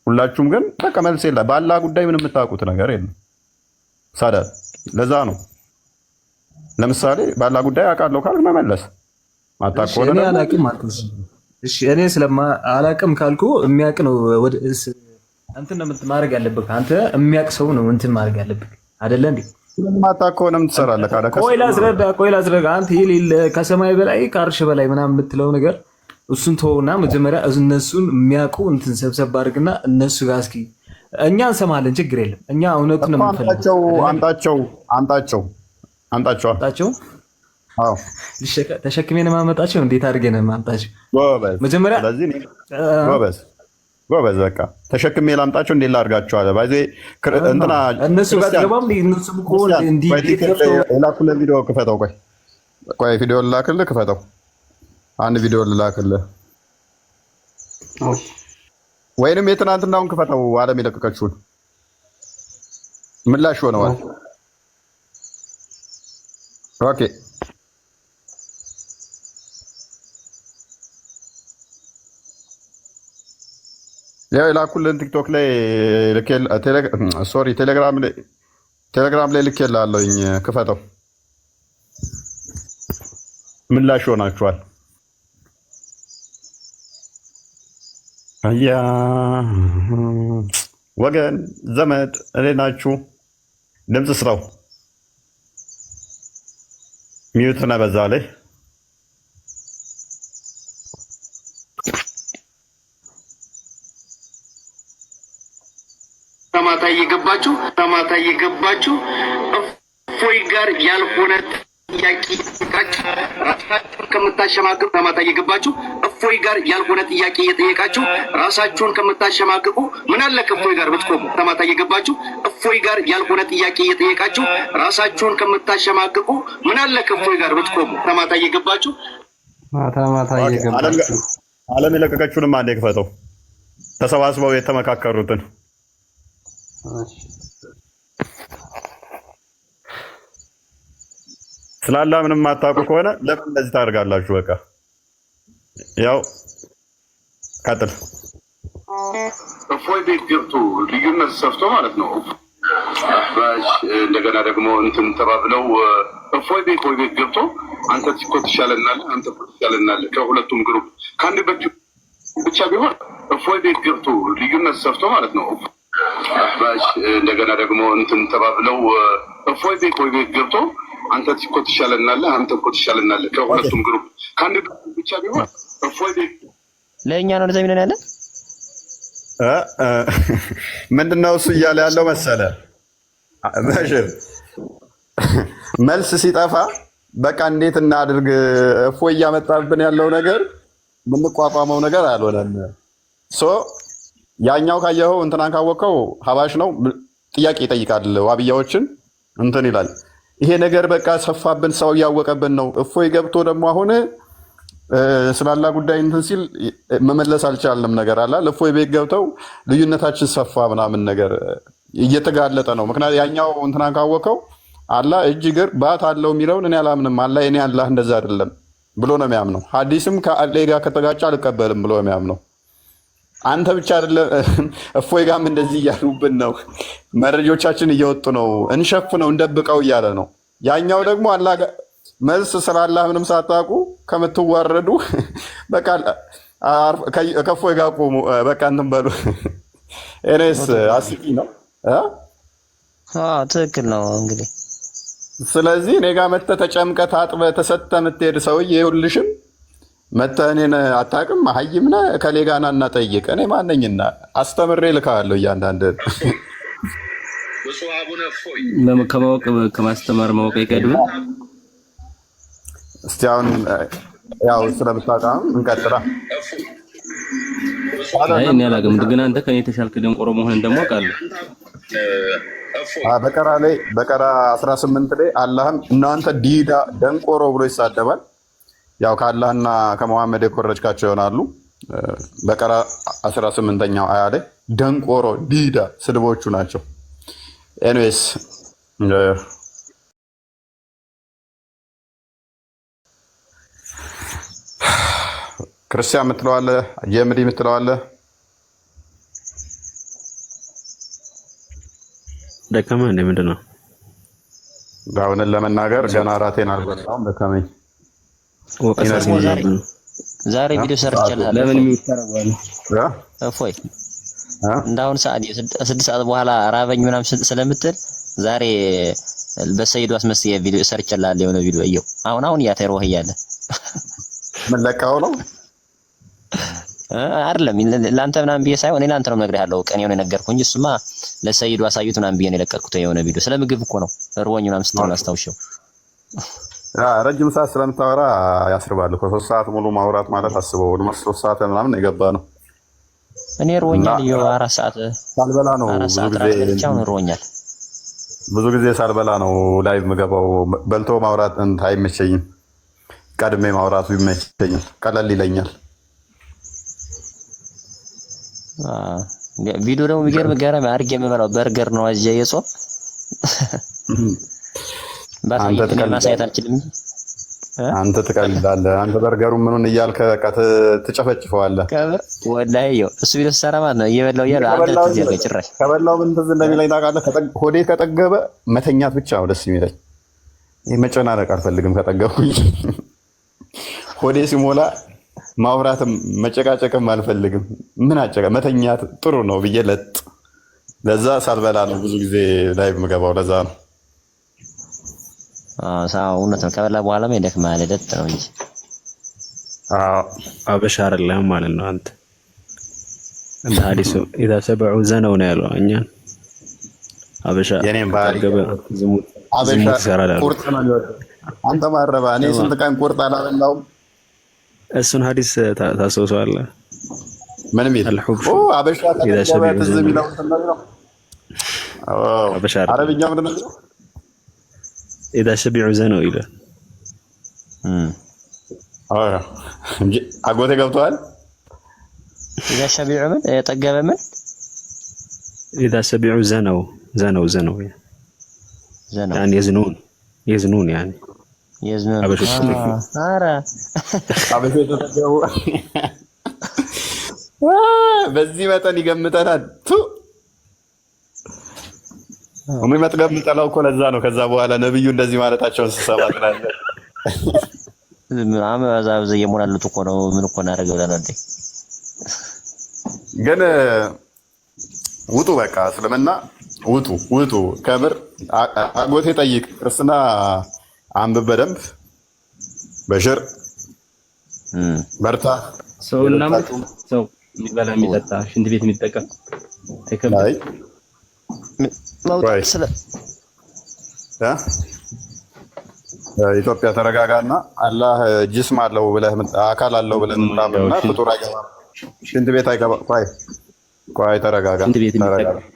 ሁላችሁም ግን በቃ መልስ የለ። በአላህ ጉዳይ ምንም የምታውቁት ነገር የለም። ሳዳት ለዛ ነው። ለምሳሌ በአላህ ጉዳይ አውቃለሁ ካልክ መመለስ፣ ማታውቅ ከሆነ እኔ አላውቅም አልኩህ። እሺ እኔ ስለማ አላውቅም ካልኩ የሚያውቅ ነው ወደ እንትን ነው ማድረግ ያለብህ። አንተ የሚያውቅ ሰው ነው እንትን ማድረግ ያለብህ አይደለ እንዴ? ስለማታውቅ ከሆነ ምን ትሰራለህ? ቆይ ላስረዳ፣ ቆይ ላስረዳ። አንተ የሌለ ከሰማይ በላይ ከአርሽ በላይ ምናምን የምትለው ነገር እሱን ተወውና መጀመሪያ እነሱን የሚያውቁ እንትን ሰብሰብ አድርግና እነሱ ጋር እስኪ እኛ እንሰማለን፣ ችግር የለም። እኛ እውነቱን ነው የምንፈልገው። አምጣቸው፣ አምጣቸው፣ አምጣቸው፣ አምጣቸው። አዎ ተሸክሜ ነው የማመጣቸው። እንዴት አድርጌ ነው የማመጣቸው? መጀመሪያ ጎበዝ ጎበዝ፣ በቃ ተሸክሜ ላምጣቸው። እንዴት ላድርጋቸው አለ። ባይዜ እንትና እነሱ ጋር ገባም። እነሱም እኮ እንዲህ የላኩልህ ቪዲዮ ክፈተው። ቆይ ቆይ፣ ቪዲዮ ልላክልህ፣ ክፈተው። አንድ ቪዲዮ ልላክልህ ወይንም የትናንትናውን ክፈተው። አለም የለቀቀችውን ምላሽ ሆነዋል። Okay ያው የላኩልን ቲክቶክ ላይ sorry ቴሌግራም ላይ ልኬልሃለሁኝ፣ ክፈተው። ምላሽ ሆናችኋል። አያ ወገን ዘመድ እንዴት ናችሁ? ድምፅ ስራው mute ነው በዛ ላይ ማታ እየገባችሁ ማታ እየገባችሁ እፎይ ጋር ያልሆነ ጥያቄ ራሳችሁን ከምታሸማቅቁ ማታ እየገባችሁ እፎይ ጋር ያልሆነ ጥያቄ እየጠየቃችሁ ራሳችሁን ከምታሸማቅቁ ምን አለ ከእፎይ ጋር ብትቆሙ። ማታ እየገባችሁ እፎይ ጋር ያልሆነ ጥያቄ እየጠየቃችሁ ራሳችሁን ከምታሸማቅቁ ምን አለ ከእፎይ ጋር ብትቆሙ። ማታ እየገባችሁ ማታ ማታ እየገባችሁ ዓለም የለቀቀችውንም አንዴ ክፈተው። ተሰባስበው የተመካከሩትን ስላላ ምንም የማታውቁ ከሆነ ለምን እንደዚህ ታደርጋላችሁ? በቃ ያው ቀጥል። እፎይ ቤት ገብቶ ልዩነት ሰፍቶ ማለት ነው። አህባሽ እንደገና ደግሞ እንትን ተባብለው እፎይ ቤት እፎይ ቤት ገብቶ አንተ እኮ ትሻለናለህ፣ አንተ እኮ ትሻለናለህ ከሁለቱም group ከአንድ ብቻ ቢሆን እፎይ ቤት ገብቶ ልዩነት ሰፍቶ ማለት ነው። አህባሽ እንደገና ደግሞ እንትን ተባብለው እፎይ ቤት እፎይ ቤት ገብቶ አንተ እኮ ትሻለናለህ፣ አንተ እኮ ትሻለናለህ ከሁለቱም group ከአንድ ብቻ ቢሆን እፎይ ቤት ለእኛ ነው እንደዛ የሚለን ያለ ምንድነው እሱ እያለ ያለው መሰለ በሽር መልስ ሲጠፋ በቃ እንዴት እናድርግ፣ እፎይ እያመጣብን ያለው ነገር የምንቋቋመው ነገር አልሆነም። So ያኛው ካየኸው እንትናን ካወቀው ሀባሽ ነው፣ ጥያቄ ይጠይቃል፣ ዋብያዎችን እንትን ይላል። ይሄ ነገር በቃ ሰፋብን፣ ሰው እያወቀብን ነው። እፎይ ገብቶ ደግሞ አሁን ስላላ ጉዳይ እንትን ሲል መመለስ አልቻልንም ነገር አላ እፎይ ቤት ገብተው ልዩነታችን ሰፋ ምናምን ነገር እየተጋለጠ ነው። ምክንያት ያኛው እንትናን ካወቀው አላህ እጅ እግር ባት አለው የሚለውን እኔ አላምንም፣ አላህ እኔ አላህ እንደዛ አይደለም ብሎ ነው የሚያምነው። ሐዲስም ከአሌ ጋር ከተጋጨ አልቀበልም ብሎ ነው የሚያምነው። አንተ ብቻ አይደለም፣ እፎይ ጋርም እንደዚህ እያሉብን ነው። መረጃዎቻችን እየወጡ ነው፣ እንሸፍነው፣ እንደብቀው እያለ ነው። ያኛው ደግሞ አላህ መልስ ስለ አላህ ምንም ሳታውቁ ከምትዋረዱ በቃ ከእፎይ ጋር ቁሙ፣ በቃ እንትን በሉ። እኔስ አስቂኝ ነው እ? አዎ ትክክል ነው። እንግዲህ ስለዚህ እኔ ጋር መተህ ተጨምቀህ ታጥበህ ተሰጥተህ የምትሄድ ሰውዬ ይኸውልሽም መተህ እኔን አታውቅም፣ መሀይም ነህ፣ እከሌ ጋር ና እና ጠይቅ። እኔ ማነኝና አስተምሬ እልክሃለሁ እያንዳንድ ከማወቅ ከማስተማር ማወቅ አይቀድምም። እስቲ አሁን ያው ስለምታውቃም እንቀጥላ። አይ እኔ አላውቅም፣ ግን አንተ ከኔ የተሻልክ ደንቆሮ መሆንን ደግሞ አውቃለሁ። በቀራ ላይ በቀራ 18 ላይ አላህም እናንተ ዲዳ ደንቆሮ ብሎ ይሳደባል። ያው ከአላህና ከመሐመድ የኮረጅካቸው ይሆናሉ። በቀራ 18ኛው አያ ላይ ደንቆሮ ዲዳ ስድቦቹ ናቸው። Anyways ክርስቲያን የምትለዋለ፣ ጀምዲ የምትለዋለ። ደከመህ እንደ ምንድን ነው? አሁንን ለመናገር ገና ራቴን አልበላሁም፣ ደከመኝ። ወቀሳ Energy ሲበዛብህ ነው። ዛሬ ቪዲዮ ሰርቼልሃለሁ። ለምን እፎይ mute ታደርገዋለህ? እፎይ እንዳሁን ሰዓት 6 ሰዓት በኋላ ራበኝ ምናምን ስለምትል ዛሬ በሰይዱ አስመስዬ ቪዲዮ ሰርቼልሃለሁ። የሆነ ቪዲዮ እየው አሁን አሁን እያተሮህ እያለ ምን ለቃው ነው? አይደለም ለአንተ ምናምን ብዬ ሳይሆን እኔ ለአንተ ነው የምነግርህ ያለው ቀን የሆነ ነገርኩህ እንጂ እሱማ ለሰይዱ አሳዩት ምናምን ብዬ ነው የለቀቅኩት። የሆነ ቪዲዮ ስለ ምግብ እኮ ነው እርቦኝ ምናምን ስትል አስታውሼው። ረጅም ሰዓት ስለምታወራ ያስርባል እኮ። 3 ሰዓት ሙሉ ማውራት ማለት አስበው፣ almost 3 ሰዓት ምናምን የገባ ነው። እኔ እና እርቦኛል። እየው 4 ሰዓት ሳልበላ ነው አራት ብዙ ሰዓት ጊዜ ራት በልቼ አሁን እርቦኛል። ብዙ ጊዜ ሳልበላ ነው live ምገባው። በልቶ ማውራት እንትን አይመቸኝም። ቀድሜ ማውራቱ ይመቸኛል፣ ቀለል ይለኛል። ቪዲዮ ደግሞ የሚገርም ገረም አድርጌ የምበላው በርገር ነው አዝዤ የጾም አንተ ባሳየት እኔ ማሳየት ትቀልዳለህ፣ አልችልም እንጂ እ? አንተ ትቀልዳለህ። አንተ በርገሩ ምኑን እያልከ በቃ ትጨፈጭፈዋለህ። ከምር ወላሂ ይኸው እሱ ቪዲዮ ስሰራ ማለት ነው እየበላው እያለ አንተ ከበላው ትዝ ያልከኝ ጭራሽ ከበላው ምን ትዝ እንደሚለኝ ታውቃለህ? ሆዴ ከጠገበ መተኛት ብቻ ነው ደስ የሚለኝ። ይህ መጨናነቅ አልፈልግም። ከጠገብኩኝ ሆዴ ሲሞላ ማውራትም መጨቃጨቅም አልፈልግም። ምን አጨቃ መተኛት ጥሩ ነው ብዬ ለጥ ለዛ ሳልበላ ነው ብዙ ጊዜ ላይ የምገባው። ለዛ ነው። አዎ እውነት ነው። ከበላ በኋላም ይደክማል። ለጥ ነው እንጂ አበሻ አይደለህም ማለት ነው አንተ። እንደ ሐዲሱ إذا شبعوا زنوا ነው ያለው። እኛን አበሻ የኔም ባህሪ ከጠገበ ዝሙት አበሻ ዝሙት ይሰራል አሉ። ቁርጥ ነው የሚወደው። አንተ ማረባ እኔ ስንት ቀን ቁርጥ አላበላውም። እሱን ሐዲስ ታስታውሰዋለህ? ምን የሚል الحبش አበሻ إذا ከጠገበ شبعوا ትዝ زنوا የሚለው እንትን ነው የሚለው። አበሻ አይደለም። አረብኛ ምንድን ነው የሚለው? إذا شبعوا زنوا ይላል። አጎቴ ገብተዋል። إذا شبعوا ምን የጠገበ ምን إذا شبعوا زنوا زنوا زنوا زنوا يعني يزنون يزنون يعني يزنون አበሾች ኧረ አበሾች ተጠገቡ። በዚህ መጠን ይገምተናል። ቱ እኔ መጥገብ የምጠላው እኮ ለዛ ነው። ከዛ በኋላ ነብዩ እንደዚህ ማለታቸውን ስሰማ ትላለህ። አመዛብዘ እየሞላሉት እኮ ነው። ምን እኮ እናደርገው ብለህ ነው እንዴ? ግን ውጡ፣ በቃ እስልምና ውጡ፣ ውጡ። ከምር አጎቴ ጠይቅ፣ ክርስትና አንብብ በደንብ በሽር በርታ። ሰው እና ሰው የሚበላ የሚጠጣ ሽንት ቤት የሚጠቀም አይከብድም። መውጣት ስለ ኢትዮጵያ ተረጋጋና፣ አላህ جسم አለው ብለህ አካል አለው ብለህ ምታምንና ፍጡር አይገባም፣ ሽንት ቤት አይገባም። ቆይ ቆይ ተረጋጋ፣ ሽንት ቤት ተረጋጋ፣ የሚጠቀም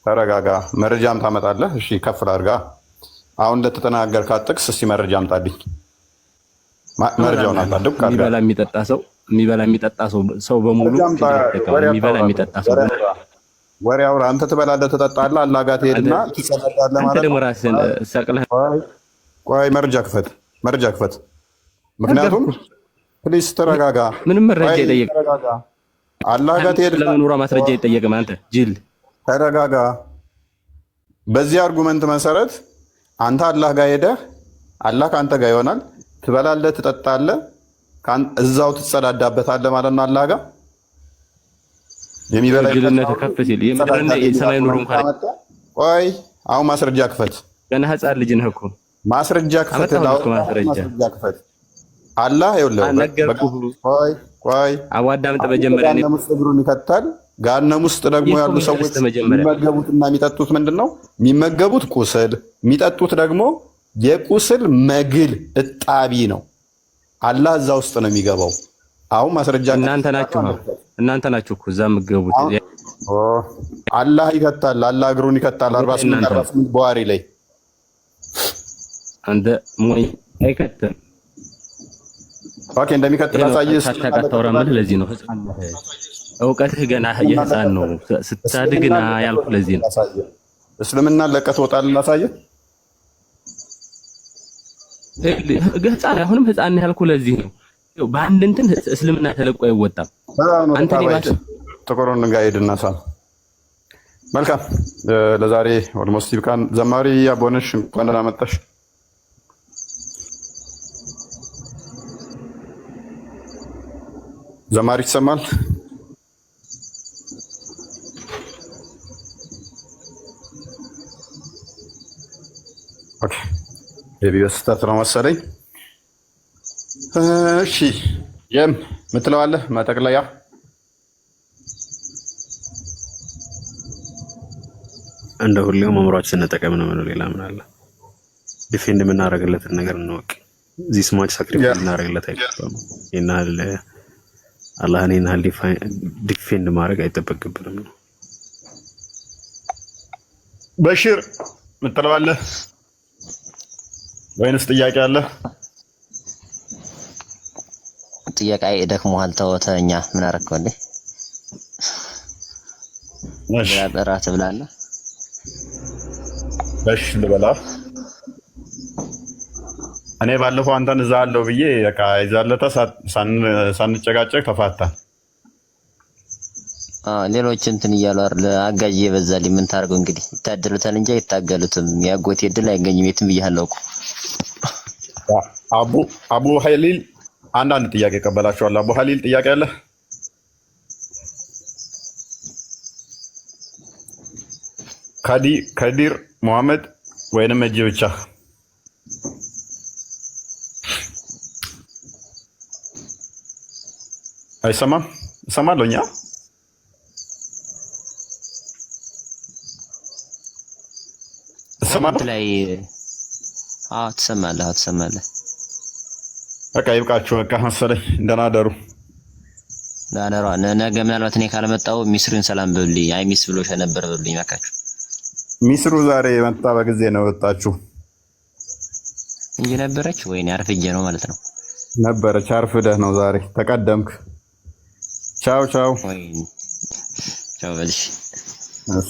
ተረጋጋ። መረጃም ታመጣለህ። እሺ ከፍ ላድርጋ። አሁን ለተጠናገርካት ጥቅስ እስቲ መረጃ አምጣልኝ። መረጃውን አምጣ። ድብቅ አድርጋ የሚበላ የሚጠጣ ሰው የሚበላ የሚጠጣ ሰው በሙሉ መረጃ አምጣ። ሽንት ቤት ይጠቀማል። ወሬ የሚበላ አታውራ። የሚጠጣ ሰው ወሬ አውራ። ወሬ አውራ። አንተ ትበላለህ፣ ትጠጣለህ፣ አላህ ጋር አንተ ትሄድና ትጸዳዳለህ አንተ ማለት ደግሞ ነው። ራስህን ሰቅለህ ቆይ ቆይ፣ መረጃ ክፈት፣ መረጃ ክፈት። ምክንያቱም ነገርኩህ። Please ተረጋጋ። ምንም መረጃ ቆይ አይጠየቅም። ተረጋጋ። አላህ ጋር ትሄድና ለመኖሯ ማስረጃ አይጠየቅም። አንተ ጅል። ተረጋጋ። በዚህ argument መሰረት አንተ አላህ ጋር ሄደህ አላህ ከአንተ ጋር ይሆናል። ትበላለህ፣ ትጠጣለህ፣ እዛው ትጸዳዳበታለህ ማለት ነው። አላህ ጋር የሚበላ የሚጠጣ ጅልነት ሁሉ ከፍ ሲል የምድርና ይጸዳዳል የሚል የሰማይ ኑሮ argument እንኳን ካመጣ፣ ቆይ አሁን ማስረጃ ክፈት፣ ገና ህፃን ልጅ ነህ እኮ። ማስረጃ ክፈት፣ አመጣሁልህ እኮ ላወጣህ ማስረጃ። ማስረጃ ክፈት። አላህ ይኸውልህ፣ ነገርኩህ። ቆይ ቆይ፣ አዋዳምጥ አላህ መጀመሪያ እኔ ገሃነም ውስጥ እግሩን ይከታል። ገሃነም ውስጥ ደግሞ ይህ እኮ ያሉ ሰዎች መልስ መጀመሪያ የሚመገቡት እና የሚጠጡት ምንድን ነው? የሚመገቡት ቁስል፣ የሚጠጡት ደግሞ የቁስል መግል እጣቢ ነው። አላህ እዛ ውስጥ ነው የሚገባው። አሁን ማስረጃ እናንተ ናችሁ እናንተ ናችሁ እኮ እዛ የምትገቡት። ኦ፣ አላህ ይከታል። አላህ እግሩን ይከታል። 48 እናንተ ነው 48 ቡሃሪ ላይ አንተ ሞኝ አይከትም። Okay፣ እንደሚከትል ይሄ ነው አሳይህ። ሳታውቅ አታውራ የምልህ ለዚህ ነው። ህፃን ነህ፣ እውቀትህ ገና የህፃን ነው። ስታድግ ና ያልኩህ ለዚህ ነው። እስልምናን ለቀህ ትወጣለህ። ላሳየህ። ህፃን አሁንም ህፃን ነህ ያልኩህ ለዚህ ነው። ይኸው በአንድ እንትን እስልምና ተለቆ አይወጣም። አንተ እኔ ባስ ጥቁሩን ድንጋይ ሂድና ሳም። መልካም፣ ለዛሬ almost ይብቃን። ዘማሪ አቦነሽ እንኳን ደህና መጣሽ። ዘማሪ ይሰማል? Okay፣ maybe በስህተት ነው መሰለኝ። እሺ ጀም ምትለዋለህ መጠቅለያ? እንደ ሁሌው አእምሯችንን እንጠቀም ነው የምለው። ሌላ ምን አለ? Defend የምናደርግለትን ነገር እንወቅ። This much sacrifice ልናደርግለት አይገባም። ይህን ያህል አላህን ይህን ያህል defend ማድረግ አይጠበቅብንም ነው። በሽር ምትለዋለህ ወይንስ ጥያቄ አለ? ጥያቄ ደክሞሃል፣ ተው ተኛ። ምን አደረግከው እንዴ? እራት ብላለህ? እሺ ልበላ። እኔ ባለፈው አንተን እዛ አለው ብዬ በቃ የዛለታ ሳንጨቃጨቅ ተፋታን። ሌሎች እንትን እያሉ አይደል? አጋዥ እየበዛልኝ ምን ታደርገው እንግዲህ፣ ይታደሉታል እንጂ አይታገሉትም። የአጎቴ እድል አይገኝም የትም ብያለሁ እኮ። አቡ ሀሊል አንዳንድ ጥያቄ እቀበላችኋለሁ። አቡ ሀሊል ጥያቄ አለ? ከዲር ሙሐመድ ወይንም እጅ ብቻ? አይሰማም? እሰማለሁ። እኛ እሰማለሁ ላይ። አዎ ትሰማለህ፣ አዎ ትሰማለህ። በቃ ይብቃችሁ። በቃ መሰለኝ። ደህና ደሩ። ደህና ደሩ። ነገ ምናልባት እኔ ካልመጣሁ ሚስሩን ሰላም በሉልኝ። አይ ሚስ ብሎሽ ነበር በሉልኝ እባካችሁ። ሚስሩ ዛሬ መጣ፣ በጊዜ ነው ወጣችሁ እንጂ ነበረች። ወይኔ አርፍጄ ነው ማለት ነው። ነበረች። አርፍደህ ነው ዛሬ ተቀደምክ። ቻው ቻው። ወይኔ ቻው በልሽ። እሺ።